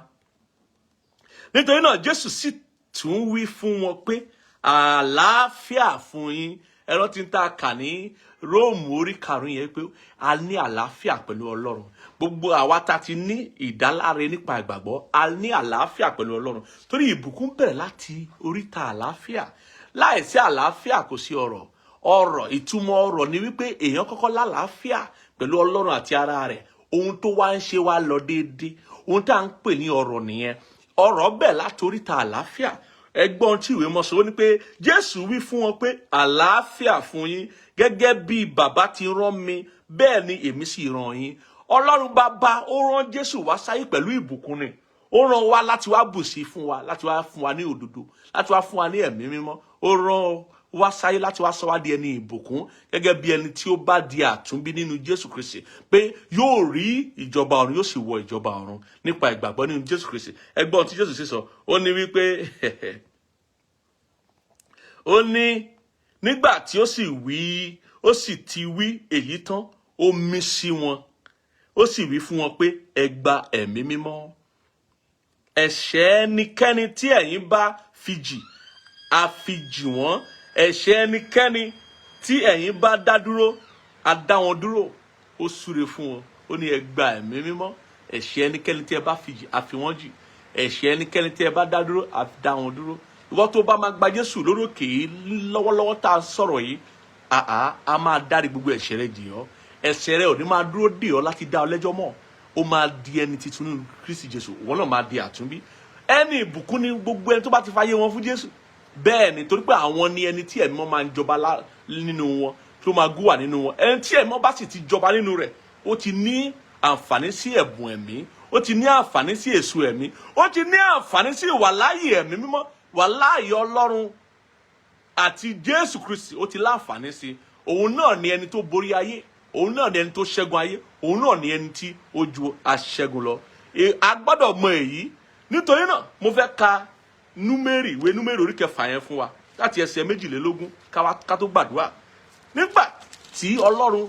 Nítorí náà Jésù sì tún wí fún wọn pé, "Àlàáfíà fún yín." Ẹ̀rọ tí ń ta kà ní Róòmù orí 5 yẹn pé a ní àlàáfíà pẹ̀lú Ọlọ́run. Gbogbo àwa tá ti ní ìdáláre nípa ìgbàgbọ́, a ní àlàáfíà pẹ̀lú Ọlọ́run, torí ìbùkún bẹ̀rẹ̀ láti oríta àlàáfíà. Láìsí àlàáfíà, kò sí ọrọ̀. Ọrọ̀, ìtumọ̀ ọrọ̀ ni wípé èèyàn kọ́kọ́ lálàáfíà pẹ̀lú Ọlọ́run àti ara rẹ̀. Ohun tó wá ń ṣe wá lọ déédéé, ohun tá à ń pè ní ọrọ̀ nìyẹn. Ọrọ̀ bẹ̀ láti oríta àlàáfíà. Ẹgbọ́n tí ìwé mọ́ sọ, ó ní pé Jésù wí fún wọn pé, "Àlàáfíà fún yín. Gẹ́gẹ́ bí Bàbá ti rán mi, bẹ́ẹ̀ ni èmi sì rán yín." Ọlọ́run Bàbá, ó rán Jésù wá sáyé pẹ̀lú ìbùkún ni. Ó rán wa láti wá bùsí fún wa, láti wá fún wa ní òdodo, láti wá fún wa ní Ẹ̀mí Mímọ́. Ó rán wá sáyé láti wá sọ wá di ẹni ìbùkún, gẹ́gẹ́ bí ẹni tí ó bá di àtúnbí nínú Jésù Kristi, pé yóò rí ìjọba ọ̀run, yóò sì wọ ìjọba ọ̀run nípa ìgbàgbọ́ nínú Jésù Kristi. Ẹgbọ́n tí Jésù sì sọ, ó ní wípé, ó ní nígbà tí ó sì wí, ó sì ti wí èyí tán, ó mí sí wọn, ó sì wí fún wọn pé, "Ẹ gba Ẹ̀mí Mímọ́. Ẹ̀ṣẹ̀ ẹnikẹ́ni tí ẹ̀yin bá fi jì, a fi jì wọ́n. Ẹ̀ṣẹ̀ ẹnikẹ́ni tí ẹ̀yin bá dá dúró, a dá wọn dúró." Ó súre fún wọn, ó ní, "Ẹ gba Ẹ̀mí Mímọ́. Ẹ̀ṣẹ̀ ẹnikẹ́ni tí ẹ bá fi jì, a fi wọ́n jì. Ẹ̀ṣẹ̀ ẹnikẹ́ni tí ẹ bá dá dúró, a dá wọn dúró." Ìwọ tó bá máa gba Jésù lórí òkè yìí lọ́wọ́lọ́wọ́ tá a sọ̀rọ̀ yìí, àá a máa dárí gbogbo ẹ̀ṣẹ̀ rẹ jì ọ́. Ẹ̀ṣẹ̀ rẹ ò ní máa dúró dè ọ́ láti dá ọ lẹ́jọ́ mọ́. Ó máa di ẹni titun nínú Kristi Jésù. Ìwọ náà máa di àtúnbí. Ẹni ìbùkún ni gbogbo ẹni tó bá ti fayé wọn fún Jésù. Bẹ́ẹ̀ ni, torí pé àwọn ni ẹni tí Ẹ̀mí Mọ́ máa ń jọba nínú wọn, tó máa gúnwà nínú wọn. Ẹni tí Ẹ̀mí Mọ́ bá sì ti jọba nínú rẹ̀, ó ti ní àǹfààní sí ẹ̀bùn ẹ̀mí, ó ti ní àǹfààní sí èso ẹ̀mí, ó ti ní àǹfààní sí ìwàláyè Ẹ̀mí Mímọ́, ìwàláyè Ọlọ́run àti Jésù Kristi. Ó ti láǹfààní sí. Òun náà ni ẹni tó borí ayé, òun náà ni ẹni tó ṣẹ́gun ayé, òun náà ni ẹni tí ó ju aṣẹ́gun lọ. A gbọ́dọ̀ mọ èyí. Nítorí náà, mo fẹ́ ka Númérì, ìwé Númérì orí 6 yẹn fún wa láti ẹsẹ̀ 22, ká tó gbàdúrà. Nígbà tí Ọlọ́run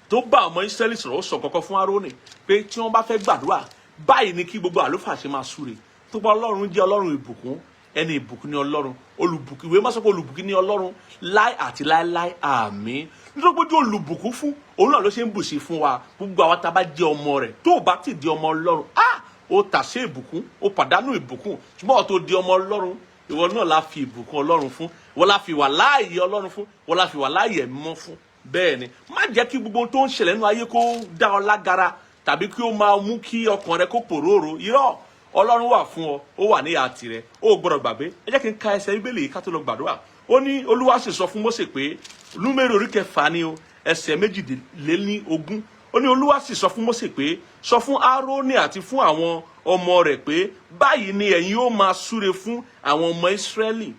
tó bá ọmọ Ísírẹ́lì sọ̀rọ̀, ó sọ kọ́kọ́ fún Árónì pé tí wọ́n bá fẹ́ gbàdúrà, báyìí ni kí gbogbo àlùfáà ṣe máa súre. Tó bá Ọlọ́run jẹ́ Ọlọ́run ìbùkún, ẹni ìbùkún ní Ọlọ́run, olùbùkún. Ìwé má sọ pé olùbùkún ní Ọlọ́run láì àti láéláé, àmín. Nítorí pé ojú olùbùkún fún òun náà ló ṣe ń bùsí fún wa, gbogbo àwọn tá a bá jẹ́ ọmọ rẹ̀. Tó o bá ti di ọmọ Ọlọ́run, ah, ó tà sí ìbùkún, ó pàdánù ìbùkún. Ṣùgbọ́n ó tó di ọmọ Ọlọ́run, ìwọ náà la fi ìbùkún Ọlọ́run fún, ìwọ la fi wà láàyè Ọlọ́run fún, ìwọ la fi wà láàyè Ẹ̀mí Mọ́ fún. Bẹ́ẹ̀ ni, má jẹ́ kí gbogbo ohun tó ń ṣẹlẹ̀ nínú ayé kó dá ọ lágara tàbí kí ó máa mú kí ọkàn rẹ kó pòróró. Irọ́, Ọlọ́run wà fún ọ, ó wà ní ìhà tirẹ̀, ó gbọ́dọ̀ gbàgbé. Ẹ jẹ́ kí n ka ẹsẹ̀ Bíbélì yìí ká tó lọ gbàdúrà. Ó ní, Olúwa sì sọ fún Mósè pé, Númérì orí 6 ni o, ẹsẹ̀ 22. Ó ní, Olúwa sì sọ fún Mósè pé, "Sọ fún Árónì àti fún àwọn ọmọ rẹ̀ pé, báyìí ni ẹ̀yin ó máa súre fún àwọn ọmọ Ísírẹ́lì.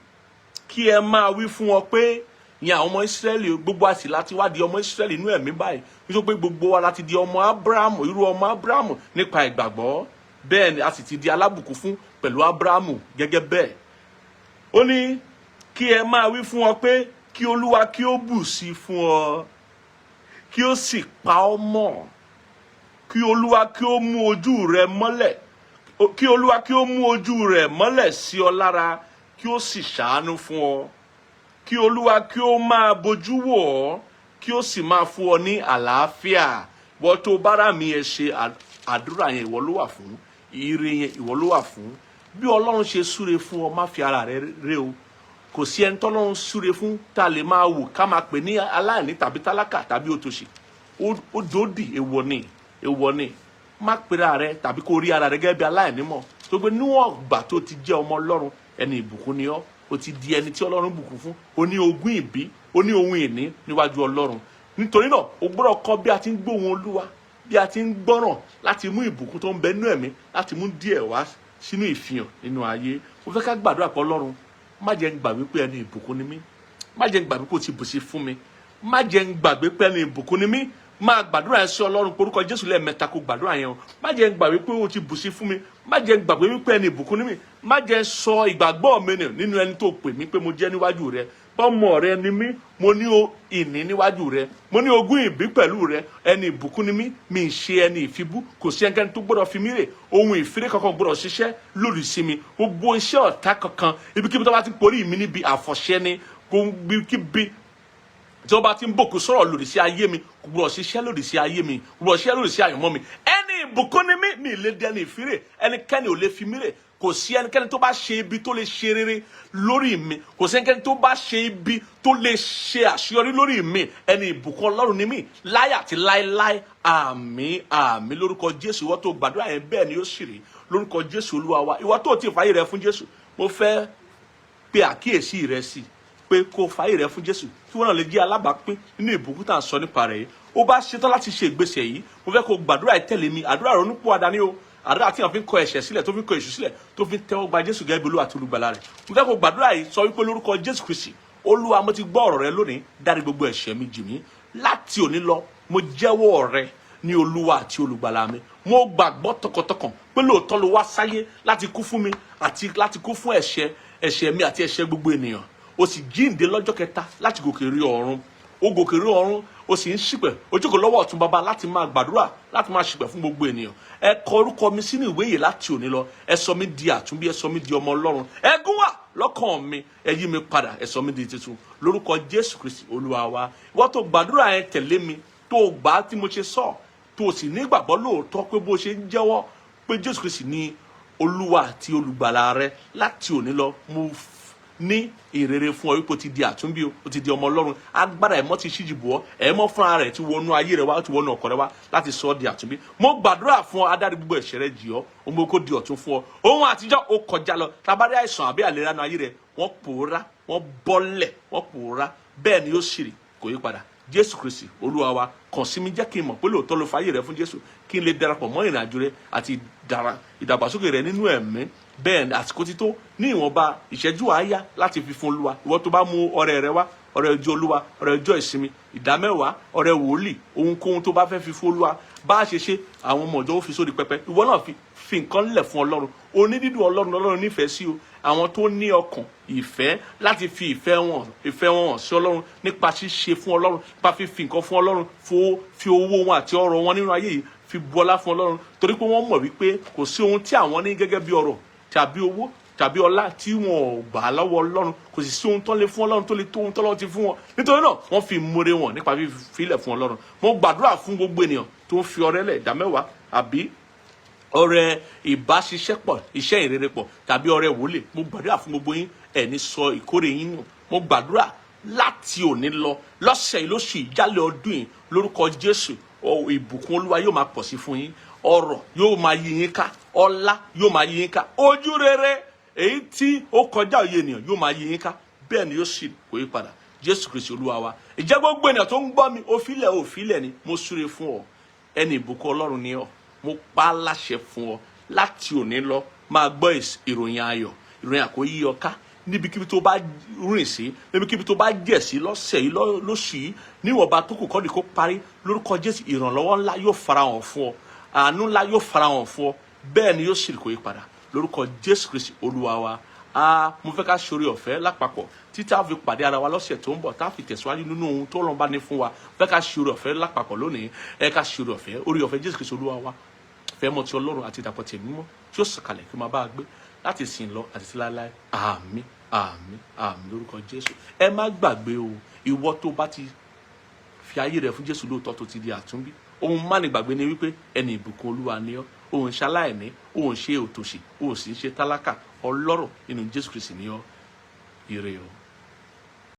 Kí ẹ máa wí fún wọn pé," ní àwọn ọmọ Ísírẹ́lì. Gbogbo àsì láti wá di ọmọ Ísírẹ́lì inú ẹ̀mí báyìí, nítorí pé gbogbo wa láti di ọmọ Ábúráhámù, irú ọmọ Ábúráhámù nípa ìgbàgbọ́. Bẹ́ẹ̀ ni, a sì ti di alábùkún fún pẹ̀lú Ábúráhámù gẹ́gẹ́ bẹ́ẹ̀. Ó ní, "Kí ẹ máa wí fún wọn pé, kí Olúwa kí ó bù sí fún ọ, kí ó sì pa ọ́ mọ́." Kí Olúwa kí ó mú ojú rẹ mọ́lẹ̀, kí Olúwa kí ó mú ojú rẹ̀ mọ́lẹ̀ sí ọ lára, kí ó sì ṣàánú fún ọ. Kí Olúwa kí ó máa bojú wò ọ́, kí ó sì máa fún ọ ní àlàáfíà. Wọ́n tó bára mi ẹ ṣe àdúrà yẹn, ìwọ ló wà fún. Ire yẹn, ìwọ ló wà fún. Bí Ọlọ́run ṣe súre fún ọ, má fi ara rẹ ré o. Kò sí ẹni tọ́lọ́run súre fún tá a lè máa wò ká máa pè ní aláìní tàbí tálákà tàbí òtòṣì. Ó dòdì, èèwọ̀ ni, èèwọ̀ ni. Má pera rẹ tàbí kó rí ara rẹ gẹ́gẹ́ bí aláìní mọ́, tó gbé níwọ̀n ìgbà tó ti jẹ́ ọmọ Ọlọ́run, ẹni ìbùkún ni ọ́. O ti di ẹni tí Ọlọ́run bùkún fún. O ní ogún ìbí, o ní ohun ìní níwájú Ọlọ́run. Nítorí náà, o gbọ́dọ̀ kọ́ bí a ti ń gbóhùn Olúwa, bí a ti ń gbọ́ràn láti mú ìbùkún tó ń bẹ nínú ẹ̀mí, láti mú díẹ̀ wá sínú ìfihàn nínú ayé. Mo fẹ́ ká gbàdúrà pé, Ọlọ́run, má jẹ́ ń gbàgbé pé ẹni ìbùkún ni mí. Má jẹ́ ń gbàgbé pé o ti bùsí fún mi. Má jẹ́ ń gbàgbé pé ẹni ìbùkún ni mí. Máa gbàdúrà yẹn sí Ọlọ́run. Porúkọ Jésù lẹ́ẹ̀mẹ́ta kó gbàdúrà yẹn o. Má jẹ́ ń gbàgbé pé o ti bùsí fún mi. Má jẹ́ ń gbàgbé wípé ẹni ìbùkún ni mí. Má jẹ́ ń sọ ìgbàgbọ́ mi nù nínú ẹni tó pè mí pé mo jẹ́ níwájú rẹ. Ọmọ rẹ ni mí, mo ní o ìní níwájú rẹ, mo ní ogún ìbí pẹ̀lú rẹ. Ẹni ìbùkún ni mí, mi ì ṣe ẹni ìfibú. Kò sí ẹnikẹ́ni tó gbọ́dọ̀ fi mí rè. Ohun ìfiré kankan gbọ́dọ̀ ṣiṣẹ́ lòdì sí mi. Gbogbo iṣẹ́ ọ̀tá kankan, ibikíbi tó bá ti porí mi níbi àfọ̀ṣẹ́ ni, gbogbo tí wọ́n bá ti ń bòkú sọ̀rọ̀ lòdì sí ayé mi, kò gbọ́dọ̀ ṣiṣẹ́ lòdì sí ayé mi, kò gbọ́dọ̀ ṣiṣẹ́ lòdì sí àyànmọ́ mi. Ẹni ìbùkún ni mí, mi lè dẹni ìfirè. Ẹnikẹ́ni ò lè fi mí rè. Kò sí ẹnikẹ́ni tó bá ṣe ibi tó lè ṣe rere lórí mi. Kò sí ẹnikẹ́ni tó bá ṣe ibi tó lè ṣe àṣeyọrí lórí mi. Ẹni ìbùkún Ọlọ́run ni mí láyé àti láéláé. Àmín, àmín lórúkọ Jésù. Ìwọ tó gbàdúrà yẹn, bẹ́ẹ̀ ni ó sì rí lórúkọ Jésù Olúwa wa. Ìwọ tó ti fàyè rẹ fún Jésù, mo fẹ́ pe àkíyèsí rẹ sí pé kó fàyè rẹ fún Jésù, kí wọ́n náà lè jẹ́ alábàápín nínú ìbùkún tá à ń sọ nípa rẹ̀ yìí. Ó bá ṣetán láti ṣe ìgbésẹ̀ yìí, mo fẹ́ kó gbàdúrà yìí tẹ̀lé mi. Àdúrà ronúpìwàdà ni o, àdúrà tí wọ́n fi ń kọ ẹ̀ṣẹ̀ sílẹ̀, tó fi ń kọ èṣù sílẹ̀, tó fi ń tẹ́wọ́ gba Jésù gẹ́gẹ́ bí Olúwa àti Olùgbàlà rẹ̀. Mo fẹ́ kó gbàdúrà yìí, sọ wípé, lórúkọ Jésù Kristi, Olúwa, mo ti gbọ́ ọ̀rọ̀ rẹ lónìí. Dárí gbogbo ẹ̀ṣẹ̀ mi jì mí. Láti òní lọ, mo jẹ́wọ́ rẹ ní Olúwa àti Olùgbàlà mi. Mo gbàgbọ́ tọkàntọkàn pé lóòótọ́ ló wá sáyé láti kú fún mi àti láti kú fún ẹ̀ṣẹ̀ mi àti ẹ̀ṣẹ̀ gbogbo ènìyàn. O sì jíǹde lọ́jọ́ kẹta láti gòkè rí ọ̀run. O gòkè rí ọ̀run, o sì ń ṣìpẹ̀, o jókòó lọ́wọ́ ọ̀tún Bàbá láti máa gbàdúrà, láti máa ṣìpẹ̀ fún gbogbo ènìyàn. Ẹ kọ orúkọ mi sínú ìwé yìí láti òní lọ. Ẹ sọ mí di àtúnbí, ẹ sọ mí di ọmọ Ọlọ́run. Ẹ̀gún wà lọ́kàn mi, ẹ yí mi padà, ẹ sọ mí di tuntun lórúkọ Jésù Kristi Olúwa wa. Ìwọ tó gbàdúrà yẹn tẹ̀lé mi, tó gbà á tí mo ṣe sọ, tó o sì nígbàgbọ́ lóòótọ́ pé bó ṣe ń jẹ́wọ́ pé Jésù Kristi ní Olúwa àti Olùgbàlà rẹ láti òní lọ, mo ní ìrere fún ọ wípé o ti di àtúnbí o, o ti di ọmọ Ọlọ́run. Agbára ẹ̀mọ́ ti ṣíjì bò ọ́. Ẹ̀mọ́ fúnra rẹ̀ ti wọnú ayé rẹ wá, ó ti wọnú ọkọ̀ rẹ wá láti sọ ọ́ di àtúnbí. Mo gbàdúrà fún ọ, adarí gbogbo ẹ̀ṣẹ̀ rẹ jì ọ́, ohun gbogbo kó di ọ̀tún fún ọ. Ohun àtijọ́ ó kọjá lọ. Tabari àìsàn àbí àìlera nínú ayé rẹ, wọ́n pòórá, wọ́n bọ́lẹ̀, wọ́n pòórá. Bẹ́ẹ̀ ni ó sì rí, kò yí padà. Jésù Kristi Olúwa wa. Kàn sí mi, jẹ́ kí n mọ̀ pé lóòótọ́ ló fayé rẹ fún Jésù, kí n lè darapọ̀ mọ́ ìrìn àjò rẹ àti ìdàgbàsókè rẹ nínú ẹ̀mí. Bẹ́ẹ̀ ni àsìkò ti tó ní ìwọ̀nba ìṣẹ́jú àáyá láti fi fún Olúwa. Ìwọ tó bá mú ọrẹ rẹ wá, ọrẹ ọjọ́ Olúwa, ọrẹ ọjọ́ ìsinmi, ìdámẹ́wàá, ọrẹ wòlíì, ohunkóhun tó bá fẹ́ fi fún Olúwa, bá a ṣe ṣe, àwọn ọmọ ọ̀dọ́ ó fi sórí pẹpẹ. Ìwọ náà fi nǹkan lẹ̀ fún Ọlọ́run. Onídídùn Ọlọ́run, Ọlọ́run nífẹ̀ẹ́ sí o. Àwọn tó ní ọkàn ìfẹ́ láti fi ìfẹ́ wọn hàn sí Ọlọ́run nípa ṣíṣe fún Ọlọ́run, nípa fífi nǹkan fún Ọlọ́run, fi owó wọn àti ọrọ̀ wọn nínú ayé yìí fi bu ọlá fún Ọlọ́run, torí pé wọ́n mọ̀ wípé kò sí ohun tí àwọn ní gẹ́gẹ́ bí ọrọ̀ tàbí owó tàbí ọlá tí wọn ò gbà lọ́wọ́ Ọlọ́run. Kò sì sí ohun tó lè fún Ọlọ́run tó lè tó ohun tọ́lọ́run ti fún wọn. Nítorí náà, wọ́n fi ìmoore wọn nípa fífi fún Ọlọ́run. Mo gbàdúrà fún gbogbo ènìyàn tó ń fi ọrẹ lẹ̀, ìdámẹ́wàá àbí ọrẹ ìbáṣiṣẹ́pọ̀, iṣẹ́ ìrere pọ̀, tàbí ọrẹ wòlé, mo gbàdúrà fún gbogbo yín, ẹ̀ ní sọ ìkórè yín nù. Mo gbàdúrà láti òní lọ, lọ́sẹ̀ yìí, lóṣù ìjálẹ̀ ọdún yìí, lórúkọ Jésù, ìbùkún Olúwa yóò máa pọ̀ sí fún yín. Ọrọ̀ yóò máa yí yín ká, ọlá yóò máa yí yín ká, ojú rere èyí tí ó kọjá òye ènìyàn yóò máa yí yín ká. Bẹ́ẹ̀ ni yóò sì, kò yí padà. Jésù Kristi Olúwa wa. Ìjẹ́ gbogbo ènìyàn tó ń gbọ́ mi, òfilẹ̀ òfilẹ̀ ni, mo súre fún ọ. Ẹni ìbùkún Ọlọ́run ni ọ. Mo pa á láṣẹ fún ọ, láti òní lọ, máa gbọ́ ìròyìn ayọ̀, ìròyìn àkóyí ọ ká níbikíbi tó bá rìn sí, níbikíbi tó bá jẹ̀ sí, lọ́sẹ̀ yìí, lóṣù yìí, níwọ̀nba tó kù kọ́ni kó parí. Lórúkọ Jésù, ìrànlọ́wọ́ ńlá yóò farahàn fún ọ, àánú ńlá yóò farahàn fún ọ. Bẹ́ẹ̀ ni yóò sì, kò yí padà lórúkọ Jésù Kristi Olúwa wa. Ah, mo fẹ́ ká ṣoore ọ̀fẹ́ lápapọ̀ títí a fi pàdé ara wa lọ́sẹ̀ tó ń bọ̀, tá a fi tẹ̀síwájú nínú ohun tó Ọlọ́run bá ní fún wa. Fẹ́ ká ṣoore ọ̀fẹ́ lápapọ̀ lónìí. Ẹ ká ṣoore ọ̀fẹ́. Oore ọ̀fẹ́ Jésù Kristu Olúwa wa, ìfẹ́ mọ́ ti Ọlọ́run àti ìdàpọ̀ tẹ̀mí mímọ́ tí ó sọ̀kalẹ̀ kí ó máa bá a gbé láti ìsìn lọ àti sí láéláé. Àmín, àmín, àmín lórúkọ Jésù. Ẹ má gbàgbé o, ìwọ tó bá ti fi ayé rẹ fún Jésù lóòótọ́, tó ti di àtúnbí, ohun má ní gbàgbé ni wípé ẹni ìbùkún Olúwa ni ọ́. Òun ṣaláìní, òun ṣe òtòṣì, òun sì ń ṣe tálákà. Ọlọ́rọ̀ nínú Jésù Kristi ni ọ́. Ire o.